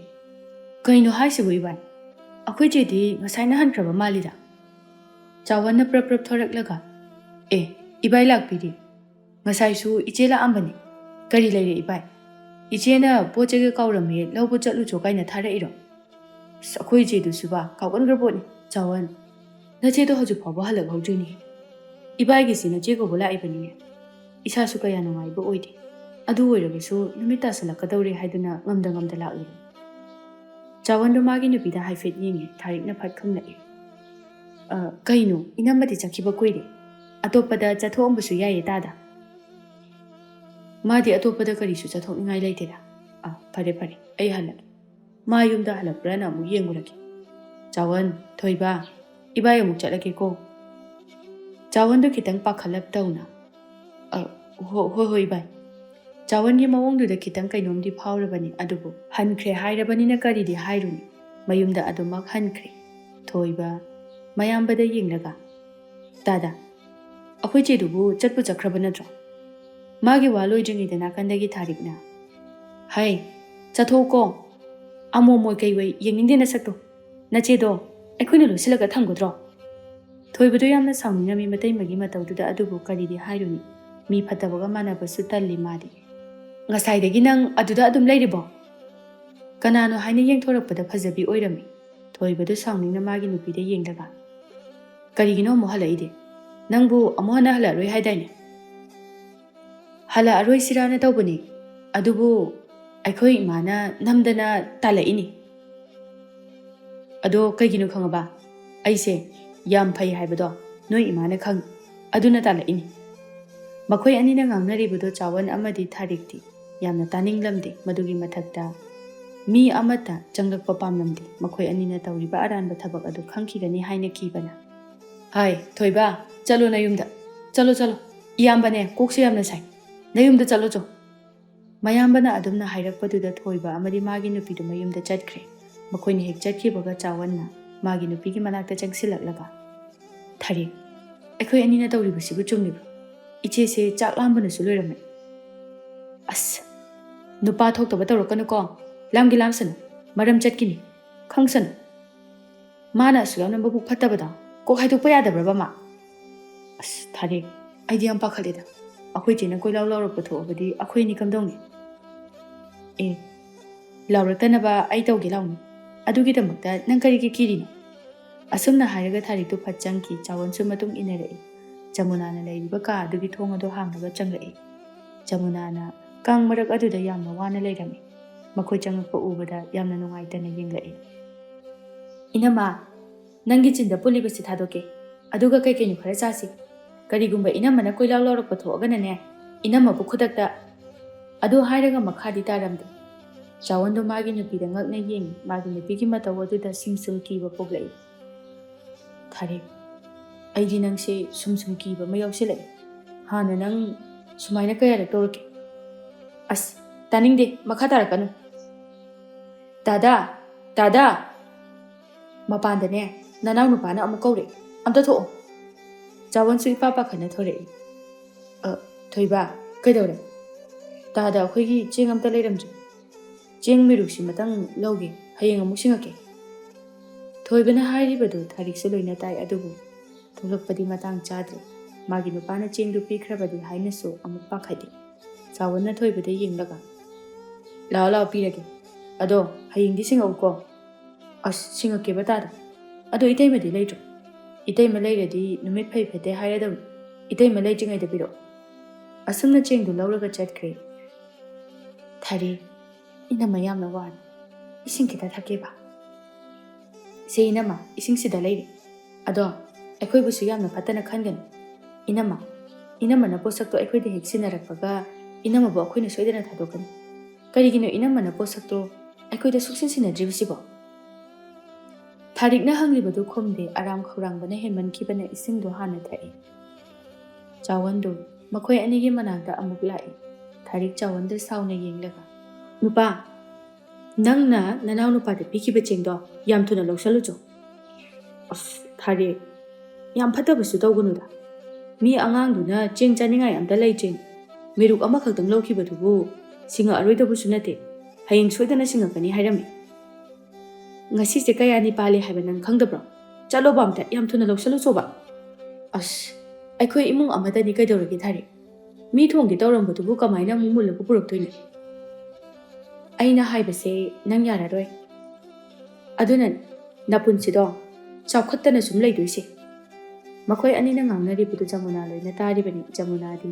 ꯀꯩꯅꯣ ꯍꯥꯏꯁꯤꯕꯨ ꯏꯕꯥꯏ? ꯑꯩꯈꯣꯏ ꯆꯦꯗꯤ ꯉꯁꯥꯏꯅ ꯍꯟꯈ꯭ꯔꯕ ꯃꯥꯜꯂꯤꯗ꯫" ꯆꯥꯎꯍꯟꯅ ꯄ꯭ꯔꯞ ꯄ꯭ꯔꯞ ꯊꯣꯔꯛꯂꯒ, "ꯑꯦ, ꯏꯕꯥꯏ ꯂꯥꯛꯄꯤꯔꯦ꯫ ꯉꯁꯥꯏꯁꯨ ꯏꯆꯦ ꯂꯥꯛꯑꯝꯕꯅꯤ꯫ ꯀꯔꯤ ꯂꯩꯔꯦ ꯏꯕꯥꯏ? ꯏꯆꯦꯅ ꯄꯣꯠ ꯆꯩꯒ ꯀꯥꯎꯔꯝꯃꯦ, ꯂꯧꯕ ꯆꯠꯂꯨꯆꯣ ꯀꯥꯏꯅ ꯊꯥꯔꯛꯏꯔꯣ?" "ꯑꯁ, ꯑꯩꯈꯣꯏ ꯏꯆꯦꯗꯨꯁꯨꯕ ꯀꯥꯎꯒꯟꯈ꯭ꯔ ꯄꯣꯠꯅꯤ꯫ ꯆꯥꯎꯍꯟ, ꯅꯆꯦꯗꯣ ꯍꯧꯖꯤꯛ ꯐꯥꯎꯕ ꯍꯜꯂꯛꯍꯧꯗ꯭ꯔꯤꯅꯦ꯫ ꯏꯕꯥꯏꯒꯤꯁꯤ ꯅꯆꯦ ꯀꯧꯕ ꯂꯥꯛꯏꯕꯅꯤꯅꯦ꯫ ꯏꯁꯥꯁꯨ ꯀꯌꯥ ꯅꯨꯡꯉꯥꯏꯕ ꯑꯣꯏꯗꯦ꯫ ꯑꯗꯨ ꯑꯣꯏꯔꯕꯁꯨ ꯅꯨꯃꯤꯠ ꯇꯥꯁꯜꯂꯛꯀꯗꯧꯔꯦ ꯍꯥꯏꯗꯨꯅ ꯉꯝꯗ ꯉꯝꯗ ꯂꯥꯛꯂꯤꯕꯅꯤ꯫" ꯆꯥꯎꯍꯟꯗꯣ ꯃꯥꯒꯤ ꯅꯨꯄꯤꯗ ꯍꯥꯏꯐꯦꯠ ꯌꯦꯡꯉꯦ, ꯊꯥꯔꯤꯛꯅ ꯐꯠ ꯈꯨꯝꯂꯛꯑꯦ꯫ "ꯑ, ꯀꯩꯅꯣ, ꯏꯅꯝꯃꯗꯤ ꯆꯠꯈꯤꯕ ꯀꯨꯏꯔꯦ꯫ ꯑꯇꯣꯞꯄꯗ ꯆꯠꯊꯣꯛꯑꯝꯕꯁꯨ ꯌꯥꯏꯌꯦ ꯇꯥꯗ꯫ ꯃꯥꯗꯤ ꯑꯇꯣꯞꯄꯗ ꯀꯔꯤꯁꯨ ꯆꯠꯊꯣꯛꯅꯤꯡꯉꯥꯏ ꯂꯩꯇꯦꯗ꯫ ꯑ, ꯐꯔꯦ ꯐꯔꯦ, ꯑꯩ ꯍꯜꯂꯒꯦ꯫ ꯃꯥ ꯌꯨꯝꯗ ꯍꯜꯂꯛꯄ꯭ꯔꯅ ꯑꯃꯨꯛ ꯌꯦꯡꯉꯨꯔꯒꯦ꯫ ꯆꯥꯎꯍꯟ, ꯊꯣꯏꯕ, ꯏꯕꯥꯏ ꯑꯃꯨꯛ ꯆꯠꯂꯒꯦꯀꯣ꯫" ꯆꯥꯎꯍꯟꯗꯨ ꯈꯤꯇꯪ ꯄꯥꯈꯠꯂꯞ ꯇꯧꯅ, "ꯑ, ꯍꯣ-, ꯍꯣꯏ ꯍꯣꯏ ꯏꯕꯥꯏ꯫" ꯆꯥꯎꯍꯟꯒꯤ ꯃꯑꯣꯡꯗꯨꯗ ꯈꯤꯇꯪ ꯀꯩꯅꯣꯝꯗꯤ ꯐꯥꯎꯔꯕꯅꯤ, ꯑꯗꯨꯕꯨ ꯍꯟꯈ꯭ꯔꯦ ꯍꯥꯏꯔꯕꯅꯤꯅ ꯀꯔꯤꯗꯤ ꯍꯥꯏꯔꯨꯅꯤ꯫ ꯃꯌꯨꯝꯗ ꯑꯗꯨꯃꯛ ꯍꯟꯈ꯭ꯔꯦ꯫ ꯊꯣꯏꯕ ꯃꯌꯥꯝꯕꯗ ꯌꯦꯡꯂꯒ, "ꯇꯥꯗ, ꯑꯩꯈꯣꯏ ꯆꯦꯗꯨꯕꯨ ꯆꯠꯄꯨ ꯆꯠꯈ꯭ꯔꯕ ꯅꯠꯇ꯭ꯔꯣ?" ꯃꯥꯒꯤ ꯋꯥ ꯂꯣꯏꯗ꯭ꯔꯤꯉꯩꯗ ꯅꯥꯀꯟꯗꯒꯤ ꯊꯥꯔꯤꯛꯅ, "ꯍꯩ, ꯆꯠꯊꯣꯛꯎꯀꯣ꯫ ꯑꯃꯣꯝ ꯑꯣꯏ ꯀꯩ ꯑꯣꯏ ꯌꯦꯡꯅꯤꯡꯗꯦ ꯅꯁꯛꯇꯣ꯫ "ꯅꯆꯦꯗꯣ ꯑꯩꯈꯣꯏꯅ ꯂꯣꯠꯁꯤꯜꯂꯒ ꯊꯝꯒꯗ꯭ꯔꯣ?" ꯊꯣꯏꯕꯗꯣ ꯌꯥꯝꯅ ꯁꯥꯎꯅꯤꯡꯉꯝꯃꯤ ꯃꯇꯩꯃꯒꯤ ꯃꯇꯧꯗꯨꯗ, ꯑꯗꯨꯕꯨ ꯀꯔꯤꯗꯤ ꯍꯥꯏꯔꯨꯅꯤ, ꯃꯤ ꯐꯠꯇꯕꯒ ꯃꯥꯟꯅꯕꯁꯨ ꯇꯜꯂꯤ ꯃꯥꯗꯤ꯫ "ꯉꯁꯥꯏꯗꯒꯤ ꯅꯪ ꯑꯗꯨꯗ ꯑꯗꯨꯝ ꯂꯩꯔꯤꯕꯣ?" ꯀꯅꯥꯅꯣ ꯍꯥꯏꯅ ꯌꯦꯡꯊꯣꯔꯛꯄꯗ ꯐꯖꯕꯤ ꯑꯣꯏꯔꯝꯃꯤ꯫ ꯊꯣꯏꯕꯗꯨ ꯁꯥꯎꯅꯤꯡꯅ ꯃꯥꯒꯤ ꯅꯨꯄꯤꯗ ꯌꯦꯡꯂꯒ, "ꯀꯔꯤꯒꯤꯅꯣ ꯑꯃꯨꯛ ꯍꯜꯂꯛꯏꯗꯤ? ꯅꯪꯕꯨ ꯑꯃꯨꯛ ꯍꯟꯅ ꯍꯜꯂꯛꯑꯔꯣꯏ ꯍꯥꯏꯗꯥꯏꯅꯦ?" "ꯍꯜꯂꯛꯑꯔꯣꯏꯁꯤꯔꯥꯅ ꯇꯧꯕꯅꯤ, ꯑꯗꯨꯕꯨ ꯑꯩꯈꯣꯏ ꯏꯃꯥꯅ ꯅꯝꯗꯅ ꯇꯥꯜꯂꯛꯏꯅꯤ꯫ ꯑꯗꯣ ꯀꯩꯒꯤꯅꯣ ꯈꯪꯉꯕ? ꯑꯩꯁꯦ ꯌꯥꯝ ꯐꯩ ꯍꯥꯏꯕꯗꯣ ꯅꯣꯏ ꯏꯃꯥꯅ ꯈꯪꯉꯤ, ꯑꯗꯨꯅ ꯇꯥꯜꯂꯛꯏꯅꯤ꯫" ꯃꯈꯣꯏ ꯑꯅꯤꯅ ꯉꯥꯡꯅꯔꯤꯕꯗꯣ ꯆꯥꯋꯟ ꯑꯃꯗꯤ ꯊꯥꯔꯤꯛꯇꯤ ꯌꯥꯝꯅ ꯇꯥꯅꯤꯡꯂꯝꯗꯦ꯫ ꯃꯗꯨꯒꯤ ꯃꯊꯛꯇ ꯃꯤ ꯑꯃꯠꯇ ꯆꯪꯂꯛꯄ ꯄꯥꯝꯂꯝꯗꯦ꯫ ꯃꯈꯣꯏ ꯑꯅꯤꯅ ꯇꯧꯔꯤꯕ ꯑꯔꯥꯟꯕ ꯊꯕꯛ ꯑꯗꯨ ꯈꯪꯈꯤꯒꯅꯤ ꯍꯥꯏꯅ ꯀꯤꯕꯅ꯫ "ꯍꯥꯏ, ꯊꯣꯏꯕ, ꯆꯠꯂꯣ ꯅꯌꯨꯝꯗ꯫ ꯆꯠꯂꯣ, ꯆꯠꯂꯣ꯫ ꯏꯌꯥꯝꯕꯅꯦ, ꯀꯣꯛꯁꯨ ꯌꯥꯝꯅ ꯁꯥꯏ꯫ ꯅꯌꯨꯝꯗ ꯆꯠꯂꯣ ꯆꯣ꯫" ꯃꯌꯥꯝꯕꯅ ꯑꯗꯨꯝꯅ ꯍꯥꯏꯔꯛꯄꯗꯨꯗ ꯊꯣꯏꯕ ꯑꯃꯗꯤ ꯃꯥꯒꯤ ꯅꯨꯄꯤꯗꯨ ꯃꯌꯨꯝꯗ ꯆꯠꯈ꯭ꯔꯦ꯫ ꯃꯈꯣꯏꯅ ꯍꯦꯛ ꯆꯠꯈꯤꯕꯒ ꯆꯥꯋꯟꯅ ꯃꯥꯒꯤ ꯅꯨꯄꯤꯒꯤ ꯃꯅꯥꯛꯇ ꯆꯪꯁꯤꯜꯂꯛꯂꯒ, "ꯊꯥꯔꯤꯛ, ꯑꯩꯈꯣꯏ ꯑꯅꯤꯅ ꯇꯧꯔꯤꯕꯁꯤꯕꯨ ꯆꯨꯝꯂꯤꯕ꯭ꯔꯣ? ꯏꯆꯦꯁꯦ ꯆꯥꯛ ꯂꯥꯝꯕꯅꯁꯨ ꯂꯣꯏꯔꯝꯃꯦ꯫" "ꯑꯁ, ꯅꯨꯄꯥ ꯊꯣꯛꯇꯕ ꯇꯧꯔꯛꯀꯅꯨꯀꯣ꯫ ꯂꯥꯝꯒꯦ ꯂꯥꯝꯁꯅꯨ, ꯃꯔꯝ ꯆꯠꯀꯤꯅꯤ, ꯈꯪꯁꯅꯨ꯫ ꯃꯥꯅ ꯑꯁꯨꯛ ꯌꯥꯝꯅ ꯃꯕꯨꯛ ꯐꯠꯇꯕꯗꯣ ꯀꯣꯛ ꯍꯥꯏꯗꯣꯛꯄ ꯌꯥꯗꯕ꯭ꯔꯕ ꯃꯥ? ꯑꯁ, ꯊꯥꯔꯤꯛ, ꯑꯩꯗꯤ ꯌꯥꯝ ꯄꯥꯈꯠꯂꯦꯗ꯫ ꯑꯩꯈꯣꯏ ꯆꯦꯅ ꯀꯣꯏꯂꯥꯎ ꯂꯥꯎꯔꯛꯄ ꯊꯣꯛꯑꯕꯗꯤ ꯑꯩꯈꯣꯏ ꯑꯅꯤ ꯀꯝꯗꯧꯅꯤ?" "ꯑꯦ, ꯂꯥꯎꯔꯛꯇꯅꯕ ꯑꯩ ꯇꯧꯒꯦ ꯂꯥꯎꯅꯤ꯫ ꯑꯗꯨꯒꯤꯗꯃꯛꯇ ꯅꯪ ꯀꯔꯤꯒꯤ ꯀꯤꯔꯤꯅꯣ?" ꯑꯁꯨꯝꯅ ꯍꯥꯏꯔꯒ ꯊꯥꯔꯤꯛꯇꯨ ꯐꯠ ꯆꯪꯈꯤ꯫ ꯆꯥꯋꯟꯁꯨ ꯃꯇꯨꯡ ꯏꯟꯅꯔꯛꯏ꯫ ꯖꯃꯨꯅꯥꯅ ꯂꯩꯔꯤꯕ ꯀꯥ ꯑꯗꯨꯒꯤ ꯊꯣꯡ ꯑꯗꯨ ꯍꯥꯡꯂꯒ ꯆꯪꯂꯛꯏ꯫ ꯖꯃꯨꯅꯥꯅ ꯀꯥꯡ ꯃꯔꯛ ꯑꯗꯨꯗ ꯌꯥꯝꯅ ꯋꯥꯅ ꯂꯩꯔꯝꯃꯤ꯫ ꯃꯈꯣꯏ ꯆꯪꯂꯛꯄ ꯎꯕꯗ ꯌꯥꯝꯅ ꯅꯨꯡꯉꯥꯏꯇꯅ ꯌꯦꯡꯂꯛꯏ꯫ "ꯏꯅꯝꯃ, ꯅꯪꯒꯤ ꯆꯤꯟꯗ ꯄꯨꯜꯂꯤꯕꯁꯤ ꯊꯥꯗꯣꯛꯀꯦ, ꯑꯗꯨꯒ ꯀꯩ ꯀꯩꯅꯣ ꯈꯔ ꯆꯥꯁꯤ꯫ ꯀꯔꯤꯒꯨꯝꯕ ꯏꯅꯝꯃꯅ ꯀꯣꯏꯂꯥꯎ ꯂꯥꯎꯔꯛꯄ ꯊꯣꯛꯑꯒꯅꯅꯦ, ꯏꯅꯝꯃꯕꯨ ꯈꯨꯗꯛꯇ꯫" ꯑꯗꯨ ꯍꯥꯏꯔꯒ ꯃꯈꯥꯗꯤ ꯇꯥꯔꯝꯗꯦ꯫ ꯆꯥꯋꯟꯗꯣ ꯃꯥꯒꯤ ꯅꯨꯄꯤꯗ ꯉꯛꯅ ꯌꯦꯡꯉꯤ꯫ ꯃꯥꯒꯤ ꯅꯨꯄꯤꯒꯤ ꯃꯇꯧ ꯑꯗꯨꯗ ꯁꯨꯝ ꯁꯨꯝ ꯀꯤꯕ ꯄꯣꯛꯂꯛꯏ꯫ "ꯊꯥꯔꯤꯛ, ꯑꯩꯗꯤ ꯅꯪꯁꯦ ꯁꯨꯝ ꯁꯨꯝ ꯀꯤꯕ ꯑꯃ ꯌꯥꯎꯁꯤꯜꯂꯛꯑꯦ꯫ ꯍꯥꯟꯅ ꯅꯪ ꯁꯨꯃꯥꯏꯅ ꯀꯌꯥꯔꯛ ꯇꯧꯔꯛꯀꯦ?" "ꯑꯁ, ꯇꯥꯅꯤꯡꯗꯦ, ꯃꯈꯥ ꯇꯥꯔꯛꯀꯅꯨ꯫" "ꯗꯥꯗꯥ, ꯗꯥꯗꯥ!" ꯃꯄꯥꯟꯗꯅꯦ, ꯅꯅꯥꯎ ꯅꯨꯄꯥꯅ ꯑꯃꯨꯛ ꯀꯧꯔꯛꯑꯦ꯫ "ꯑꯝꯇ ꯊꯣꯛꯑꯣ꯫" ꯆꯥꯋꯟꯁꯨ ꯏꯄꯥ ꯄꯥꯈꯠꯅ ꯊꯣꯔꯛꯏ꯫ "ꯑ, ꯊꯣꯏꯕ, ꯀꯩꯗꯧꯔꯦ?" "ꯗꯥꯗꯥ, ꯑꯩꯈꯣꯏꯒꯤ ꯆꯦꯡ ꯑꯝꯇ ꯂꯩꯔꯝꯗ꯭ꯔꯦ꯫ ꯆꯦꯡ ꯃꯤꯔꯨꯛꯁꯤ ꯃꯇꯪ ꯂꯧꯒꯦ, ꯍꯌꯦꯡ ꯑꯃꯨꯛ ꯁꯤꯡꯉꯛꯀꯦ꯫" ꯊꯣꯏꯕꯅ ꯍꯥꯏꯔꯤꯕꯗꯨ ꯊꯥꯔꯤꯛꯁꯨ ꯂꯣꯏꯅ ꯇꯥꯏ, ꯑꯗꯨꯕꯨ ꯊꯣꯛꯂꯛꯄꯗꯤ ꯃꯇꯥꯡ ꯆꯥꯗ꯭ꯔꯦ꯫ ꯃꯥꯒꯤ ꯅꯨꯄꯥꯅ ꯆꯦꯡꯗꯨ ꯄꯤꯈ꯭ꯔꯕꯗꯤ ꯍꯥꯏꯅꯁꯨ ꯑꯃꯨꯛ ꯄꯥꯈꯠꯂꯤ꯫ ꯆꯥꯎꯕꯅ ꯊꯣꯏꯕꯗ ꯌꯦꯡꯂꯒ, "ꯂꯥꯛꯑꯣ, ꯂꯥꯛꯑꯣ, ꯄꯤꯔꯒꯦ꯫ ꯑꯗꯣ ꯍꯌꯦꯡꯗꯤ ꯁꯤꯡꯉꯛꯎꯀꯣ꯫" "ꯑꯁ, ꯁꯤꯡꯉꯛꯀꯦꯕ ꯇꯥꯗ꯫ ꯑꯗꯣ ꯏꯇꯩꯃꯗꯤ ꯂꯩꯇ꯭ꯔꯣ? ꯏꯇꯩꯃ ꯂꯩꯔꯗꯤ ꯅꯨꯃꯤꯠ ꯐꯩ ꯐꯠꯇꯦ ꯍꯥꯏꯔꯗꯧꯅꯤ꯫ ꯏꯇꯩꯃ ꯂꯩꯇ꯭ꯔꯤꯉꯩꯗ ꯄꯤꯔꯛꯑꯣ꯫" ꯑꯁꯨꯝꯅ ꯆꯦꯡꯗꯨ ꯂꯧꯔꯒ ꯆꯠꯈ꯭ꯔꯦ꯫ "ꯊꯥꯔꯤ, ꯏꯅꯝꯃ ꯌꯥꯝꯅ ꯋꯥꯔꯦ꯫ ꯏꯁꯤꯡ ꯈꯤꯇ ꯊꯛꯀꯦꯕ꯫" "ꯁꯦ ꯏꯅꯝꯃ, ꯏꯁꯤꯡꯁꯤꯗ ꯂꯩꯔꯦ꯫ ꯑꯗꯣ ꯑꯩꯈꯣꯏꯕꯨꯁꯨ ꯌꯥꯝꯅ ꯐꯠꯇꯅ ꯈꯟꯒꯅꯨ꯫ ꯏꯅꯝꯃ, ꯏꯅꯝꯃꯅ ꯄꯣꯠꯁꯛꯇꯣ ꯑꯩꯈꯣꯏꯗ ꯍꯦꯛ ꯁꯤꯟꯅꯔꯛꯄꯒ ꯏꯅꯝꯃꯕꯨ ꯑꯩꯈꯣꯏꯅ ꯁꯣꯏꯗꯅ ꯊꯥꯗꯣꯛꯀꯅꯤ꯫ ꯀꯔꯤꯒꯤꯅꯣ ꯏꯅꯝꯃꯅ ꯄꯣꯠꯁꯛꯇꯣ ꯑꯩꯈꯣꯏꯗ ꯁꯨꯛꯁꯤꯟ ꯁꯤꯟꯅꯗ꯭ꯔꯤꯕꯁꯤꯕꯣ?" ꯊꯥꯔꯤꯛꯅ ꯍꯪꯂꯤꯕꯗꯨ ꯈꯨꯝꯗꯦ꯫ ꯑꯔꯥꯝ ꯈꯧꯔꯥꯡꯕꯅ ꯍꯦꯟꯃꯟꯈꯤꯕꯅ ꯏꯁꯤꯡꯗꯨ ꯍꯥꯟꯅ ꯊꯛꯏ꯫ ꯆꯥꯎꯋꯟꯗꯨ ꯃꯈꯣꯏ ꯑꯅꯤꯒꯤ ꯃꯅꯥꯛꯇ ꯑꯃꯨꯛ ꯂꯥꯛꯏ꯫ ꯊꯥꯔꯤꯛ ꯆꯥꯎꯋꯟꯗ ꯁꯥꯎꯅ ꯌꯦꯡꯂꯒ, "ꯅꯨꯄꯥ, ꯅꯪꯅ ꯅꯅꯥꯎ ꯅꯨꯄꯥꯗ ꯄꯤꯈꯤꯕ ꯆꯦꯡꯗꯣ ꯌꯥꯝ ꯊꯨꯅ ꯂꯧꯁꯜꯂꯨꯆꯣ꯫" "ꯑꯁ, ꯊꯥꯔꯤꯛ, ꯌꯥꯝ ꯐꯠꯇꯕꯁꯨ ꯇꯧꯒꯅꯨꯗ꯫ ꯃꯤ ꯑꯉꯥꯡꯗꯨꯅ ꯆꯦꯡ ꯆꯥꯅꯤꯡꯉꯥꯏ ꯑꯝꯇ ꯂꯩꯇ꯭ꯔꯦ꯫ ꯃꯦꯔꯨꯛ ꯑꯃꯈꯛꯇꯪ ꯂꯧꯈꯤꯕꯗꯨꯕꯨ ꯁꯤꯡꯉꯛꯑꯔꯣꯏꯗꯕꯁꯨ ꯅꯠꯇꯦ꯫ ꯍꯌꯦꯡ ꯁꯣꯏꯗꯅ ꯁꯤꯡꯉꯛꯀꯅꯤ ꯍꯥꯏꯔꯝꯃꯤ꯫ ꯉꯁꯤꯁꯦ ꯀꯌꯥꯅꯤ ꯄꯥꯜꯂꯤ ꯍꯥꯏꯕ ꯅꯪ ꯈꯪꯗꯕ꯭ꯔꯣ? ꯆꯠꯂꯣꯕ ꯑꯝꯇ, ꯌꯥꯝ ꯊꯨꯅ ꯂꯧꯁꯜꯂꯨꯆꯣꯕ꯫" "ꯑꯁ, ꯑꯩꯈꯣꯏ ꯏꯃꯨꯡ ꯑꯃꯗꯅꯤ ꯀꯩꯗꯧꯔꯒꯦ ꯊꯥꯔꯤꯛ? ꯃꯤ ꯊꯣꯡꯒꯦ ꯇꯧꯔꯝꯕꯗꯨꯕꯨ ꯀꯃꯥꯏꯅ ꯑꯃꯨꯛ ꯃꯨꯜꯂꯒ ꯄꯨꯔꯛꯇꯣꯏꯅꯣ? ꯑꯩꯅ ꯍꯥꯏꯕꯁꯦ ꯅꯪ ꯌꯥꯔꯔꯣꯏ꯫ ꯑꯗꯨꯅ ꯅꯄꯨꯟꯁꯤꯗꯣ ꯆꯥꯎꯈꯠꯇꯅ ꯁꯨꯝ ꯂꯩꯗꯣꯏꯁꯦ꯫" ꯃꯈꯣꯏ ꯑꯅꯤꯅ ꯉꯥꯡꯅꯔꯤꯕꯗꯨ ꯖꯃꯨꯅꯥ ꯂꯣꯏꯅ ꯇꯥꯔꯤꯕꯅꯤ꯫ ꯖꯃꯨꯅꯥꯗꯤ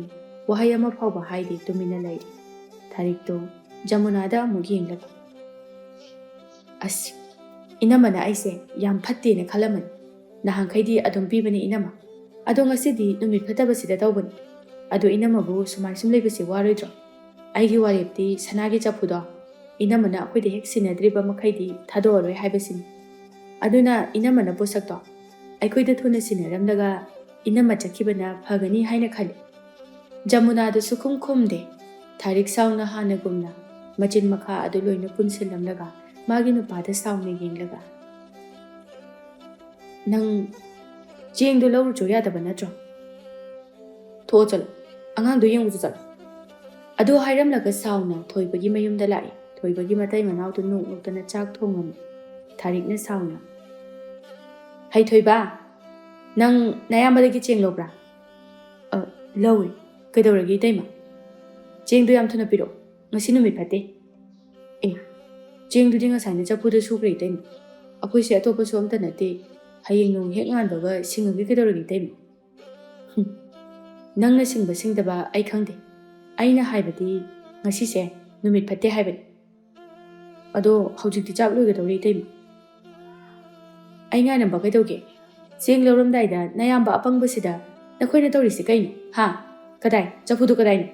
ꯋꯥꯍꯩ ꯑꯃ ꯐꯥꯎꯕ ꯍꯥꯏꯗꯦ, ꯇꯨꯃꯤꯟꯅ ꯂꯩꯔꯤ꯫ ꯊꯥꯔꯤꯛꯇꯨ ꯖꯃꯨꯅꯥꯗ ꯑꯃꯨꯛ ꯌꯦꯡꯂꯒ, "ꯑꯁ, ꯏꯅꯝꯃꯅ ꯑꯩꯁꯦ ꯌꯥꯝ ꯐꯠꯇꯦꯅ ꯈꯜꯂꯝꯃꯅꯤ꯫ ꯅꯍꯥꯟꯈꯩꯗꯤ ꯑꯗꯨꯝ ꯄꯤꯕꯅꯤ ꯏꯅꯝꯃ꯫ ꯑꯗꯣ ꯉꯁꯤꯗꯤ ꯅꯨꯃꯤꯠ ꯐꯠꯇꯕꯁꯤꯗ ꯇꯧꯕꯅꯤ꯫ ꯑꯗꯣ ꯏꯅꯝꯃꯕꯨ ꯁꯨꯃꯥꯏ ꯁꯨꯝ ꯂꯩꯕꯁꯦ ꯋꯥꯔꯣꯏꯗ꯭ꯔꯣ? ꯑꯩꯒꯤ ꯋꯥꯔꯦꯞꯇꯤ ꯁꯅꯥꯒꯤ ꯆꯐꯨꯗꯣ ꯏꯅꯝꯃꯅ ꯑꯩꯈꯣꯏꯗ ꯍꯦꯛ ꯁꯤꯟꯅꯗ꯭ꯔꯤꯕ ꯃꯈꯩꯗꯤ ꯊꯥꯗꯣꯛꯑꯔꯣꯏ ꯍꯥꯏꯕꯁꯤꯅꯤ꯫ ꯑꯗꯨꯅ ꯏꯅꯝꯃꯅ ꯄꯣꯠꯁꯛꯇꯣ ꯑꯩꯈꯣꯏꯗ ꯊꯨꯅ ꯁꯤꯟꯅꯔꯝꯂꯒ ꯏꯅꯝꯃ ꯆꯠꯈꯤꯕꯅ ꯐꯒꯅꯤ ꯍꯥꯏꯅ ꯈꯜꯂꯤ꯫" ꯖꯃꯨꯅꯥꯗꯨ ꯁꯨꯈꯨꯝ ꯈꯨꯝꯗꯦ꯫ ꯊꯥꯔꯤꯛ ꯁꯥꯎꯅ ꯍꯥꯟꯅꯒꯨꯝꯅ ꯃꯆꯤꯟ ꯃꯈꯥ ꯑꯗꯨ ꯂꯣꯏꯅ ꯄꯨꯟꯁꯤꯜꯂꯝꯂꯒ ꯃꯥꯒꯤ ꯅꯨꯄꯥꯗ ꯁꯥꯎꯅ ꯌꯦꯡꯂꯒ, "ꯅꯪ ꯆꯦꯡꯗꯣ ꯂꯧꯔꯨꯆꯣ ꯌꯥꯗꯕ ꯅꯠꯇ꯭ꯔꯣ? ꯊꯣꯛꯑꯣ ꯆꯠꯂꯣ, ꯑꯉꯥꯡꯗꯣ ꯌꯦꯡꯉꯨꯆꯣ ꯆꯠꯂꯣ꯫" ꯑꯗꯨ ꯍꯥꯏꯔꯝꯂꯒ ꯁꯥꯎꯅ ꯊꯣꯏꯕꯒꯤ ꯃꯌꯨꯝꯗ ꯂꯥꯛꯏ꯫ ꯊꯣꯏꯕꯒꯤ ꯃꯇꯩ ꯃꯅꯥꯎꯗꯨ ꯅꯣꯛ ꯅꯣꯛꯇꯅ ꯆꯥꯛ ꯊꯣꯡꯉꯝꯃꯤ꯫ ꯊꯥꯔꯤꯛꯅ ꯁꯥꯎꯅ, "ꯍꯩꯊꯣꯏꯕ, ꯅꯪ ꯅꯌꯥꯝꯕꯗꯒꯤ ꯆꯦꯡ ꯂꯧꯕ꯭ꯔꯥ?" "ꯑ, ꯂꯧꯏ꯫ ꯀꯩꯗꯧꯔꯒꯦ ꯏꯇꯩꯃ?" "ꯆꯦꯡꯗꯣ ꯌꯥꯝ ꯊꯨꯅ ꯄꯤꯔꯛꯑꯣ, ꯉꯁꯤ ꯅꯨꯃꯤꯠ ꯐꯠꯇꯦ꯫" "ꯑꯦ, ꯆꯦꯡꯗꯨꯗꯤ ꯉꯁꯥꯏꯅ ꯆꯐꯨꯗ ꯁꯨꯈ꯭ꯔꯦ ꯏꯇꯩꯃ꯫ ꯑꯩꯈꯣꯏꯁꯦ ꯑꯇꯣꯞꯄꯁꯨ ꯑꯝꯇ ꯅꯠꯇꯦ꯫ ꯍꯌꯦꯡ ꯅꯣꯡ ꯍꯦꯛ ꯉꯥꯟꯕꯒ ꯁꯤꯡꯉꯒꯦ ꯀꯩꯗꯧꯔꯒꯦ ꯏꯇꯩꯃ?" "ꯍꯨꯝ, ꯅꯪꯅ ꯁꯤꯡꯕ ꯁꯤꯡꯗꯕ ꯑꯩ ꯈꯪꯗꯦ꯫ ꯑꯩꯅ ꯍꯥꯏꯕꯗꯤ ꯉꯁꯤꯁꯦ ꯅꯨꯃꯤꯠ ꯐꯠꯇꯦ ꯍꯥꯏꯕꯅꯤ꯫ ꯑꯗꯣ ꯍꯧꯖꯤꯛꯇꯤ ꯆꯥꯛ ꯂꯣꯏꯒꯗꯧꯔꯦ ꯏꯇꯩꯃ꯫ ꯑꯩ ꯉꯥꯏꯔꯝꯕ ꯀꯩꯗꯧꯒꯦ? ꯆꯦꯡ ꯂꯧꯔꯝꯗꯥꯏꯗ ꯅꯌꯥꯝꯕ ꯑꯄꯪꯕꯁꯤꯗ ꯅꯈꯣꯏꯅ ꯇꯧꯔꯤꯁꯦ ꯀꯩꯅꯣ? ꯍꯥ? ꯀꯗꯥꯏ? ꯆꯐꯨꯗꯨ ꯀꯗꯥꯏꯅꯣ?"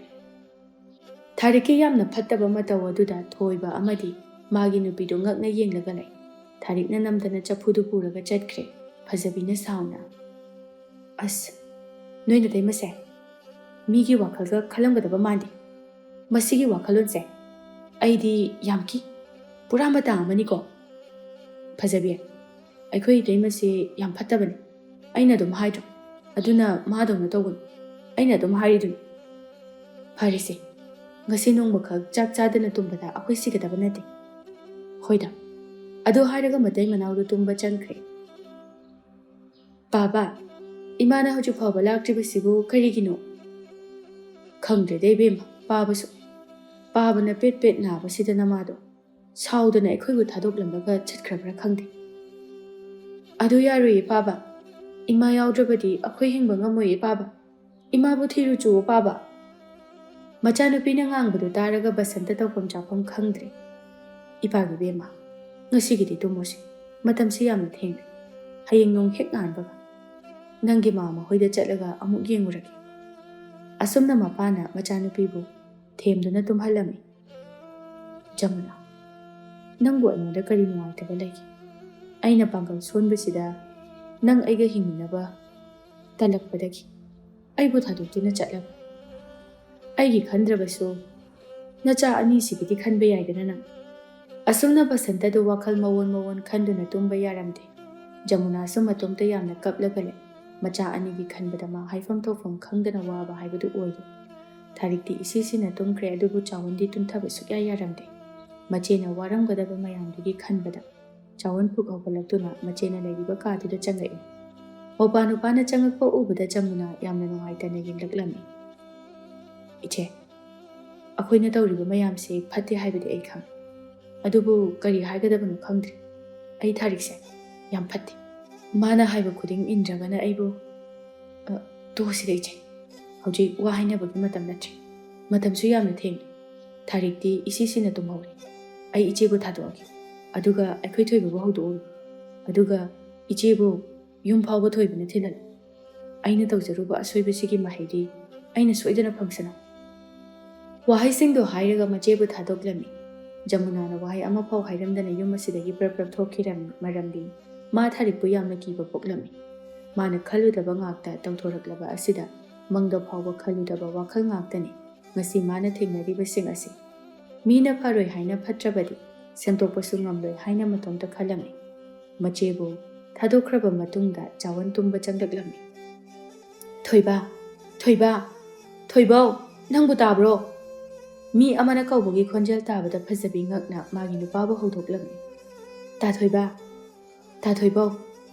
ꯊꯥꯔꯤꯛꯀꯤ ꯌꯥꯝꯅ ꯐꯠꯇꯕ ꯃꯇꯧ ꯑꯗꯨꯗ ꯊꯣꯏꯕ ꯑꯃꯗꯤ ꯃꯥꯒꯤ ꯅꯨꯄꯤꯗꯨ ꯉꯛꯅ ꯌꯦꯡꯂꯒ ꯂꯩ꯫ ꯊꯥꯔꯤꯛꯅ ꯅꯝꯗꯅ ꯆꯐꯨꯗꯨ ꯄꯨꯔꯒ ꯆꯠꯈ꯭ꯔꯦ꯫ ꯐꯖꯕꯤꯅ ꯁꯥꯎꯅ, "ꯑꯁ, ꯅꯣꯏ ꯅꯇꯩꯃꯁꯦ ꯃꯤꯒꯤ ꯋꯥꯈꯜꯒ ꯈꯜꯂꯝꯒꯗꯕ ꯃꯥꯟꯗꯦ꯫ ꯃꯁꯤꯒꯤ ꯋꯥꯈꯜꯂꯣꯟꯁꯦ ꯑꯩꯗꯤ ꯌꯥꯝ ꯀꯤ꯫ ꯄꯨꯔꯥ ꯃꯇꯥ ꯑꯃꯅꯤꯀꯣ꯫ ꯐꯖꯕꯤ, ꯑꯩꯈꯣꯏ ꯏꯇꯩꯃꯁꯦ ꯌꯥꯝ ꯐꯠꯇꯕꯅꯤ꯫ ꯑꯩꯅ ꯑꯗꯨꯝ ꯍꯥꯏꯗ꯭ꯔꯣ? ꯑꯗꯨꯅ ꯃꯥꯗꯧꯅ ꯇꯧꯒꯅꯨ꯫ ꯑꯩꯅ ꯑꯗꯨꯝ ꯍꯥꯏꯔꯤꯗꯨꯅꯤ꯫ ꯐꯔꯦꯁꯦ, ꯉꯁꯤ ꯅꯣꯡꯃꯈꯛ ꯆꯥꯛ ꯆꯥꯗꯅ ꯇꯨꯝꯕꯗ ꯑꯩꯈꯣꯏ ꯁꯤꯒꯗꯕ ꯅꯠꯇꯦ꯫ ꯍꯣꯏꯗ꯫" ꯑꯗꯨ ꯍꯥꯏꯔꯒ ꯃꯇꯩ ꯃꯅꯥꯎꯗꯨ ꯇꯨꯝꯕ ꯆꯪꯈ꯭ꯔꯦ꯫ "ꯄꯥꯕ, ꯏꯃꯥꯅ ꯍꯧꯖꯤꯛ ꯐꯥꯎꯕ ꯂꯥꯛꯇ꯭ꯔꯤꯕꯁꯤꯕꯨ ꯀꯔꯤꯒꯤꯅꯣ?" "ꯈꯪꯗ꯭ꯔꯦꯗ ꯏꯕꯦꯝꯃ, ꯄꯥꯕꯁꯨ꯫ ꯄꯥꯕꯅ ꯄꯦꯠ ꯄꯦꯠ ꯅꯥꯕꯁꯤꯗ ꯅꯃꯥꯗꯣ ꯁꯥꯎꯗꯅ ꯑꯩꯈꯣꯏꯕꯨ ꯊꯥꯗꯣꯛꯂꯝꯂꯒ ꯆꯠꯈ꯭ꯔꯕ꯭ꯔꯥ ꯈꯪꯗꯦ꯫" "ꯑꯗꯨ ꯌꯥꯔꯣꯏꯌꯦ ꯄꯥꯕ꯫ ꯏꯃꯥ ꯌꯥꯎꯗ꯭ꯔꯕꯗꯤ ꯑꯩꯈꯣꯏ ꯍꯤꯡꯕ ꯉꯝꯃꯣꯏꯌꯦ ꯄꯥꯕ꯫ ꯏꯃꯥꯕꯨ ꯊꯤꯔꯨꯆꯣ ꯄꯥꯕ꯫" ꯃꯆꯥꯅꯨꯄꯤꯅ ꯉꯥꯡꯕꯗꯨ ꯇꯥꯔꯒ ꯕꯁꯟꯇ ꯇꯧꯐꯝ ꯆꯥꯐꯝ ꯈꯪꯗ꯭ꯔꯦ꯫ "ꯏꯄꯥꯒꯤ ꯏꯕꯦꯝꯃ, ꯉꯁꯤꯒꯤꯗꯤ ꯇꯨꯝꯃꯣꯁꯦ꯫ ꯃꯇꯝꯁꯤ ꯌꯥꯝꯅ ꯊꯦꯡꯂꯦ꯫ ꯍꯌꯦꯡ ꯅꯣꯡ ꯍꯦꯛ ꯉꯥꯟꯕꯒ ꯅꯪꯒꯤ ꯃꯥꯝꯃ ꯍꯣꯏꯗ ꯆꯠꯂꯒ ꯑꯃꯨꯛ ꯌꯦꯡꯉꯨꯔꯒꯦ꯫" ꯑꯁꯨꯝꯅ ꯃꯄꯥꯅ ꯃꯆꯥꯅꯨꯄꯤꯕꯨ ꯊꯦꯝꯗꯨꯅ ꯇꯨꯝꯍꯜꯂꯝꯃꯤ꯫ "ꯖꯃꯨꯅꯥ, ꯅꯪꯕꯨ ꯑꯩꯉꯣꯟꯗ ꯀꯔꯤ ꯅꯨꯡꯉꯥꯏꯇꯕ ꯂꯩꯒꯦ? ꯑꯩꯅ ꯄꯥꯡꯒꯜ ꯁꯣꯟꯕꯁꯤꯗ ꯅꯪ ꯑꯩꯒ ꯍꯤꯡꯃꯤꯟꯅꯕ ꯇꯜꯂꯛꯄꯗꯒꯤ ꯑꯩꯕꯨ ꯊꯥꯗꯣꯛꯇꯨꯅ ꯆꯠꯂꯕ? ꯑꯩꯒꯤ ꯈꯟꯗ꯭ꯔꯕꯁꯨ ꯅꯆꯥ ꯑꯅꯤꯁꯤꯒꯤꯗꯤ ꯈꯟꯕ ꯌꯥꯏꯗꯅ ꯅꯪ?" ꯑꯁꯨꯝꯅ ꯕꯁꯟꯇꯗꯨ ꯋꯥꯈꯜ ꯃꯑꯣꯟ ꯃꯑꯣꯟ ꯈꯟꯗꯨꯅ ꯇꯨꯝꯕ ꯌꯥꯔꯝꯗꯦ꯫ ꯖꯃꯨꯅꯥꯁꯨ ꯃꯇꯣꯝꯇ ꯌꯥꯝꯅ ꯀꯞꯂꯒ ꯂꯩ꯫ ꯃꯆꯥ ꯑꯅꯤꯒꯤ ꯈꯟꯕꯗ ꯃꯥ ꯍꯥꯏꯐꯝ ꯊꯣꯛꯐꯝ ꯈꯪꯗꯅ ꯋꯥꯕ ꯍꯥꯏꯕꯗꯨ ꯑꯣꯏꯔꯦ꯫ ꯊꯥꯔꯤꯛꯇꯤ ꯏꯁꯤꯁꯤꯅ ꯇꯨꯝꯈ꯭ꯔꯦ, ꯑꯗꯨꯕꯨ ꯆꯥꯎꯟꯗꯤ ꯇꯨꯝꯊꯕ ꯁꯨꯛꯌꯥ ꯌꯥꯔꯝꯗꯦ꯫ ꯃꯆꯦꯅ ꯋꯥꯔꯝꯒꯗꯕ ꯃꯌꯥꯝꯗꯨꯒꯤ ꯈꯟꯕꯗ ꯆꯥꯋꯟ ꯐꯨꯛ ꯍꯧꯒꯠꯂꯛꯇꯨꯅ ꯃꯆꯦꯅ ꯂꯩꯔꯤꯕ ꯀꯥꯗꯨꯗ ꯆꯪꯂꯛꯏ꯫ ꯃꯧꯄꯥ ꯅꯨꯄꯥꯅ ꯆꯪꯂꯛꯄ ꯎꯕꯗ ꯖꯃꯨꯅꯥ ꯌꯥꯝꯅ ꯅꯨꯡꯉꯥꯏꯇꯅ ꯌꯦꯡꯂꯛꯂꯝꯃꯤ꯫ "ꯏꯆꯦ, ꯑꯩꯈꯣꯏꯅ ꯇꯧꯔꯤꯕ ꯃꯌꯥꯝꯁꯦ ꯐꯠꯇꯦ ꯍꯥꯏꯕꯗꯤ ꯑꯩ ꯈꯪꯏ, ꯑꯗꯨꯕꯨ ꯀꯔꯤ ꯍꯥꯏꯒꯗꯕꯅꯣ ꯈꯪꯗ꯭ꯔꯦ꯫ ꯑꯩ ꯊꯥꯔꯤꯛꯁꯦ ꯌꯥꯝ ꯐꯠꯇꯦ꯫ ꯃꯥꯅ ꯍꯥꯏꯕ ꯈꯨꯗꯤꯡ ꯏꯟꯗ꯭ꯔꯒꯅ ꯑꯩꯕꯨ, ꯑ, ꯇꯣꯛꯑꯁꯤꯗ ꯏꯆꯦ, ꯍꯧꯖꯤꯛ ꯋꯥ ꯍꯥꯏꯅꯕꯒꯤ ꯃꯇꯝ ꯅꯠꯇ꯭ꯔꯦ꯫ ꯃꯇꯝꯁꯨ ꯌꯥꯝꯅ ꯊꯦꯡꯂꯦ꯫ ꯊꯥꯔꯤꯛꯇꯤ ꯏꯁꯤꯁꯤꯅ ꯇꯨꯝꯍꯧꯔꯦ꯫ ꯑꯩ ꯏꯆꯦꯕꯨ ꯊꯥꯗꯣꯛꯑꯒꯦ, ꯑꯗꯨꯒ ꯑꯩꯈꯣꯏ ꯊꯣꯏꯕꯕꯨ ꯍꯧꯗꯣꯛꯎꯔꯣ, ꯑꯗꯨꯒ ꯏꯆꯦꯕꯨ ꯌꯨꯝ ꯐꯥꯎꯕ ꯊꯣꯏꯕꯅ ꯊꯤꯜꯍꯜꯂꯨ꯫ ꯑꯩꯅ ꯇꯧꯖꯔꯨꯕ ꯑꯁꯣꯏꯕꯁꯤꯒꯤ ꯃꯍꯩꯗꯤ ꯑꯩꯅ ꯁꯣꯏꯗꯅ ꯐꯪꯁꯅꯨ꯫" ꯋꯥꯍꯩꯁꯤꯡꯗꯣ ꯍꯥꯏꯔꯒ ꯃꯆꯦꯕꯨ ꯊꯥꯗꯣꯛꯂꯝꯃꯤ꯫ ꯖꯃꯨꯅꯥꯅ ꯋꯥꯍꯩ ꯑꯃꯐꯥꯎ ꯍꯥꯏꯔꯝꯗꯅ ꯌꯨꯝ ꯑꯁꯤꯗꯒꯤ ꯄ꯭ꯔꯞ ꯄ꯭ꯔꯞ ꯊꯣꯛꯈꯤꯔꯝꯃꯤ, ꯃꯔꯝꯗꯤ ꯃꯥ ꯊꯥꯔꯤꯛꯄꯨ ꯌꯥꯝꯅ ꯀꯤꯕ ꯄꯣꯛꯂꯝꯃꯤ꯫ ꯃꯥꯅ ꯈꯜꯂꯨꯗꯕ ꯉꯥꯛꯇ ꯇꯧꯊꯣꯔꯛꯂꯕ ꯑꯁꯤꯗ, ꯃꯪꯗ ꯐꯥꯎꯕ ꯈꯜꯂꯨꯗꯕ ꯋꯥꯈꯜ ꯉꯥꯛꯇꯅꯤ ꯉꯁꯤ ꯃꯥꯅ ꯊꯦꯡꯅꯔꯤꯕꯁꯤꯡ ꯑꯁꯤ꯫ ꯃꯤꯅ ꯐꯔꯣꯏ ꯍꯥꯏꯅ ꯐꯠꯇ꯭ꯔꯕꯗꯤ ꯁꯦꯝꯗꯣꯛꯄꯁꯨ ꯉꯝꯂꯣꯏ ꯍꯥꯏꯅ ꯃꯇꯣꯝꯇ ꯈꯜꯂꯝꯃꯤ꯫ ꯃꯆꯦꯕꯨ ꯊꯥꯗꯣꯛꯈ꯭ꯔꯕ ꯃꯇꯨꯡꯗ ꯆꯥꯋꯟ ꯇꯨꯝꯕ ꯆꯪꯂꯛꯂꯝꯃꯤ꯫ "ꯊꯣꯏꯕ, ꯊꯣꯏꯕ, ꯊꯣꯏꯕꯧ, ꯅꯪꯕꯨ ꯇꯥꯕ꯭ꯔꯣ?" ꯃꯤ ꯑꯃꯅ ꯀꯧꯕꯒꯤ ꯈꯣꯟꯖꯦꯜ ꯇꯥꯕꯗ ꯐꯖꯕꯤ ꯉꯛꯅ ꯃꯥꯒꯤ ꯅꯨꯄꯥꯕꯨ ꯍꯧꯗꯣꯛꯂꯝꯃꯤ꯫ "ꯇꯥ ꯊꯣꯏꯕ, ꯇꯥ ꯊꯣꯏꯕꯧ,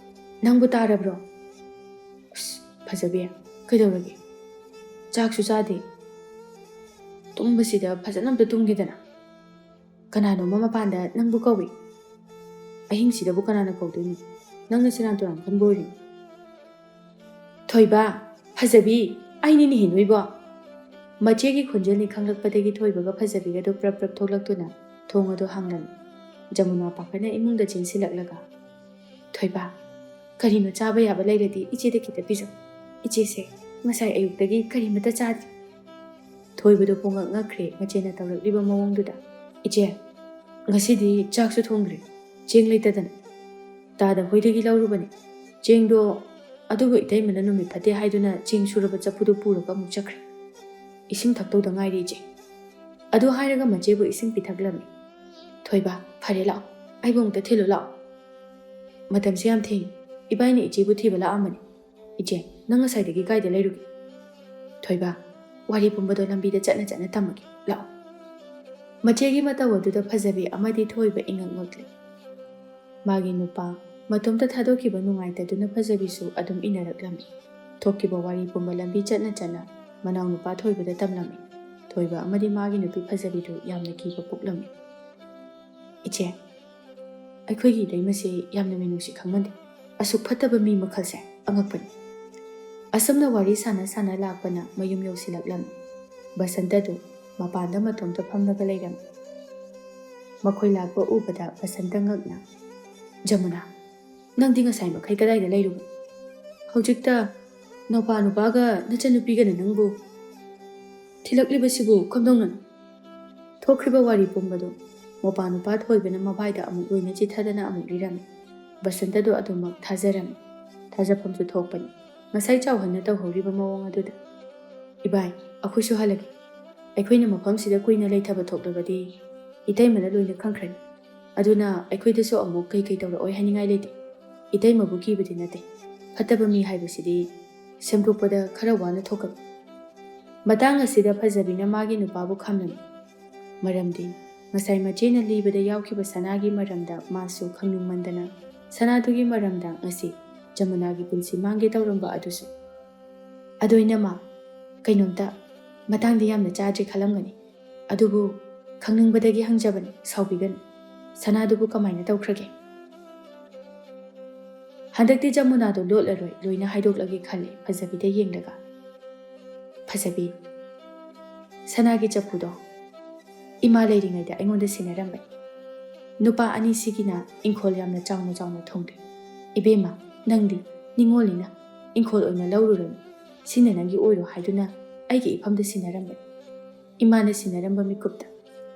ꯅꯪꯕꯨ ꯇꯥꯔꯕ꯭ꯔꯣ?" "ꯑꯁ, ꯐꯖꯕꯤ, ꯀꯩꯗꯧꯔꯒꯦ? ꯆꯥꯛꯁꯨ ꯆꯥꯗꯦ꯫ ꯇꯨꯝꯕꯁꯤꯗ ꯐꯖꯅ ꯑꯝꯇ ꯇꯨꯝꯒꯦꯗꯅ꯫ ꯀꯅꯥꯅꯣꯝꯃ ꯃꯄꯥꯟꯗ ꯅꯪꯕꯨ ꯀꯧꯏ꯫ ꯑꯍꯤꯡꯁꯤꯗꯕꯨ ꯀꯅꯥꯅ ꯀꯧꯗꯣꯏꯅꯣ? ꯅꯪꯅ ꯁꯦꯔꯥꯟ ꯇꯨꯔꯥꯟ ꯈꯟꯕ ꯑꯣꯏꯔꯤꯅꯤ꯫" "ꯊꯣꯏꯕ, ꯐꯖꯕꯤ, ꯑꯩꯅꯤꯅꯦꯍꯦ ꯅꯣꯏꯕꯣ!" ꯃꯆꯦꯒꯤ ꯈꯣꯟꯖꯦꯜꯅꯤ ꯈꯪꯂꯛꯄꯗꯒꯤ ꯊꯣꯏꯕꯒ ꯐꯖꯕꯤꯒꯗꯨ ꯄ꯭ꯔꯞ ꯄ꯭ꯔꯞ ꯊꯣꯛꯂꯛꯇꯨꯅ ꯊꯣꯡ ꯑꯗꯨ ꯍꯥꯡꯂꯝꯃꯤ꯫ ꯖꯃꯨꯅꯥ ꯄꯥꯈꯠꯅ ꯏꯃꯨꯡꯗ ꯆꯦꯟꯁꯤꯜꯂꯛꯂꯒ, "ꯊꯣꯏꯕ, ꯀꯔꯤꯅꯣ ꯆꯥꯕ ꯌꯥꯕ ꯂꯩꯔꯗꯤ ꯏꯆꯦꯗ ꯈꯤꯇ ꯄꯤꯖꯧ꯫ ꯏꯆꯦꯁꯦ ꯉꯁꯥꯏ ꯑꯌꯨꯛꯇꯒꯤ ꯀꯔꯤꯃꯠꯇ ꯆꯥꯗꯦ꯫" ꯊꯣꯏꯕꯗꯨ ꯄꯨꯡꯉꯛ ꯉꯛꯈ꯭ꯔꯦ ꯃꯆꯦꯅ ꯇꯧꯔꯛꯂꯤꯕ ꯃꯑꯣꯡꯗꯨꯗ꯫ "ꯏꯆꯦ, ꯉꯁꯤꯗꯤ ꯆꯥꯛꯁꯨ ꯊꯣꯡꯗ꯭ꯔꯦ, ꯆꯦꯡ ꯂꯩꯇꯗꯅ꯫ ꯇꯥꯗ ꯍꯣꯏꯗꯒꯤ ꯂꯧꯔꯨꯕꯅꯦ ꯆꯦꯡꯗꯣ, ꯑꯗꯨꯕꯨ ꯏꯇꯩꯃꯅ ꯅꯨꯃꯤꯠ ꯐꯠꯇꯦ ꯍꯥꯏꯗꯨꯅ ꯆꯦꯡ ꯁꯨꯔꯕ ꯆꯐꯨꯗꯨ ꯄꯨꯔꯒ ꯑꯃꯨꯛ ꯆꯠꯈ꯭ꯔꯦ꯫ ꯏꯁꯤꯡ ꯊꯛꯇꯧꯗ ꯉꯥꯏꯔꯦ ꯏꯆꯦ꯫" ꯑꯗꯨ ꯍꯥꯏꯔꯒ ꯃꯆꯦꯕꯨ ꯏꯁꯤꯡ ꯄꯤꯊꯛꯂꯝꯃꯤ꯫ "ꯊꯣꯏꯕ, ꯐꯔꯦ ꯂꯥꯛꯑꯣ, ꯑꯩꯕꯨ ꯑꯃꯨꯛꯇ ꯊꯤꯜꯂꯨ ꯂꯥꯛꯑꯣ꯫ ꯃꯇꯝꯁꯦ ꯌꯥꯝ ꯊꯦꯡꯉꯤ, ꯏꯕꯥꯏꯅ ꯏꯆꯦꯕꯨ ꯊꯤꯕ ꯂꯥꯛꯑꯝꯕꯅꯤ꯫ ꯏꯆꯦ, ꯅꯪ ꯉꯁꯥꯏꯗꯒꯤ ꯀꯥꯏꯗ ꯂꯩꯔꯨꯒꯦ? ꯊꯣꯏꯕ, ꯋꯥꯔꯤ ꯄꯨꯝꯕꯗꯣ ꯂꯝꯕꯤꯗ ꯆꯠꯅ ꯆꯠꯅ ꯇꯝꯃꯒꯦ, ꯂꯥꯛꯑꯣ꯫" ꯃꯆꯦꯒꯤ ꯃꯇꯧ ꯑꯗꯨꯗ ꯐꯖꯕꯤ ꯑꯃꯗꯤ ꯊꯣꯏꯕ ꯏꯉꯛ ꯉꯛꯂꯤ꯫ ꯃꯥꯒꯤ ꯅꯨꯄꯥ ꯃꯇꯣꯝꯇ ꯊꯥꯗꯣꯛꯈꯤꯕ ꯅꯨꯡꯉꯥꯏꯇꯗꯨꯅ ꯐꯖꯕꯤꯁꯨ ꯑꯗꯨꯝ ꯏꯟꯅꯔꯛꯂꯝꯃꯤ꯫ ꯊꯣꯛꯈꯤꯕ ꯋꯥꯔꯤ ꯄꯨꯝꯕ ꯂꯝꯕꯤ ꯆꯠꯅ ꯆꯠꯅ ꯃꯅꯥꯎꯅꯨꯄꯥ ꯊꯣꯏꯕꯗ ꯇꯝꯂꯝꯃꯤ꯫ ꯊꯣꯏꯕ ꯑꯃꯗꯤ ꯃꯥꯒꯤ ꯅꯨꯄꯤ ꯐꯖꯕꯤꯗꯨ ꯌꯥꯝꯅ ꯀꯤꯕ ꯄꯣꯛꯂꯝꯃꯤ꯫ "ꯏꯆꯦ, ꯑꯩꯈꯣꯏꯒꯤ ꯏꯇꯩꯃꯁꯦ ꯌꯥꯝꯅ ꯃꯤꯅꯨꯡꯁꯤ ꯈꯪꯃꯟꯗꯦ꯫ ꯑꯁꯨꯛ ꯐꯠꯇꯕ ꯃꯤ ꯃꯈꯜꯁꯦ ꯑꯉꯛꯄꯅꯤ꯫" ꯑꯁꯨꯝꯅ ꯋꯥꯔꯤ ꯁꯥꯟꯅ ꯁꯥꯟꯅ ꯂꯥꯛꯄꯅ ꯃꯌꯨꯝ ꯌꯧꯁꯤꯜꯂꯛꯂꯝꯃꯤ꯫ ꯕꯁꯟꯇꯗꯨ ꯃꯄꯥꯟꯗ ꯃꯇꯣꯝꯇ ꯐꯝꯂꯒ ꯂꯩꯔꯝꯃꯤ꯫ ꯃꯈꯣꯏ ꯂꯥꯛꯄ ꯎꯕꯗ ꯕꯁꯟꯇ ꯉꯛꯅ, "ꯖꯃꯨꯅꯥ, ꯅꯪꯗꯤ ꯉꯁꯥꯏ ꯃꯈꯩ ꯀꯗꯥꯏꯗ ꯂꯩꯔꯨꯕ? ꯍꯧꯖꯤꯛꯇ ꯅꯧꯄꯥ ꯅꯨꯄꯥꯒ ꯅꯆꯟꯅꯨꯄꯤꯒꯅ ꯅꯪꯕꯨ ꯊꯤꯜꯂꯛꯂꯤꯕꯁꯤꯕꯨ ꯀꯝꯗꯧꯅꯅꯣ?" ꯊꯣꯛꯈ꯭ꯔꯤꯕ ꯋꯥꯔꯤ ꯄꯨꯝꯕꯗꯨ ꯃꯧꯄꯥ ꯅꯨꯄꯥ ꯊꯣꯏꯕꯅ ꯃꯕꯥꯏꯗ ꯑꯃꯨꯛ ꯂꯣꯏꯅ ꯆꯤꯊꯗꯅ ꯑꯃꯨꯛ ꯂꯤꯔꯝꯃꯤ꯫ ꯕꯁꯟꯇꯗꯨ ꯑꯗꯨꯃꯛ ꯊꯥꯖꯔꯝꯃꯤ꯫ ꯊꯥꯖꯐꯝꯁꯨ ꯊꯣꯛꯄꯅꯤ꯫ ꯉꯁꯥꯏ ꯆꯥꯎꯍꯟꯅ ꯇꯧꯍꯧꯔꯤꯕ ꯃꯑꯣꯡ ꯑꯗꯨꯗ꯫ "ꯏꯕꯥꯏ, ꯑꯩꯈꯣꯏꯁꯨ ꯍꯜꯂꯒꯦ꯫ ꯑꯩꯈꯣꯏꯅ ꯃꯐꯝꯁꯤꯗ ꯀꯨꯏꯅ ꯂꯩꯊꯕ ꯊꯣꯛꯂꯕꯗꯤ ꯏꯇꯩꯃꯅ ꯂꯣꯏꯅ ꯈꯪꯈ꯭ꯔꯅꯤ꯫ ꯑꯗꯨꯅ ꯑꯩꯈꯣꯏꯗꯁꯨ ꯑꯃꯨꯛ ꯀꯩ ꯀꯩ ꯇꯧꯔꯛꯑꯣꯏ ꯍꯥꯏꯅꯤꯡꯉꯥꯏ ꯂꯩꯇꯦ꯫ ꯏꯇꯩꯃꯕꯨ ꯀꯤꯕꯗꯤ ꯅꯠꯇꯦ꯫ ꯐꯠꯇꯕ ꯃꯤ ꯍꯥꯏꯕꯁꯤꯗꯤ ꯁꯦꯝꯗꯣꯛꯄꯗ ꯈꯔ ꯋꯥꯅ ꯊꯣꯛꯀꯅꯤ꯫" ꯃꯇꯥꯡ ꯑꯁꯤꯗ ꯐꯖꯕꯤꯅ ꯃꯥꯒꯤ ꯅꯨꯄꯥꯕꯨ ꯈꯥꯝꯂꯝꯃꯤ꯫ ꯃꯔꯝꯗꯤ ꯉꯁꯥꯏ ꯃꯆꯦꯅ ꯂꯤꯕꯗ ꯌꯥꯎꯈꯤꯕ ꯁꯅꯥꯒꯤ ꯃꯔꯝꯗ ꯃꯥꯁꯨ ꯈꯪꯅꯤꯡꯃꯟꯗꯅ ꯁꯅꯥꯗꯨꯒꯤ ꯃꯔꯝꯗ ꯉꯁꯤ ꯖꯃꯨꯅꯥꯒꯤ ꯄꯨꯟꯁꯤ ꯃꯥꯡꯒꯦ ꯇꯧꯔꯝꯕ ꯑꯗꯨꯁꯨ꯫ "ꯑꯗꯣ ꯏꯅꯝꯃ, ꯀꯩꯅꯣꯝꯇ ꯃꯇꯥꯡꯗꯤ ꯌꯥꯝꯅ ꯆꯥꯗ꯭ꯔꯦ ꯈꯜꯂꯝꯒꯅꯤ꯫ ꯑꯗꯨꯕꯨ ꯈꯪꯅꯤꯡꯕꯗꯒꯤ ꯍꯪꯖꯕꯅꯤ, ꯁꯥꯎꯕꯤꯒꯅꯨ꯫ ꯁꯅꯥꯗꯨꯕꯨ ꯀꯃꯥꯏꯅ ꯇꯧꯈ꯭ꯔꯒꯦ?" ꯍꯟꯗꯛꯇꯤ ꯖꯃꯨꯅꯥꯗꯣ ꯂꯣꯠꯂꯔꯣꯏ, ꯂꯣꯏꯅ ꯍꯥꯏꯗꯣꯛꯂꯒꯦ ꯈꯜꯂꯦ ꯐꯖꯕꯤꯗ ꯌꯦꯡꯂꯒ꯫ "ꯐꯖꯕꯤ, ꯁꯅꯥꯒꯤ ꯆꯐꯨꯗꯣ ꯏꯃꯥ ꯂꯩꯔꯤꯉꯩꯗ ꯑꯩꯉꯣꯟꯗ ꯁꯤꯟꯅꯔꯝꯕꯅꯤ꯫ ꯅꯨꯄꯥ ꯑꯅꯤꯁꯤꯒꯤꯅ ꯏꯪꯈꯣꯜ ꯌꯥꯝꯅ ꯆꯥꯎꯅ ꯆꯥꯎꯅ ꯊꯣꯡꯗꯦ꯫ ꯏꯕꯦꯝꯃ, ꯅꯪꯗꯤ ꯅꯤꯡꯉꯣꯜꯅꯤꯅ ꯏꯪꯈꯣꯜ ꯑꯣꯏꯅ ꯂꯧꯔꯨꯔꯅꯨ꯫ ꯁꯤꯅ ꯅꯪꯒꯤ ꯑꯣꯏꯔꯣ ꯍꯥꯏꯗꯨꯅ ꯑꯩꯒꯤ ꯏꯐꯝꯗ ꯁꯤꯟꯅꯔꯝꯕꯅꯤ꯫ ꯏꯃꯥꯅ ꯁꯤꯟꯅꯔꯝꯕ ꯃꯤꯀꯨꯞꯇ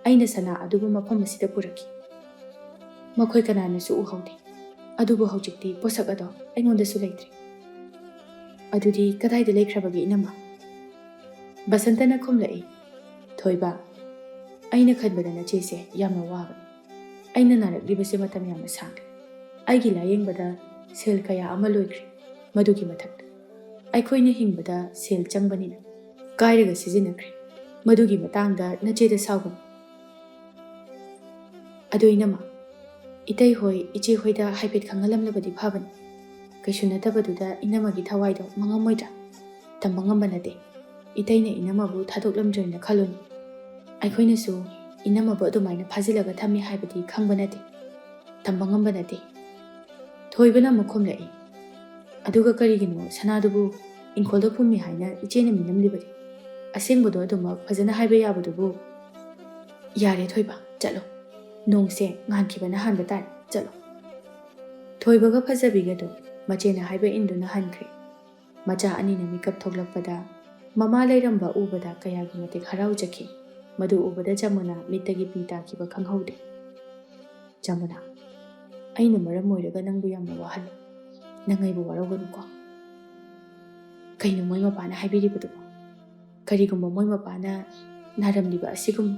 ꯑꯩꯅ ꯁꯅꯥ ꯑꯗꯨꯕꯨ ꯃꯐꯝ ꯑꯁꯤꯗ ꯄꯨꯔꯛꯈꯤ꯫ ꯃꯈꯣꯏ ꯀꯅꯥꯅꯁꯨ ꯎꯍꯧꯗꯦ꯫ ꯑꯗꯨꯕꯨ ꯍꯧꯖꯤꯛꯇꯤ ꯄꯣꯠꯁꯛ ꯑꯗꯣ ꯑꯩꯉꯣꯟꯗꯁꯨ ꯂꯩꯇ꯭ꯔꯦ꯫" "ꯑꯗꯨꯗꯤ ꯀꯗꯥꯏꯗ ꯂꯩꯈ꯭ꯔꯕꯒꯦ ꯏꯅꯝꯃ?" ꯕꯁꯟꯇꯅ ꯈꯨꯝꯂꯛꯏ꯫ "ꯊꯣꯏꯕ, ꯑꯩꯅ ꯈꯟꯕꯗ ꯅꯆꯦꯁꯦ ꯌꯥꯝꯅ ꯋꯥꯕꯅꯤ꯫ ꯑꯩꯅ ꯅꯥꯔꯛꯂꯤꯕꯁꯦ ꯃꯇꯝ ꯌꯥꯝꯅ ꯁꯥꯡꯂꯦ꯫ ꯑꯩꯒꯤ ꯂꯥꯌꯦꯡꯕꯗ ꯁꯦꯜ ꯀꯌꯥ ꯑꯃ ꯂꯣꯏꯈ꯭ꯔꯦ꯫ ꯃꯗꯨꯒꯤ ꯃꯊꯛꯇ ꯑꯩꯈꯣꯏꯅ ꯍꯤꯡꯕꯗ ꯁꯦꯜ ꯆꯪꯕꯅꯤꯅ ꯀꯥꯏꯔꯒ ꯁꯤꯖꯤꯟꯅꯈ꯭ꯔꯦ꯫ ꯃꯗꯨꯒꯤ ꯃꯇꯥꯡꯗ ꯅꯆꯦꯗ ꯁꯥꯎꯒꯅꯨ꯫" "ꯑꯗꯣ ꯏꯅꯝꯃ, ꯏꯇꯩ ꯍꯣꯏ, ꯏꯆꯦ ꯍꯣꯏꯗ ꯍꯥꯏꯐꯦꯠ ꯈꯪꯍꯜꯂꯝꯂꯕꯗꯤ ꯐꯕꯅꯤ꯫ ꯀꯩꯁꯨ ꯅꯠꯇꯕꯗꯨꯗ ꯏꯅꯝꯃꯒꯤ ꯊꯋꯥꯏꯗꯣ ꯃꯉꯝꯃꯣꯏꯗ꯭ꯔꯥ? ꯇꯝꯕ ꯉꯝꯕ ꯅꯠꯇꯦ꯫ ꯏꯇꯩꯅ ꯏꯅꯝꯃꯕꯨ ꯊꯥꯗꯣꯛꯂꯝꯗ꯭ꯔꯦꯅ ꯈꯜꯂꯨꯅꯤ꯫ ꯑꯩꯈꯣꯏꯅꯁꯨ ꯏꯅꯝꯃꯕꯨ ꯑꯗꯨꯃꯥꯏꯅ ꯐꯥꯖꯤꯜꯂꯒ ꯊꯝꯃꯤ ꯍꯥꯏꯕꯗꯤ ꯈꯪꯕ ꯅꯠꯇꯦ꯫ ꯇꯝꯕ ꯉꯝꯕ ꯅꯠꯇꯦ꯫ ꯊꯣꯏꯕꯅ ꯑꯃꯨꯛ ꯈꯨꯝꯂꯛꯏ, "ꯑꯗꯨꯒ ꯀꯔꯤꯒꯤꯅꯣ ꯁꯅꯥꯗꯨꯕꯨ ꯏꯪꯈꯣꯜꯗ ꯐꯨꯝꯃꯤ ꯍꯥꯏꯅ ꯏꯆꯦꯅ ꯃꯤꯅꯝꯂꯤꯕꯗꯤ? ꯑꯁꯦꯡꯕꯗꯣ ꯑꯗꯨꯃꯛ ꯐꯖꯅ ꯍꯥꯏꯕ ꯌꯥꯕꯗꯨꯕꯨ?" "ꯌꯥꯔꯦ ꯊꯣꯏꯕ, ꯆꯠꯂꯣ꯫ ꯅꯣꯡꯁꯦ ꯉꯥꯟꯈꯤꯕꯅ ꯍꯥꯟꯕ ꯇꯥꯔꯦ, ꯆꯠꯂꯣ꯫" ꯊꯣꯏꯕꯒ ꯐꯖꯕꯤꯒꯗꯣ ꯃꯆꯦꯅ ꯍꯥꯏꯕ ꯏꯟꯗꯨꯅ ꯍꯟꯈ꯭ꯔꯦ꯫ ꯃꯆꯥ ꯑꯅꯤꯅ ꯃꯤꯀꯞ ꯊꯣꯛꯂꯛꯄꯗ ꯃꯃꯥ ꯂꯩꯔꯝꯕ ꯎꯕꯗ ꯀꯌꯥꯒꯤ ꯃꯇꯤꯛ ꯍꯔꯥꯎꯖꯈꯤ꯫ ꯃꯗꯨ ꯎꯕꯗ ꯖꯃꯨꯅꯥ ꯃꯤꯠꯇꯒꯤ ꯄꯤ ꯇꯥꯈꯤꯕ ꯈꯪꯍꯧꯗꯦ꯫ "ꯖꯃꯨꯅꯥ, ꯑꯩꯅ ꯃꯔꯝ ꯑꯣꯏꯔꯒ ꯅꯪꯕꯨ ꯌꯥꯝꯅ ꯋꯥꯍꯜꯂꯦ꯫ ꯅꯪ ꯑꯩꯕꯨ ꯋꯥꯔꯧꯒꯅꯨꯀꯣ꯫ ꯀꯩꯅꯣ ꯃꯣꯏ ꯃꯄꯥꯅ ꯍꯥꯏꯕꯤꯔꯤꯕꯗꯨꯕꯣ? ꯀꯔꯤꯒꯨꯝꯕ ꯃꯣꯏ ꯃꯄꯥꯅ ꯅꯥꯔꯝꯂꯤꯕ ꯑꯁꯤꯒꯨꯝ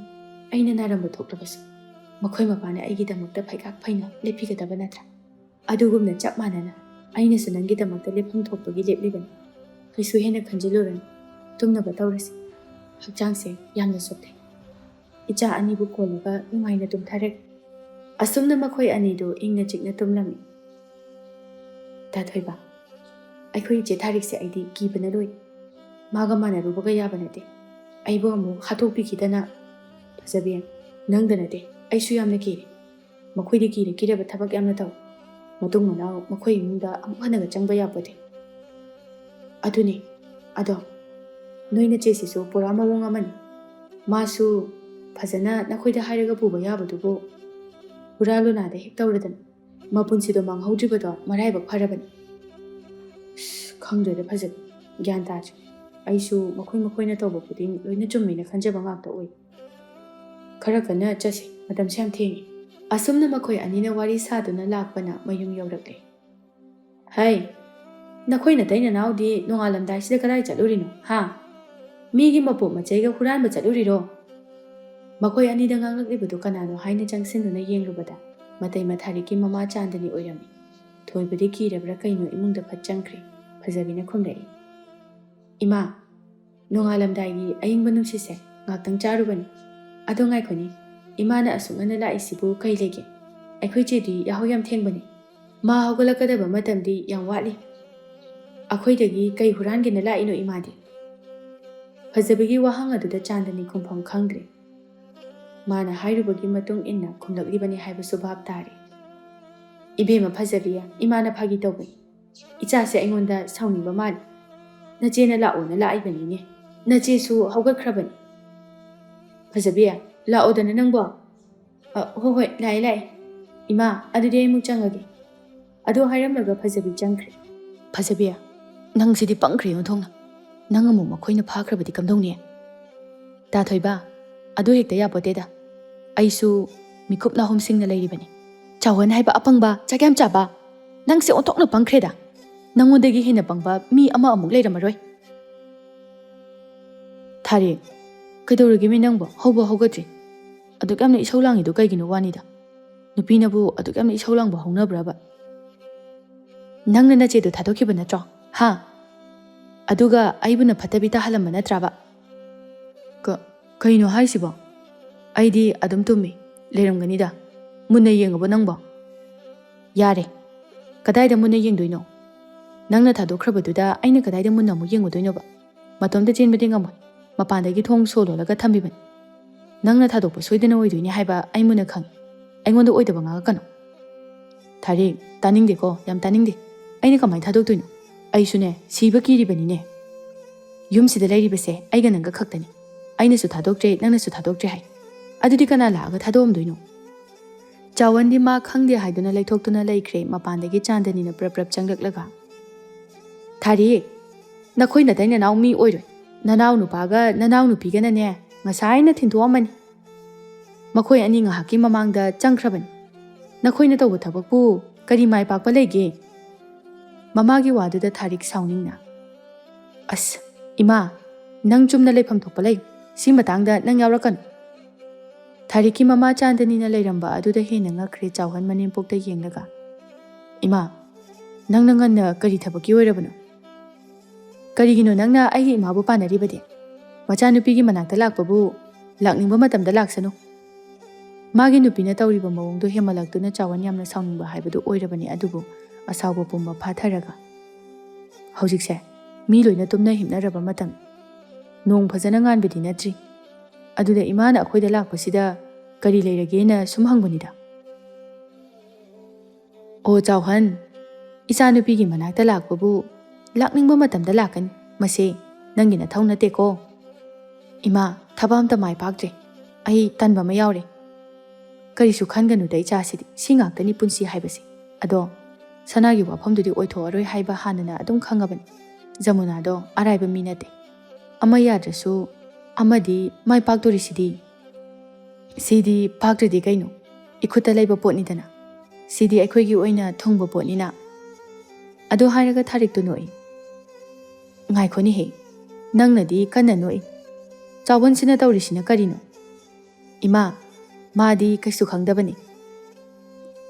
ꯑꯩꯅ ꯅꯥꯔꯝꯕ ꯊꯣꯛꯂꯕꯁꯨ, ꯃꯈꯣꯏ ꯃꯄꯥꯅ ꯑꯩꯒꯤꯗꯃꯛꯇ ꯐꯩꯒꯥꯛ ꯐꯩꯅ ꯂꯦꯞꯄꯤꯒꯗꯕ ꯅꯠꯇ꯭ꯔꯥ? ꯑꯗꯨꯒꯨꯝꯅ ꯆꯞ ꯃꯥꯟꯅꯅ ꯑꯩꯅꯁꯨ ꯅꯪꯒꯤꯗꯃꯛꯇ ꯂꯦꯞꯐꯝ ꯊꯣꯛꯄꯒꯤ ꯂꯦꯞꯂꯤꯕꯅꯤ꯫ ꯀꯩꯁꯨ ꯍꯦꯟꯅ ꯈꯟꯖꯤꯜꯂꯨꯔꯅꯨ꯫ ꯇꯨꯝꯅꯕ ꯇꯧꯔꯁꯤ꯫ ꯍꯛꯆꯥꯡꯁꯦ ꯌꯥꯝꯅ ꯁꯣꯛꯊꯩ꯫ ꯏꯆꯥ ꯑꯅꯤꯕꯨ ꯀꯣꯜꯂꯒ ꯅꯨꯡꯉꯥꯏꯅ ꯇꯨꯝꯊꯔꯒꯦ꯫" ꯑꯁꯨꯝꯅ ꯃꯈꯣꯏ ꯑꯅꯤꯗꯨ ꯏꯪꯅ ꯆꯤꯛꯅ ꯇꯨꯝꯂꯝꯃꯤ꯫ "ꯇꯥ ꯊꯣꯏꯕ, ꯑꯩꯈꯣꯏ ꯏꯆꯦ ꯊꯥꯔꯤꯛꯁꯦ ꯑꯩꯗꯤ ꯀꯤꯕꯅ ꯂꯣꯏ꯫ ꯃꯥꯒ ꯃꯥꯟꯅꯔꯨꯕꯒ ꯌꯥꯕ ꯅꯠꯇꯦ꯫ ꯑꯩꯕꯨ ꯑꯃꯨꯛ ꯍꯥꯠꯇꯣꯛꯄꯤꯈꯤꯗꯅ꯫" "ꯐꯖꯕꯤ, ꯅꯪꯗ ꯅꯠꯇꯦ, ꯑꯩꯁꯨ ꯌꯥꯝꯅ ꯀꯤꯔꯦ꯫ ꯃꯈꯣꯏꯗꯤ ꯀꯤꯔ ꯀꯤꯔꯕ ꯊꯕꯛ ꯌꯥꯝꯅ ꯇꯧ꯫ ꯃꯇꯨꯡ ꯃꯅꯥꯎ ꯃꯈꯣꯏ ꯏꯃꯨꯡꯗ ꯑꯃꯨꯛ ꯍꯟꯅꯒ ꯆꯪꯕ ꯌꯥꯄꯣꯠꯇꯦ꯫" "ꯑꯗꯨꯅꯤ, ꯑꯗꯣ ꯅꯣꯏ ꯅꯆꯦꯁꯤꯁꯨ ꯄꯨꯔꯥ ꯃꯑꯣꯡ ꯑꯃꯅꯤ꯫ ꯃꯥꯁꯨ ꯐꯖꯅ ꯅꯈꯣꯏꯗ ꯍꯥꯏꯔꯒ ꯄꯨꯕ ꯌꯥꯕꯗꯨꯕꯨ ꯍꯨꯔꯥ ꯂꯨꯅꯥꯗ ꯍꯦꯛ ꯇꯧꯔꯗꯅ꯫ ꯃꯄꯨꯟꯁꯤꯗꯣ ꯃꯥꯡꯍꯧꯗ꯭ꯔꯤꯕꯗꯣ ꯃꯔꯥꯏꯕꯛ ꯐꯔꯕꯅꯤ꯫" "ꯑꯁ, ꯈꯪꯗ꯭ꯔꯦꯗ ꯐꯖꯕꯤ, ꯒ꯭ꯌꯥꯟ ꯇꯥꯗ꯭ꯔꯦ꯫ ꯑꯩꯁꯨ ꯃꯈꯣꯏ ꯃꯈꯣꯏꯅ ꯇꯧꯕ ꯈꯨꯗꯤꯡ ꯂꯣꯏꯅ ꯆꯨꯝꯃꯦꯅ ꯈꯟꯖꯕ ꯉꯥꯛꯇ ꯑꯣꯏ꯫ ꯈꯔ ꯀꯟꯅ ꯆꯠꯁꯤ, ꯃꯇꯝꯁꯦ ꯌꯥꯝ ꯊꯦꯡꯉꯦ꯫" ꯑꯁꯨꯝꯅ ꯃꯈꯣꯏ ꯑꯅꯤꯅ ꯋꯥꯔꯤ ꯁꯥꯗꯨꯅ ꯂꯥꯛꯄꯅ ꯃꯌꯨꯝ ꯌꯧꯔꯛꯂꯦ꯫ "ꯍꯩ, ꯅꯈꯣꯏ ꯅꯇꯩ ꯅꯅꯥꯎꯗꯤ ꯅꯣꯡꯉꯥꯜꯂꯝꯗꯥꯏꯁꯤꯗ ꯀꯗꯥꯏ ꯆꯠꯂꯨꯔꯤꯅꯣ, ꯍꯥ? ꯃꯤꯒꯤ ꯃꯄꯣꯠ ꯃꯆꯩꯒ ꯍꯨꯔꯥꯟꯕ ꯆꯠꯂꯨꯔꯤꯔꯣ?" ꯃꯈꯣꯏ ꯑꯅꯤꯗ ꯉꯥꯡꯂꯛꯂꯤꯕꯗꯨ ꯀꯅꯥꯅꯣ ꯍꯥꯏꯅ ꯆꯪꯁꯤꯟꯗꯨꯅ ꯌꯦꯡꯂꯨꯕꯗ ꯃꯇꯩ ꯃꯊꯥꯔꯤꯛꯀꯤ ꯃꯃꯥ ꯆꯥꯟꯗꯅꯤ ꯑꯣꯏꯔꯝꯃꯤ꯫ ꯊꯣꯏꯕꯗꯤ ꯀꯤꯔꯕ꯭ꯔꯥ ꯀꯩꯅꯣ ꯏꯃꯨꯡꯗ ꯐꯠ ꯆꯪꯈ꯭ꯔꯦ꯫ ꯐꯖꯕꯤꯅ ꯈꯨꯝꯂꯛꯏ, "ꯏꯃꯥ, ꯅꯣꯡꯉꯥꯜꯂꯝꯗꯥꯏꯒꯤ ꯑꯏꯪꯕ ꯅꯨꯡꯁꯤꯠꯁꯦ ꯉꯥꯛꯇꯪ ꯆꯥꯔꯨꯕꯅꯤ꯫ ꯑꯗꯣ ꯉꯥꯏꯈꯣꯅꯦ, ꯏꯃꯥꯅ ꯑꯁꯨꯛ ꯉꯟꯅ ꯂꯥꯛꯏꯁꯤꯕꯨ ꯀꯩ ꯂꯩꯒꯦ?" "ꯑꯩꯈꯣꯏ ꯆꯦꯗꯤ ꯌꯥꯍꯧ ꯌꯥꯝ ꯊꯦꯡꯕꯅꯤ꯫ ꯃꯥ ꯍꯧꯒꯠꯂꯛꯀꯗꯕ ꯃꯇꯝꯗꯤ ꯌꯥꯝ ꯋꯥꯠꯂꯤ꯫ ꯑꯩꯈꯣꯏꯗꯒꯤ ꯀꯩ ꯍꯨꯔꯥꯟꯒꯦꯅ ꯂꯥꯛꯏꯅꯣ ꯏꯃꯥꯗꯤ?" ꯐꯖꯕꯤꯒꯤ ꯋꯥꯍꯪ ꯑꯗꯨꯗ ꯆꯥꯟꯗꯅꯤ ꯈꯨꯝꯐꯝ ꯈꯪꯗ꯭ꯔꯦ꯫ ꯃꯥꯅ ꯍꯥꯏꯔꯨꯕꯒꯤ ꯃꯇꯨꯡ ꯏꯟꯅ ꯈꯨꯝꯂꯛꯂꯤꯕꯅꯤ ꯍꯥꯏꯕꯁꯨ ꯚꯥꯞ ꯇꯥꯔꯦ꯫ "ꯏꯕꯦꯝꯃ ꯐꯖꯕꯤ, ꯏꯃꯥꯅ ꯐꯥꯒꯤ ꯇꯧꯕꯅꯤ꯫ ꯏꯆꯥꯁꯦ ꯑꯩꯉꯣꯟꯗ ꯁꯥꯎꯅꯤꯡꯕ ꯃꯥꯜꯂꯤ꯫ ꯅꯆꯦꯅ ꯂꯥꯛꯑꯣꯅ ꯂꯥꯛꯏꯕꯅꯤꯅꯦ꯫ ꯅꯆꯦꯁꯨ ꯍꯧꯒꯠꯈ꯭ꯔꯕꯅꯤ꯫ ꯐꯖꯕꯤ, ꯂꯥꯛꯑꯣꯗꯅ ꯅꯪꯕꯣ꯫ ꯑ, ꯍꯣꯏ, ꯍꯣꯏ, ꯂꯥꯛꯑꯦ, ꯂꯥꯛꯑꯦ꯫ ꯏꯃꯥ, ꯑꯗꯨꯗꯤ ꯑꯩ ꯑꯃꯨꯛ ꯆꯪꯉꯒꯦ꯫" ꯑꯗꯨ ꯍꯥꯏꯔꯝꯂꯒ ꯐꯖꯕꯤ ꯆꯪꯈ꯭ꯔꯦ꯫ "ꯐꯖꯕꯤ, ꯅꯪꯁꯤꯗꯤ ꯄꯪꯈ꯭ꯔꯦ ꯑꯣꯟꯊꯣꯛꯅ꯫ ꯅꯪ ꯑꯃꯨꯛ ꯃꯈꯣꯏꯅ ꯐꯥꯈ꯭ꯔꯕꯗꯤ ꯀꯝꯗꯧꯅꯤ?" "ꯇꯥ ꯊꯣꯏꯕ, ꯑꯗꯨ ꯍꯦꯛꯇ ꯌꯥꯄꯣꯠꯇꯦꯗ꯫ ꯑꯩꯁꯨ ꯃꯤꯀꯨꯞ ꯅꯥꯍꯨꯝꯁꯤꯡꯅ ꯂꯩꯔꯤꯕꯅꯤ꯫" "ꯆꯥꯎꯍꯟ ꯍꯥꯏꯕ ꯑꯄꯪꯕ, ꯆꯥꯛ ꯌꯥꯝ ꯆꯥꯕ꯫ ꯅꯪꯁꯦ ꯑꯣꯟꯊꯣꯛꯅ ꯄꯪꯈ꯭ꯔꯦꯗ꯫ ꯅꯪꯉꯣꯟꯗꯒꯤ ꯍꯦꯟꯅ ꯄꯪꯕ ꯃꯤ ꯑꯃ ꯑꯃꯨꯛ ꯂꯩꯔꯝꯃꯔꯣꯏ꯫" "ꯊꯥꯔꯦ, ꯀꯩꯗꯧꯔꯒꯦ ꯃꯤ ꯅꯪꯕꯣ? ꯍꯧꯕ ꯍꯧꯒꯠꯇ꯭ꯔꯤ꯫ ꯑꯗꯨꯛ ꯌꯥꯝꯅ ꯏꯁꯧ ꯂꯥꯡꯉꯤꯗꯣ ꯀꯩꯒꯤꯅꯣ ꯋꯥꯅꯤꯗ? ꯅꯨꯄꯤꯅꯕꯨ ꯑꯗꯨꯛ ꯌꯥꯝꯅ ꯏꯁꯧ ꯂꯥꯡꯕ ꯍꯧꯅꯕ꯭ꯔꯕ? ꯅꯪꯅ ꯅꯆꯦꯗꯣ ꯊꯥꯗꯣꯛꯈꯤꯕ ꯅꯠꯇ꯭ꯔꯣ? ꯍꯥ? ꯑꯗꯨꯒ ꯑꯩꯕꯨꯅ ꯐꯠꯇꯕꯤ ꯇꯥꯍꯜꯂꯝꯕ ꯅꯠꯇ꯭ꯔꯕ?" "ꯀ-, ꯀꯩꯅꯣ ꯍꯥꯏꯁꯤꯕꯣ? ꯑꯩꯗꯤ ꯑꯗꯨꯝ ꯇꯨꯝꯃꯤ꯫ ꯂꯩꯔꯝꯒꯅꯤꯗ꯫ ꯃꯨꯟꯅ ꯌꯦꯡꯉꯕꯣ ꯅꯪꯕꯣ?" "ꯌꯥꯔꯦ꯫ ꯀꯗꯥꯏꯗ ꯃꯨꯟꯅ ꯌꯦꯡꯗꯣꯏꯅꯣ? ꯅꯪꯅ ꯊꯥꯗꯣꯛꯈ꯭ꯔꯕꯗꯨꯗ ꯑꯩꯅ ꯀꯗꯥꯏꯗ ꯃꯨꯟꯅ ꯑꯃꯨꯛ ꯌꯦꯡꯉꯨꯗꯣꯏꯅꯣꯕ? ꯃꯇꯣꯝꯇ ꯆꯦꯟꯕꯗꯤ ꯉꯝꯃꯣꯏ꯫ ꯃꯄꯥꯟꯗꯒꯤ ꯊꯣꯡ ꯁꯣ ꯂꯣꯜꯂꯒ ꯊꯝꯕꯤꯕꯅꯤ꯫ ꯅꯪꯅ ꯊꯥꯗꯣꯛꯄ ꯁꯣꯏꯗꯅ ꯑꯣꯏꯗꯣꯏꯅꯤ ꯍꯥꯏꯕ ꯑꯩ ꯃꯨꯟꯅ ꯈꯪꯏ꯫ ꯑꯩꯉꯣꯟꯗ ꯑꯣꯏꯗꯕ ꯉꯥꯡꯉꯛꯀꯅꯨ꯫" "ꯊꯥꯔꯤꯛ, ꯇꯥꯅꯤꯡꯗꯦꯀꯣ, ꯌꯥꯝ ꯇꯥꯅꯤꯡꯗꯦ꯫ ꯑꯩꯅ ꯀꯃꯥꯏꯅ ꯊꯥꯗꯣꯛꯇꯣꯏꯅꯣ? ꯑꯩꯁꯨꯅꯦ, ꯁꯤꯕ ꯀꯤꯔꯤꯕꯅꯤꯅꯦ꯫ ꯌꯨꯝꯁꯤꯗ ꯂꯩꯔꯤꯕꯁꯦ ꯑꯩꯒ ꯅꯪꯒ ꯈꯛꯇꯅꯤ꯫ ꯑꯩꯅꯁꯨ ꯊꯥꯗꯣꯛꯇ꯭ꯔꯦ, ꯅꯪꯅꯁꯨ ꯊꯥꯗꯣꯛꯇ꯭ꯔꯦ ꯍꯥꯏ꯫ ꯑꯗꯨꯗꯤ ꯀꯅꯥ ꯂꯥꯛꯑꯒ ꯊꯥꯗꯣꯛꯑꯝꯗꯣꯏꯅꯣ?" ꯆꯥꯎꯋꯟꯗꯤ ꯃꯥ ꯈꯪꯗꯦ ꯍꯥꯏꯗꯨꯅ ꯂꯩꯊꯣꯛꯇꯨꯅ ꯂꯩꯈ꯭ꯔꯦ꯫ ꯃꯄꯥꯟꯗꯒꯤ ꯆꯥꯟꯗꯅꯤꯅ ꯄ꯭ꯔꯞ ꯄ꯭ꯔꯞ ꯆꯪꯂꯛꯂꯒ, "ꯊꯥꯔꯤꯛ, ꯅꯈꯣꯏ ꯅꯇꯩ ꯅꯅꯥꯎ ꯃꯤ ꯑꯣꯏꯔꯣꯏ꯫ ꯅꯅꯥꯎ ꯅꯨꯄꯥꯒ ꯅꯅꯥꯎ ꯅꯨꯄꯤꯒꯅꯅꯦ ꯉꯁꯥꯏꯅ ꯊꯤꯟꯗꯣꯛꯑꯝꯃꯅꯤ꯫ ꯃꯈꯣꯏ ꯑꯅꯤ ꯉꯥꯏꯍꯥꯛꯀꯤ ꯃꯃꯥꯡꯗ ꯆꯪꯈ꯭ꯔꯕꯅꯤ꯫ ꯅꯈꯣꯏꯅ ꯇꯧꯕ ꯊꯕꯛꯄꯨ ꯀꯔꯤ ꯃꯥꯏ ꯄꯥꯛꯄ ꯂꯩꯒꯦ?" ꯃꯃꯥꯒꯤ ꯋꯥꯗꯨꯗ ꯊꯥꯔꯤꯛ ꯁꯥꯎꯅꯤꯡꯅ, "ꯑꯁ, ꯏꯃꯥ, ꯅꯪ ꯆꯨꯝꯅ ꯂꯩꯐꯝ ꯊꯣꯛꯄ ꯂꯩ꯫ ꯁꯤ ꯃꯇꯥꯡꯗ ꯅꯪ ꯌꯥꯎꯔꯛꯀꯅꯨ꯫" ꯊꯥꯔꯤꯛꯀꯤ ꯃꯃꯥ ꯆꯥꯟꯗꯅꯤꯅ ꯂꯩꯔꯝꯕ ꯑꯗꯨꯗ ꯍꯦꯟꯅ ꯉꯛꯈ꯭ꯔꯦ ꯆꯥꯎꯍꯟ ꯃꯅꯦꯝꯄꯣꯛꯇ ꯌꯦꯡꯂꯒ꯫ "ꯏꯃꯥ, ꯅꯪꯅ ꯉꯟꯅ ꯀꯔꯤ ꯊꯕꯛꯀꯤ ꯑꯣꯏꯔꯕꯅꯣ? ꯀꯔꯤꯒꯤꯅꯣ ꯅꯪꯅ ꯑꯩꯒꯤ ꯏꯃꯥꯕꯨ ꯄꯥꯟꯅꯔꯤꯕꯗꯤ? ꯃꯆꯥꯅꯨꯄꯤꯒꯤ ꯃꯅꯥꯛꯇ ꯂꯥꯛꯄꯕꯨ ꯂꯥꯛꯅꯤꯡꯕ ꯃꯇꯝꯗ ꯂꯥꯛꯁꯅꯨ꯫ ꯃꯥꯒꯤ ꯅꯨꯄꯤꯅ ꯇꯧꯔꯤꯕ ꯃꯑꯣꯡꯗꯣ ꯍꯦꯟꯃꯜꯂꯛꯇꯨꯅ ꯆꯥꯎꯍꯟ ꯌꯥꯝꯅ ꯁꯥꯎꯅꯤꯡꯕ ꯍꯥꯏꯕꯗꯨ ꯑꯣꯏꯔꯕꯅꯤ꯫ ꯑꯗꯨꯕꯨ ꯑꯁꯥꯎꯕ ꯄꯨꯝꯕ ꯐꯥꯊꯔꯒ, "ꯍꯧꯖꯤꯛꯁꯦ ꯃꯤ ꯂꯣꯏꯅ ꯇꯨꯝꯅ ꯍꯤꯞꯅꯔꯕ ꯃꯇꯝ, ꯅꯣꯡ ꯐꯖꯅ ꯉꯥꯟꯕꯗꯤ ꯅꯠꯇ꯭ꯔꯤ꯫ ꯑꯗꯨꯗ ꯏꯃꯥꯅ ꯑꯩꯈꯣꯏꯗ ꯂꯥꯛꯄꯁꯤꯗ ꯀꯔꯤ ꯂꯩꯔꯒꯦꯅ ꯁꯨꯝ ꯍꯪꯕꯅꯤꯗ꯫" "ꯑꯣ ꯆꯥꯎꯍꯟ, ꯏꯆꯥꯅꯨꯄꯤꯒꯤ ꯃꯅꯥꯛꯇ ꯂꯥꯛꯄꯕꯨ ꯂꯥꯛꯅꯤꯡꯕ ꯃꯇꯝꯗ ꯂꯥꯛꯀꯅꯤ꯫ ꯃꯁꯦ ꯅꯪꯒꯤ ꯅꯊꯧ ꯅꯠꯇꯦꯀꯣ꯫" "ꯏꯃꯥ, ꯊꯕꯛ ꯑꯝꯇ ꯃꯥꯏ ꯄꯥꯛꯇ꯭ꯔꯦ꯫ ꯑꯩ ꯇꯟꯕ ꯑꯃ ꯌꯥꯎꯔꯦ꯫ ꯀꯔꯤꯁꯨ ꯈꯟꯒꯅꯨꯗ ꯏꯆꯥꯁꯤꯗꯤ, ꯁꯤ ꯉꯥꯛꯇꯅꯤ ꯄꯨꯟꯁꯤ ꯍꯥꯏꯕꯁꯦ꯫ ꯑꯗꯣ ꯁꯅꯥꯒꯤ ꯋꯥꯐꯝꯗꯨꯗꯤ ꯑꯣꯏꯊꯣꯛꯑꯔꯣꯏ ꯍꯥꯏꯕ ꯍꯥꯟꯅꯅ ꯑꯗꯨꯝ ꯈꯪꯉꯕꯅꯤ꯫ ꯖꯃꯨꯅꯥꯗꯣ ꯑꯔꯥꯏꯕ ꯃꯤ ꯅꯠꯇꯦ꯫ ꯑꯃ ꯌꯥꯗ꯭ꯔꯁꯨ ꯑꯃꯗꯤ ꯃꯥꯏ ꯄꯥꯛꯇꯣꯔꯤꯁꯤꯗꯤ꯫" "ꯁꯤꯗꯤ ꯄꯥꯛꯇ꯭ꯔꯗꯤ ꯀꯩꯅꯣ? ꯏꯈꯨꯠꯇ ꯂꯩꯕ ꯄꯣꯠꯅꯤꯗꯅ꯫ ꯁꯤꯗꯤ ꯑꯩꯈꯣꯏꯒꯤ ꯑꯣꯏꯅ ꯊꯨꯡꯕ ꯄꯣꯠꯅꯤꯅ꯫" ꯑꯗꯨ ꯍꯥꯏꯔꯒ ꯊꯥꯔꯤꯛꯇꯨ ꯅꯣꯛꯏ꯫ "ꯉꯥꯏꯈꯣꯅꯦꯍꯦ, ꯅꯪꯅꯗꯤ ꯀꯟꯅ ꯅꯣꯛꯏ꯫ ꯆꯥꯎꯕꯟꯁꯤꯅ ꯇꯧꯔꯤꯁꯤꯅ ꯀꯔꯤꯅꯣ?" "ꯏꯃꯥ, ꯃꯥꯗꯤ ꯀꯩꯁꯨ ꯈꯪꯗꯕꯅꯤ꯫"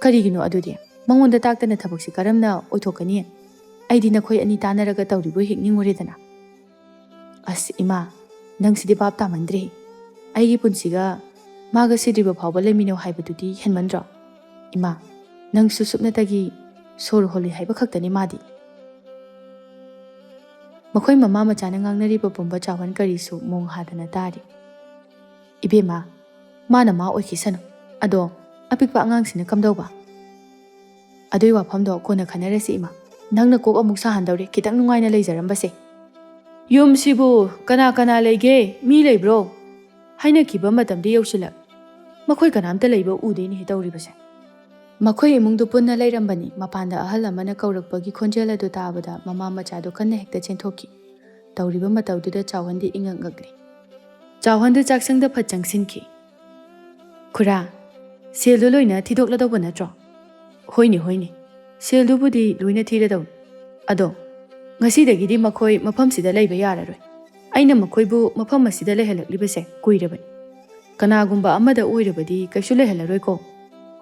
"ꯀꯔꯤꯒꯤꯅꯣ ꯑꯗꯨꯗꯤ? ꯃꯉꯣꯟꯗ ꯇꯥꯛꯇꯅ ꯊꯕꯛꯁꯤ ꯀꯔꯝꯅ ꯑꯣꯏꯊꯣꯛꯀꯅꯤ? ꯑꯩꯗꯤ ꯅꯈꯣꯏ ꯑꯅꯤ ꯇꯥꯟꯅꯔꯒ ꯇꯧꯔꯤꯕꯣꯏ ꯍꯦꯛ ꯅꯤꯡꯉꯨꯔꯦꯗꯅ꯫" "ꯑꯁ ꯏꯃꯥ, ꯅꯪꯁꯤꯗꯤ ꯚꯥꯞ ꯇꯥꯃꯟꯗ꯭ꯔꯦ꯫ ꯑꯩꯒꯤ ꯄꯨꯟꯁꯤꯒ ꯃꯥꯒ ꯁꯤꯗ꯭ꯔꯤꯕ ꯐꯥꯎꯕ ꯂꯩꯃꯤꯟꯅꯧ ꯍꯥꯏꯕꯗꯨꯗꯤ ꯍꯦꯟꯃꯟꯗ꯭ꯔꯣ? ꯏꯃꯥ, ꯅꯪꯁꯨ ꯁꯨꯞꯅꯇꯒꯤ ꯁꯣꯔ ꯍꯣꯜꯂꯤ ꯍꯥꯏꯕ ꯈꯛꯇꯅꯤ ꯃꯥꯗꯤ꯫" ꯃꯈꯣꯏ ꯃꯃꯥ ꯃꯆꯥꯅ ꯉꯥꯡꯅꯔꯤꯕ ꯄꯨꯝꯕ ꯆꯥꯎꯍꯟ ꯀꯔꯤꯁꯨ ꯃꯣꯡ ꯍꯥꯗꯅ ꯇꯥꯔꯤ꯫ "ꯏꯕꯦꯝꯃ, ꯃꯥꯅ ꯃꯥ ꯑꯣꯏꯈꯤꯁꯅꯨ꯫ ꯑꯗꯣ ꯑꯄꯤꯛꯄ ꯑꯉꯥꯡꯁꯤꯅ ꯀꯝꯗꯧꯕ?" "ꯑꯗꯨꯏ ꯋꯥꯐꯝꯗꯣ ꯀꯣꯟꯅ ꯈꯟꯅꯔꯁꯤ ꯏꯃꯥ꯫ ꯅꯪꯅ ꯀꯣꯛ ꯑꯃꯨꯛ ꯁꯥꯍꯟꯗꯧꯔꯦ ꯈꯤꯇꯪ ꯅꯨꯡꯉꯥꯏꯅ ꯂꯩꯖꯔꯝꯕꯁꯦ꯫" "ꯌꯨꯝꯁꯤꯕꯨ ꯀꯅꯥ ꯀꯅꯥ ꯂꯩꯒꯦ? ꯃꯤ ꯂꯩꯕ꯭ꯔꯣ?" ꯍꯥꯏꯅꯈꯤꯕ ꯃꯇꯝꯗꯤ ꯌꯧꯁꯤꯜꯂꯛ꯫ ꯃꯈꯣꯏ ꯀꯅꯥꯝꯇ ꯂꯩꯕ ꯎꯗꯦꯅꯦꯍꯦ ꯇꯧꯔꯤꯕꯁꯦ꯫ ꯃꯈꯣꯏ ꯏꯃꯨꯡꯗꯨ ꯄꯨꯟꯅ ꯂꯩꯔꯝꯕꯅꯤ꯫ ꯃꯄꯥꯟꯗ ꯑꯍꯜ ꯑꯃꯅ ꯀꯧꯔꯛꯄꯒꯤ ꯈꯣꯟꯖꯦꯜ ꯑꯗꯨ ꯇꯥꯕꯗ ꯃꯃꯥ ꯃꯆꯥꯗꯨ ꯀꯟꯅ ꯍꯦꯛꯇ ꯆꯦꯟꯊꯣꯛꯈꯤ꯫ ꯇꯧꯔꯤꯕ ꯃꯇꯧꯗꯨꯗ ꯆꯥꯎꯍꯟꯗꯤ ꯏꯉꯛ ꯉꯛꯂꯤ꯫ ꯆꯥꯎꯍꯟꯗꯨ ꯆꯥꯛꯁꯪꯗ ꯐꯠ ꯆꯪꯁꯤꯟꯈꯤ꯫ "ꯈꯨꯔꯥ, ꯁꯦꯜꯗꯨ ꯂꯣꯏꯅ ꯊꯤꯗꯣꯛꯂꯗꯧꯕ ꯅꯠꯇ꯭ꯔꯣ?" "ꯍꯣꯏꯅꯦ, ꯍꯣꯏꯅꯦ, ꯁꯦꯜꯗꯨꯕꯨꯗꯤ ꯂꯣꯏꯅ ꯊꯤꯔꯗꯧꯅꯤ꯫ ꯑꯗꯣ ꯉꯁꯤꯗꯒꯤꯗꯤ ꯃꯈꯣꯏ ꯃꯐꯝꯁꯤꯗ ꯂꯩꯕ ꯌꯥꯔꯔꯣꯏ꯫ ꯑꯩꯅ ꯃꯈꯣꯏꯕꯨ ꯃꯐꯝ ꯑꯁꯤꯗ ꯂꯩꯍꯜꯂꯛꯂꯤꯕꯁꯦ ꯀꯨꯏꯔꯕꯅꯤ꯫ ꯀꯅꯥꯒꯨꯝꯕ ꯑꯃꯗ ꯑꯣꯏꯔꯕꯗꯤ ꯀꯩꯁꯨ ꯂꯩꯍꯜꯂꯔꯣꯏꯀꯣ꯫"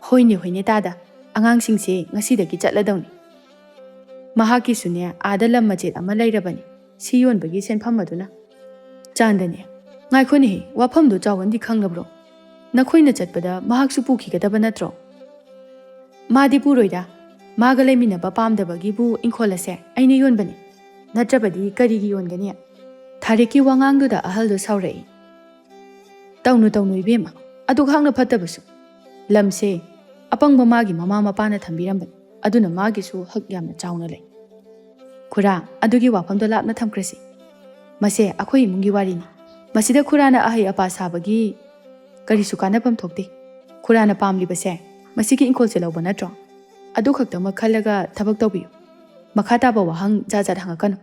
"ꯍꯣꯏꯅꯦ, ꯍꯣꯏꯅꯦ ꯇꯥꯗ, ꯑꯉꯥꯡꯁꯤꯡꯁꯦ ꯉꯁꯤꯗꯒꯤ ꯆꯠꯂꯗꯧꯅꯤ꯫ ꯃꯍꯥꯛꯀꯤꯁꯨꯅꯦ ꯑꯥꯗ ꯂꯝ ꯃꯆꯦꯠ ꯑꯃ ꯂꯩꯔꯕꯅꯤ, ꯁꯤ ꯌꯣꯟꯕꯒꯤ ꯁꯦꯟꯐꯝ ꯑꯗꯨꯅ꯫" "ꯆꯥꯟꯗꯅꯤ, ꯉꯥꯏꯈꯣꯅꯦꯍꯦ, ꯋꯥꯐꯝꯗꯣ ꯆꯥꯎꯍꯟꯗꯤ ꯈꯪꯂꯕ꯭ꯔꯣ?" ꯅꯈꯣꯏꯅ ꯆꯠꯄꯗ ꯃꯍꯥꯛꯁꯨ ꯄꯨꯈꯤꯒꯗꯕ ꯅꯠꯇ꯭ꯔꯣ? ꯃꯥꯗꯤ ꯄꯨꯔꯣꯏꯗ꯫ ꯃꯥꯒ ꯂꯩꯃꯤꯟꯅꯕ ꯄꯥꯝꯗꯕꯒꯤꯕꯨ ꯏꯪꯈꯣꯜ ꯑꯁꯦ ꯑꯩꯅ ꯌꯣꯟꯕꯅꯤ꯫ ꯅꯠꯇ꯭ꯔꯕꯗꯤ ꯀꯔꯤꯒꯤ ꯌꯣꯟꯒꯅꯤ? ꯊꯥꯔꯤꯛꯀꯤ ꯋꯥꯉꯥꯡꯗꯨꯗ ꯑꯍꯜꯗꯨ ꯁꯥꯎꯔꯛꯏ꯫ "ꯇꯧꯅꯨ, ꯇꯧꯅꯨ ꯏꯕꯦꯝꯃ, ꯑꯗꯨꯛ ꯍꯥꯛꯅ ꯐꯠꯇꯕꯁꯨ꯫ ꯂꯝꯁꯦ ꯑꯄꯪꯕ ꯃꯥꯒꯤ ꯃꯃꯥ ꯃꯄꯥꯅ ꯊꯝꯕꯤꯔꯝꯕꯅꯤ, ꯑꯗꯨꯅ ꯃꯥꯒꯤꯁꯨ ꯍꯛ ꯌꯥꯝꯅ ꯆꯥꯎꯅ ꯂꯩ꯫ ꯈꯨꯔꯥ, ꯑꯗꯨꯒꯤ ꯋꯥꯐꯝꯗꯣ ꯂꯥꯞꯅ ꯊꯝꯈ꯭ꯔꯁꯤ꯫ ꯃꯁꯦ ꯑꯩꯈꯣꯏ ꯏꯃꯨꯡꯒꯤ ꯋꯥꯔꯤꯅꯤ꯫ ꯃꯁꯤꯗ ꯈꯨꯔꯥꯅ ꯑꯍꯩ ꯑꯄꯥ ꯁꯥꯕꯒꯤ ꯀꯔꯤꯁꯨ ꯀꯥꯟꯅꯐꯝ ꯊꯣꯛꯇꯦ꯫ ꯈꯨꯔꯥꯅ ꯄꯥꯝꯂꯤꯕꯁꯦ ꯃꯁꯤꯒꯤ ꯏꯪꯈꯣꯜꯁꯦ ꯂꯧꯕ ꯅꯠꯇ꯭ꯔꯣ? ꯑꯗꯨ ꯈꯛꯇꯃꯛ ꯈꯜꯂꯒ ꯊꯕꯛ ꯇꯧꯕꯤꯌꯨ꯫ ꯃꯈꯥ ꯇꯥꯕ ꯋꯥꯍꯪ ꯖꯥꯠ ꯖꯥꯠ ꯍꯪꯉꯛꯀꯅꯨ꯫"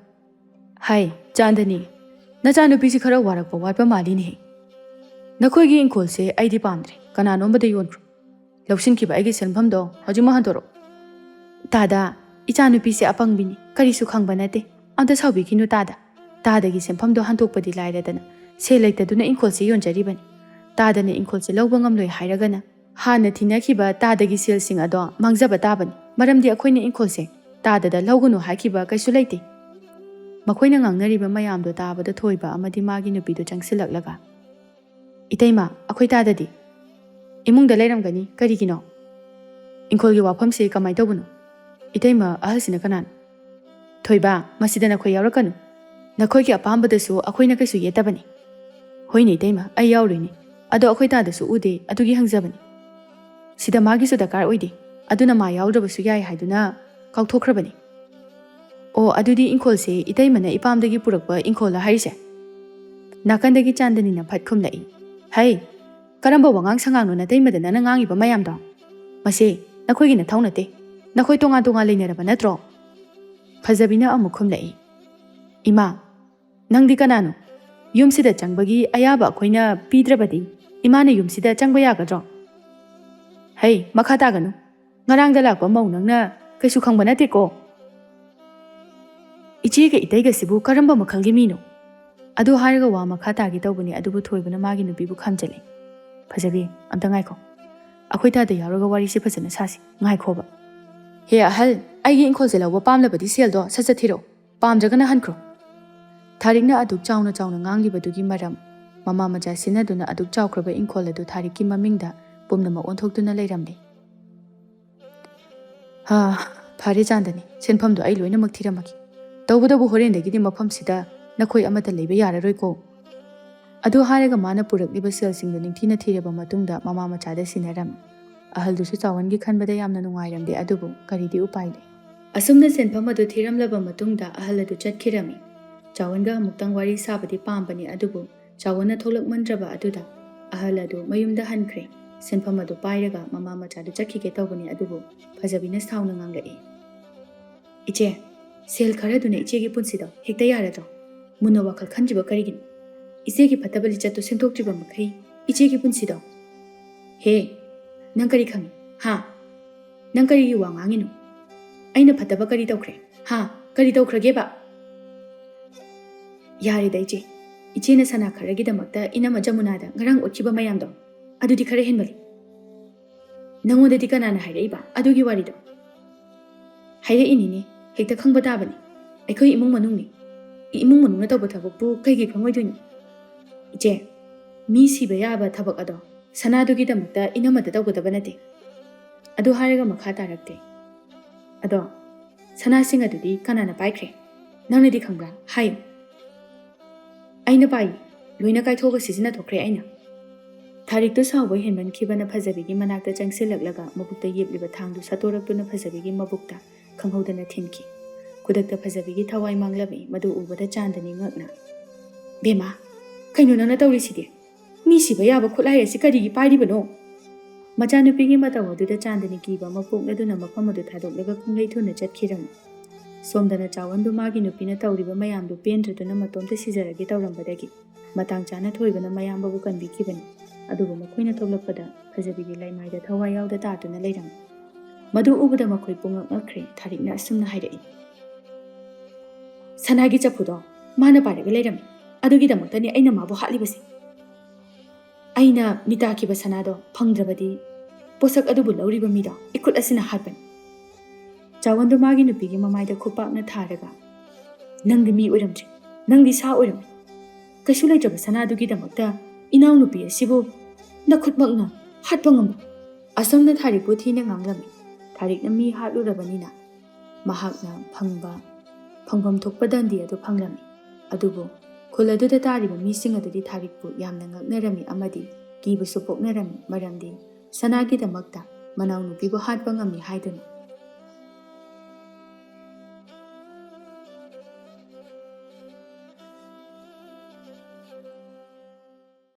"ꯍꯥꯏ, ꯆꯥꯟꯗꯅꯤ, ꯅꯆꯥꯅꯨꯄꯤꯁꯤ ꯈꯔ ꯋꯥꯔꯛꯄ ꯋꯥꯠꯄ ꯃꯥꯜꯂꯤꯅꯦꯍꯦ꯫ ꯅꯈꯣꯏꯒꯤ ꯏꯪꯈꯣꯜꯁꯦ ꯑꯩꯗꯤ ꯄꯥꯝꯗ꯭ꯔꯦ, ꯀꯅꯥꯅꯣꯝꯕꯗ ꯌꯣꯟꯈ꯭ꯔꯣ꯫ ꯂꯧꯁꯤꯟꯈꯤꯕ ꯑꯩꯒꯤ ꯁꯦꯟꯐꯝꯗꯣ ꯍꯧꯖꯤꯛꯃꯛ ꯍꯟꯗꯣꯔꯛꯑꯣ꯫" "ꯇꯥꯗ, ꯏꯆꯥꯅꯨꯄꯤꯁꯦ ꯑꯄꯪꯕꯤꯅꯤ, ꯀꯔꯤꯁꯨ ꯈꯪꯕ ꯅꯠꯇꯦ꯫ ꯑꯝꯇ ꯁꯥꯎꯕꯤꯈꯤꯅꯨ ꯇꯥꯗ꯫ ꯇꯥꯗꯒꯤ ꯁꯦꯟꯐꯝꯗꯣ ꯍꯟꯗꯣꯛꯄꯗꯤ ꯂꯥꯏꯔꯗꯅ ꯁꯦꯜ ꯂꯩꯇꯗꯨꯅ ꯏꯪꯈꯣꯜꯁꯦ ꯌꯣꯟꯖꯔꯤꯕꯅꯤ꯫ ꯇꯥꯗꯅ ꯏꯪꯈꯣꯜꯁꯦ ꯂꯧꯕ ꯉꯝꯂꯣꯏ ꯍꯥꯏꯔꯒꯅ ꯍꯥꯟꯅ ꯊꯤꯅꯈꯤꯕ ꯇꯥꯗꯒꯤ ꯁꯦꯜꯁꯤꯡ ꯑꯗꯣ ꯃꯥꯡꯖꯕ ꯇꯥꯕꯅꯤ꯫ ꯃꯔꯝꯗꯤ ꯑꯩꯈꯣꯏꯅ ꯏꯪꯈꯣꯜꯁꯦ ꯇꯥꯗꯗ ꯂꯧꯒꯅꯨ ꯍꯥꯏꯈꯤꯕ ꯀꯩꯁꯨ ꯂꯩꯇꯦ꯫" ꯃꯈꯣꯏꯅ ꯉꯥꯡꯅꯔꯤꯕ ꯃꯌꯥꯝꯗꯣ ꯇꯥꯕꯗ ꯊꯣꯏꯕ ꯑꯃꯗꯤ ꯃꯥꯒꯤ ꯅꯨꯄꯤꯗꯨ ꯆꯪꯁꯤꯜꯂꯛꯂꯒ, "ꯏꯇꯩꯃ, ꯑꯩꯈꯣꯏ ꯇꯥꯗꯗꯤ?" "ꯏꯃꯨꯡꯗ ꯂꯩꯔꯝꯒꯅꯤ꯫ ꯀꯔꯤꯒꯤꯅꯣ? ꯏꯪꯈꯣꯜꯒꯤ ꯋꯥꯐꯝꯁꯤ ꯀꯃꯥꯏ ꯇꯧꯕꯅꯣ? ꯏꯇꯩꯃ, ꯑꯍꯜꯁꯤꯅ ꯀꯅꯥꯅꯣ?" "ꯊꯣꯏꯕ, ꯃꯁꯤꯗ ꯅꯈꯣꯏ ꯌꯥꯎꯔꯛꯀꯅꯨ꯫ ꯅꯈꯣꯏꯒꯤ ꯑꯄꯥꯝꯕꯗꯁꯨ ꯑꯩꯈꯣꯏꯅ ꯀꯩꯁꯨ ꯌꯦꯠꯇꯕꯅꯤ꯫" "ꯍꯣꯏꯅꯦ ꯏꯇꯩꯃ, ꯑꯩ ꯌꯥꯎꯔꯣꯏꯅꯦ꯫ ꯑꯗꯣ ꯑꯩꯈꯣꯏ ꯇꯥꯗꯁꯨ ꯎꯗꯦ, ꯑꯗꯨꯒꯤ ꯍꯪꯖꯕꯅꯤ꯫ ꯁꯤꯗ ꯃꯥꯒꯤꯁꯨ ꯗꯔꯀꯥꯔ ꯑꯣꯏꯗꯦ, ꯑꯗꯨꯅ ꯃꯥ ꯌꯥꯎꯗ꯭ꯔꯕꯁꯨ ꯌꯥꯏ ꯍꯥꯏꯗꯨꯅ ꯀꯥꯎꯊꯣꯛꯈ꯭ꯔꯕꯅꯤ꯫" "ꯑꯣ, ꯑꯗꯨꯗꯤ ꯏꯪꯈꯣꯜꯁꯦ ꯏꯇꯩꯃꯅ ꯏꯄꯥꯝꯗꯒꯤ ꯄꯨꯔꯛꯄ ꯏꯪꯈꯣꯜꯂ ꯍꯥꯏꯔꯤꯁꯦ?" ꯅꯥꯀꯟꯗꯒꯤ ꯆꯥꯟꯗꯅꯤꯅ ꯐꯠ ꯈꯨꯝꯂꯛꯏ꯫ "ꯍꯩ, ꯀꯔꯝꯕ ꯋꯥꯉꯥꯡ ꯁꯉꯥꯡꯅꯣ ꯅꯇꯩꯃꯗ ꯅꯪꯅ ꯉꯥꯡꯉꯤꯕ ꯃꯌꯥꯝꯗꯣ? ꯃꯁꯦ ꯅꯈꯣꯏꯒꯤ ꯅꯊꯧ ꯅꯠꯇꯦ꯫ ꯅꯈꯣꯏ ꯇꯣꯉꯥꯟ ꯇꯣꯉꯥꯟ ꯂꯩꯅꯔꯕ ꯅꯠꯇ꯭ꯔꯣ?" ꯐꯖꯕꯤꯅ ꯑꯃꯨꯛ ꯈꯨꯝꯂꯛꯏ꯫ "ꯏꯃꯥ, ꯅꯪꯗꯤ ꯀꯅꯥꯅꯣ? ꯌꯨꯝꯁꯤꯗ ꯆꯪꯕꯒꯤ ꯑꯌꯥꯕ ꯑꯩꯈꯣꯏꯅ ꯄꯤꯗ꯭ꯔꯕꯗꯤ ꯏꯃꯥꯅ ꯌꯨꯝꯁꯤꯗ ꯆꯪꯕ ꯌꯥꯒꯗ꯭ꯔꯣ?" "ꯍꯩ, ꯃꯈꯥ ꯇꯥꯒꯅꯨ꯫ ꯉꯔꯥꯡꯗ ꯂꯥꯛꯄ ꯃꯧ ꯅꯪꯅ ꯀꯩꯁꯨ ꯈꯪꯕ ꯅꯠꯇꯦꯀꯣ꯫ ꯏꯆꯦꯒ ꯏꯇꯩꯒꯁꯤꯕꯨ ꯀꯔꯝꯕ ꯃꯈꯜꯒꯤ ꯃꯤꯅꯣ?" ꯑꯗꯨ ꯍꯥꯏꯔꯒ ꯋꯥ ꯃꯈꯥ ꯇꯥꯒꯦ ꯇꯧꯕꯅꯤ, ꯑꯗꯨꯕꯨ ꯊꯣꯏꯕꯅ ꯃꯥꯒꯤ ꯅꯨꯄꯤꯕꯨ ꯈꯥꯝꯖꯤꯜꯂꯦ꯫ "ꯐꯖꯕꯤ, ꯑꯝꯇ ꯉꯥꯏꯈꯣ꯫ ꯑꯩꯈꯣꯏ ꯇꯥꯗ ꯌꯥꯎꯔꯒ ꯋꯥꯔꯤꯁꯦ ꯐꯖꯅ ꯁꯥꯁꯤ꯫ ꯉꯥꯏꯈꯣꯕ꯫" "ꯍꯦ ꯑꯍꯜ, ꯑꯩꯒꯤ ꯏꯪꯈꯣꯜꯁꯦ ꯂꯧꯕ ꯄꯥꯝꯂꯕꯗꯤ ꯁꯦꯜꯗꯣ ꯁꯠ ꯁꯠ ꯊꯤꯔꯛꯑꯣ, ꯄꯥꯝꯗ꯭ꯔꯒꯅ ꯍꯟꯈ꯭ꯔꯣ꯫" ꯊꯥꯔꯤꯛꯅ ꯑꯗꯨꯛ ꯆꯥꯎꯅ ꯆꯥꯎꯅ ꯉꯥꯡꯂꯤꯕꯗꯨꯒꯤ ꯃꯔꯝ ꯃꯃꯥ ꯃꯆꯥ ꯁꯤꯟꯅꯗꯨꯅ ꯑꯗꯨꯛ ꯆꯥꯎꯈ꯭ꯔꯕ ꯏꯪꯈꯣꯜ ꯑꯗꯨ ꯊꯥꯔꯤꯛꯀꯤ ꯃꯃꯤꯡꯗ ꯄꯨꯝꯅꯃꯛ ꯑꯣꯟꯊꯣꯛꯇꯨꯅ ꯂꯩꯔꯝꯂꯦ꯫ "ꯍꯥ, ꯐꯔꯦ ꯆꯥꯟꯗꯅꯤ, ꯁꯦꯟꯐꯝꯗꯣ ꯑꯩ ꯂꯣꯏꯅꯃꯛ ꯊꯤꯔꯝꯃꯒꯦ꯫ ꯇꯧꯕꯇꯕꯨ ꯍꯣꯔꯦꯟꯗꯒꯤꯗꯤ ꯃꯐꯝꯁꯤꯗ ꯅꯈꯣꯏ ꯑꯃꯠꯇ ꯂꯩꯕ ꯌꯥꯔꯔꯣꯏꯀꯣ?" ꯑꯗꯨ ꯍꯥꯏꯔꯒ ꯃꯥꯅ ꯄꯨꯔꯛꯂꯤꯕ ꯁꯦꯜꯁꯤꯡꯗꯨ ꯅꯤꯡꯊꯤꯅ ꯊꯤꯔꯕ ꯃꯇꯨꯡꯗ ꯃꯃꯥ ꯃꯆꯥꯗ ꯁꯤꯟꯅꯔꯝꯃꯤ꯫ ꯑꯍꯜꯗꯨꯁꯨ ꯆꯥꯎꯋꯟꯒꯤ ꯈꯟꯕꯗ ꯌꯥꯝꯅ ꯅꯨꯡꯉꯥꯏꯔꯝꯗꯦ, ꯑꯗꯨꯕꯨ ꯀꯔꯤꯗꯤ ꯎꯄꯥꯏ ꯂꯩ? ꯑꯁꯨꯝꯅ ꯁꯦꯟꯐꯝ ꯑꯗꯨ ꯊꯤꯔꯝꯂꯕ ꯃꯇꯨꯡꯗ ꯑꯍꯜ ꯑꯗꯨ ꯆꯠꯈꯤꯔꯝꯃꯤ꯫ ꯆꯥꯎꯋꯟꯒ ꯑꯃꯨꯛꯇꯪ ꯋꯥꯔꯤ ꯁꯥꯕꯗꯤ ꯄꯥꯝꯕꯅꯤ, ꯑꯗꯨꯕꯨ ꯆꯥꯎꯋꯟꯅ ꯊꯣꯛꯂꯛꯃꯟꯗ꯭ꯔꯕ ꯑꯗꯨꯗ ꯑꯍꯜ ꯑꯗꯨ ꯃꯌꯨꯝꯗ ꯍꯟꯈ꯭ꯔꯦ꯫ ꯁꯦꯟꯐꯝ ꯑꯗꯨ ꯄꯥꯏꯔꯒ ꯃꯃꯥ ꯃꯆꯥꯗꯨ ꯆꯠꯈꯤꯒꯦ ꯇꯧꯕꯅꯤ, ꯑꯗꯨꯕꯨ ꯐꯖꯕꯤꯅ ꯁꯥꯎꯅ ꯉꯥꯡꯂꯛꯏ, "ꯏꯆꯦ, ꯁꯦꯜ ꯈꯔꯗꯨꯅ ꯏꯆꯦꯒꯤ ꯄꯨꯟꯁꯤꯗꯣ ꯍꯦꯛꯇ ꯌꯥꯔꯗ꯭ꯔꯣ? ꯃꯨꯟꯅ ꯋꯥꯈꯜ ꯈꯟꯗ꯭ꯔꯤꯕ ꯀꯔꯤꯒꯤꯅꯣ? ꯏꯆꯦꯒꯤ ꯐꯠꯇꯕ ꯂꯤꯆꯠꯇꯨ ꯁꯦꯝꯗꯣꯛꯇ꯭ꯔꯤꯕ ꯃꯈꯩ ꯏꯆꯦꯒꯤ ꯄꯨꯟꯁꯤꯗꯣ"꯫ "ꯍꯦ, ꯅꯪ ꯀꯔꯤ ꯈꯪꯉꯤ? ꯍꯥ? ꯅꯪ ꯀꯔꯤꯒꯤ ꯋꯥ ꯉꯥꯡꯉꯤꯅꯣ? ꯑꯩꯅ ꯐꯠꯇꯕ ꯀꯔꯤ ꯇꯧꯈ꯭ꯔꯦ? ꯍꯥ? ꯀꯔꯤ ꯇꯧꯈ꯭ꯔꯒꯦꯕ?" "ꯌꯥꯔꯦꯗ ꯏꯆꯦ, ꯏꯆꯦꯅ ꯁꯅꯥ ꯈꯔꯒꯤꯗꯃꯛꯇ ꯏꯅꯝꯃ ꯖꯃꯨꯅꯥꯗ ꯉꯔꯥꯡ ꯎꯠꯈꯤꯕ ꯃꯌꯥꯝꯗꯣ, ꯑꯗꯨꯗꯤ ꯈꯔ ꯍꯦꯟꯃꯜꯂꯤ꯫ ꯅꯪꯉꯣꯟꯗꯗꯤ ꯀꯅꯥꯅ ꯍꯥꯏꯔꯛꯏꯕ ꯑꯗꯨꯒꯤ ꯋꯥꯔꯤꯗꯣ?" "ꯍꯥꯏꯔꯛꯏꯅꯤꯅꯦ, ꯍꯦꯛꯇ ꯈꯪꯕ ꯇꯥꯕꯅꯤ꯫ ꯑꯩꯈꯣꯏ ꯏꯃꯨꯡ ꯃꯅꯨꯡꯅꯤ꯫ ꯏꯃꯨꯡ ꯃꯅꯨꯡꯅ ꯇꯧꯕ ꯊꯕꯛꯄꯨ ꯀꯩꯒꯤ ꯈꯪꯉꯣꯏꯗꯣꯏꯅꯣ? ꯏꯆꯦ, ꯃꯤ ꯁꯤꯕ ꯌꯥꯕ ꯊꯕꯛ ꯑꯗꯣ ꯁꯅꯥꯗꯨꯒꯤꯗꯃꯛꯇ ꯏꯅꯝꯃꯗ ꯇꯧꯒꯗꯕ ꯅꯠꯇꯦ꯫ ꯑꯗꯨ ꯍꯥꯏꯔꯒ ꯃꯈꯥ ꯇꯥꯔꯛꯇꯦ꯫ ꯑꯗꯣ ꯁꯅꯥꯁꯤꯡ ꯑꯗꯨꯗꯤ ꯀꯅꯥꯅ ꯄꯥꯏꯈ꯭ꯔꯦ? ꯅꯪꯅꯗꯤ ꯈꯪꯕ꯭ꯔꯥ? ꯍꯥꯏꯌꯨ꯫" "ꯑꯩꯅ ꯄꯥꯏ꯫ ꯂꯣꯏꯅ ꯀꯥꯏꯊꯣꯛꯑꯒ ꯁꯤꯖꯤꯟꯅꯊꯣꯛꯈ꯭ꯔꯦ ꯑꯩꯅ꯫" ꯊꯥꯔꯤꯛꯇꯨ ꯁꯥꯎꯕ ꯍꯦꯟꯃꯟꯈꯤꯕꯅ ꯐꯖꯕꯤꯒꯤ ꯃꯅꯥꯛꯇ ꯆꯪꯁꯤꯜꯂꯛꯂꯒ ꯃꯕꯨꯛꯇ ꯌꯦꯞꯂꯤꯕ ꯊꯥꯡꯗꯨ ꯁꯠꯇꯣꯔꯛꯇꯨꯅ ꯐꯖꯕꯤꯒꯤ ꯃꯕꯨꯛꯇ ꯈꯪꯍꯧꯗꯅ ꯊꯤꯟꯈꯤ꯫ ꯈꯨꯗꯛꯇ ꯐꯖꯕꯤꯒꯤ ꯊꯋꯥꯏ ꯃꯥꯡꯂꯝꯃꯤ꯫ ꯃꯗꯨ ꯎꯕꯗ ꯆꯥꯟꯗꯅꯤ ꯉꯛꯅ, "ꯕꯦꯝꯃ, ꯀꯩꯅꯣ ꯅꯪꯅ ꯇꯧꯔꯤꯁꯤꯗꯤ? ꯃꯤ ꯁꯤꯕ ꯌꯥꯕ ꯈꯨꯠꯂꯥꯏ ꯑꯁꯤ ꯀꯔꯤꯒꯤ ꯄꯥꯏꯔꯤꯕꯅꯣ?" ꯃꯆꯥꯅꯨꯄꯤꯒꯤ ꯃꯇꯧ ꯑꯗꯨꯗ ꯆꯥꯟꯗꯅꯤ ꯀꯤꯕ ꯑꯃ ꯄꯣꯛꯂꯗꯨꯅ ꯃꯐꯝ ꯑꯗꯨ ꯊꯥꯗꯣꯛꯂꯒ ꯈꯪꯂꯩ ꯊꯨꯅ ꯆꯠꯈꯤꯔꯝꯃꯤ꯫ ꯁꯣꯝꯗꯅ ꯆꯥꯋꯟꯗꯨ ꯃꯥꯒꯤ ꯅꯨꯄꯤꯅ ꯇꯧꯔꯤꯕ ꯃꯌꯥꯝꯗꯨ ꯄꯦꯟꯗ꯭ꯔꯗꯨꯅ ꯃꯇꯣꯝꯇ ꯁꯤꯖꯔꯒꯦ ꯇꯧꯔꯝꯕꯗꯒꯤ ꯃꯇꯥꯡ ꯆꯥꯅ ꯊꯣꯏꯕꯅ ꯃꯌꯥꯝꯕꯕꯨ ꯀꯟꯕꯤꯈꯤꯕꯅꯤ꯫ ꯑꯗꯨꯕꯨ ꯃꯈꯣꯏꯅ ꯊꯣꯛꯂꯛꯄꯗ ꯐꯖꯕꯤꯒꯤ ꯂꯩꯃꯥꯏꯗ ꯊꯋꯥꯏ ꯌꯥꯎꯗ ꯇꯥꯗꯨꯅ ꯂꯩꯔꯝꯃꯤ꯫ ꯃꯗꯨ ꯎꯕꯗ ꯃꯈꯣꯏ ꯄꯨꯡꯉꯛ ꯉꯛꯈ꯭ꯔꯦ꯫ ꯊꯥꯔꯤꯛꯅ ꯑꯁꯨꯝꯅ ꯍꯥꯏꯔꯛꯏ, "ꯁꯅꯥꯒꯤ ꯆꯐꯨꯗꯣ ꯃꯥꯅ ꯄꯥꯏꯔꯒ ꯂꯩꯔꯝꯃꯤ꯫ ꯑꯗꯨꯒꯤꯗꯃꯛꯇꯅꯤ ꯑꯩꯅ ꯃꯥꯕꯨ ꯍꯥꯠꯂꯤꯕꯁꯦ꯫ ꯑꯩꯅ ꯃꯤ ꯇꯥꯈꯤꯕ ꯁꯅꯥꯗꯣ ꯐꯪꯗ꯭ꯔꯕꯗꯤ ꯄꯣꯠꯁꯛ ꯑꯗꯨꯕꯨ ꯂꯧꯔꯤꯕ ꯃꯤꯗꯣ ꯏꯈꯨꯠ ꯑꯁꯤꯅ ꯍꯥꯠꯄꯅꯤ꯫" ꯆꯥꯋꯟꯗꯣ ꯃꯥꯒꯤ ꯅꯨꯄꯤꯒꯤ ꯃꯃꯥꯏꯗ ꯈꯨꯄꯥꯛꯅ ꯊꯥꯔꯒ, "ꯅꯪꯗꯤ ꯃꯤ ꯑꯣꯏꯔꯝꯗ꯭ꯔꯦ, ꯅꯪꯗꯤ ꯁꯥ ꯑꯣꯏꯔꯝꯃꯤ꯫ ꯀꯩꯁꯨ ꯂꯩꯇ꯭ꯔꯕ ꯁꯅꯥꯗꯨꯒꯤꯗꯃꯛꯇ ꯏꯅꯥꯎꯅꯨꯄꯤ ꯑꯁꯤꯕꯨ ꯅꯈꯨꯠꯃꯛꯅ ꯍꯥꯠꯄ ꯉꯝꯕ?" ꯑꯁꯣꯝꯅ ꯊꯥꯔꯤꯛꯄꯨ ꯊꯤꯅ ꯉꯥꯡꯂꯝꯃꯤ꯫ ꯊꯥꯔꯤꯛꯅ ꯃꯤ ꯍꯥꯠꯂꯨꯔꯕꯅꯤꯅ ꯃꯍꯥꯛꯅ ꯐꯪꯕ, ꯐꯪꯐꯝ ꯊꯣꯛꯄ ꯗꯟꯗꯤ ꯑꯗꯨ ꯐꯪꯂꯝꯃꯤ꯫ ꯑꯗꯨꯕꯨ ꯈꯨꯜ ꯑꯗꯨꯗ ꯇꯥꯔꯤꯕ ꯃꯤꯁꯤꯡ ꯑꯗꯨꯗꯤ ꯊꯥꯔꯤꯛꯄꯨ ꯌꯥꯝꯅ ꯉꯛꯅꯔꯝꯃꯤ ꯑꯃꯗꯤ ꯀꯤꯕꯁꯨ ꯄꯣꯛꯅꯔꯝꯃꯤ, ꯃꯔꯝꯗꯤ ꯁꯅꯥꯒꯤꯗꯃꯛꯇ ꯃꯅꯥꯎꯅꯨꯄꯤꯕꯨ ꯍꯥꯠꯄ ꯉꯝꯃꯤ ꯍꯥꯏꯗꯨꯅ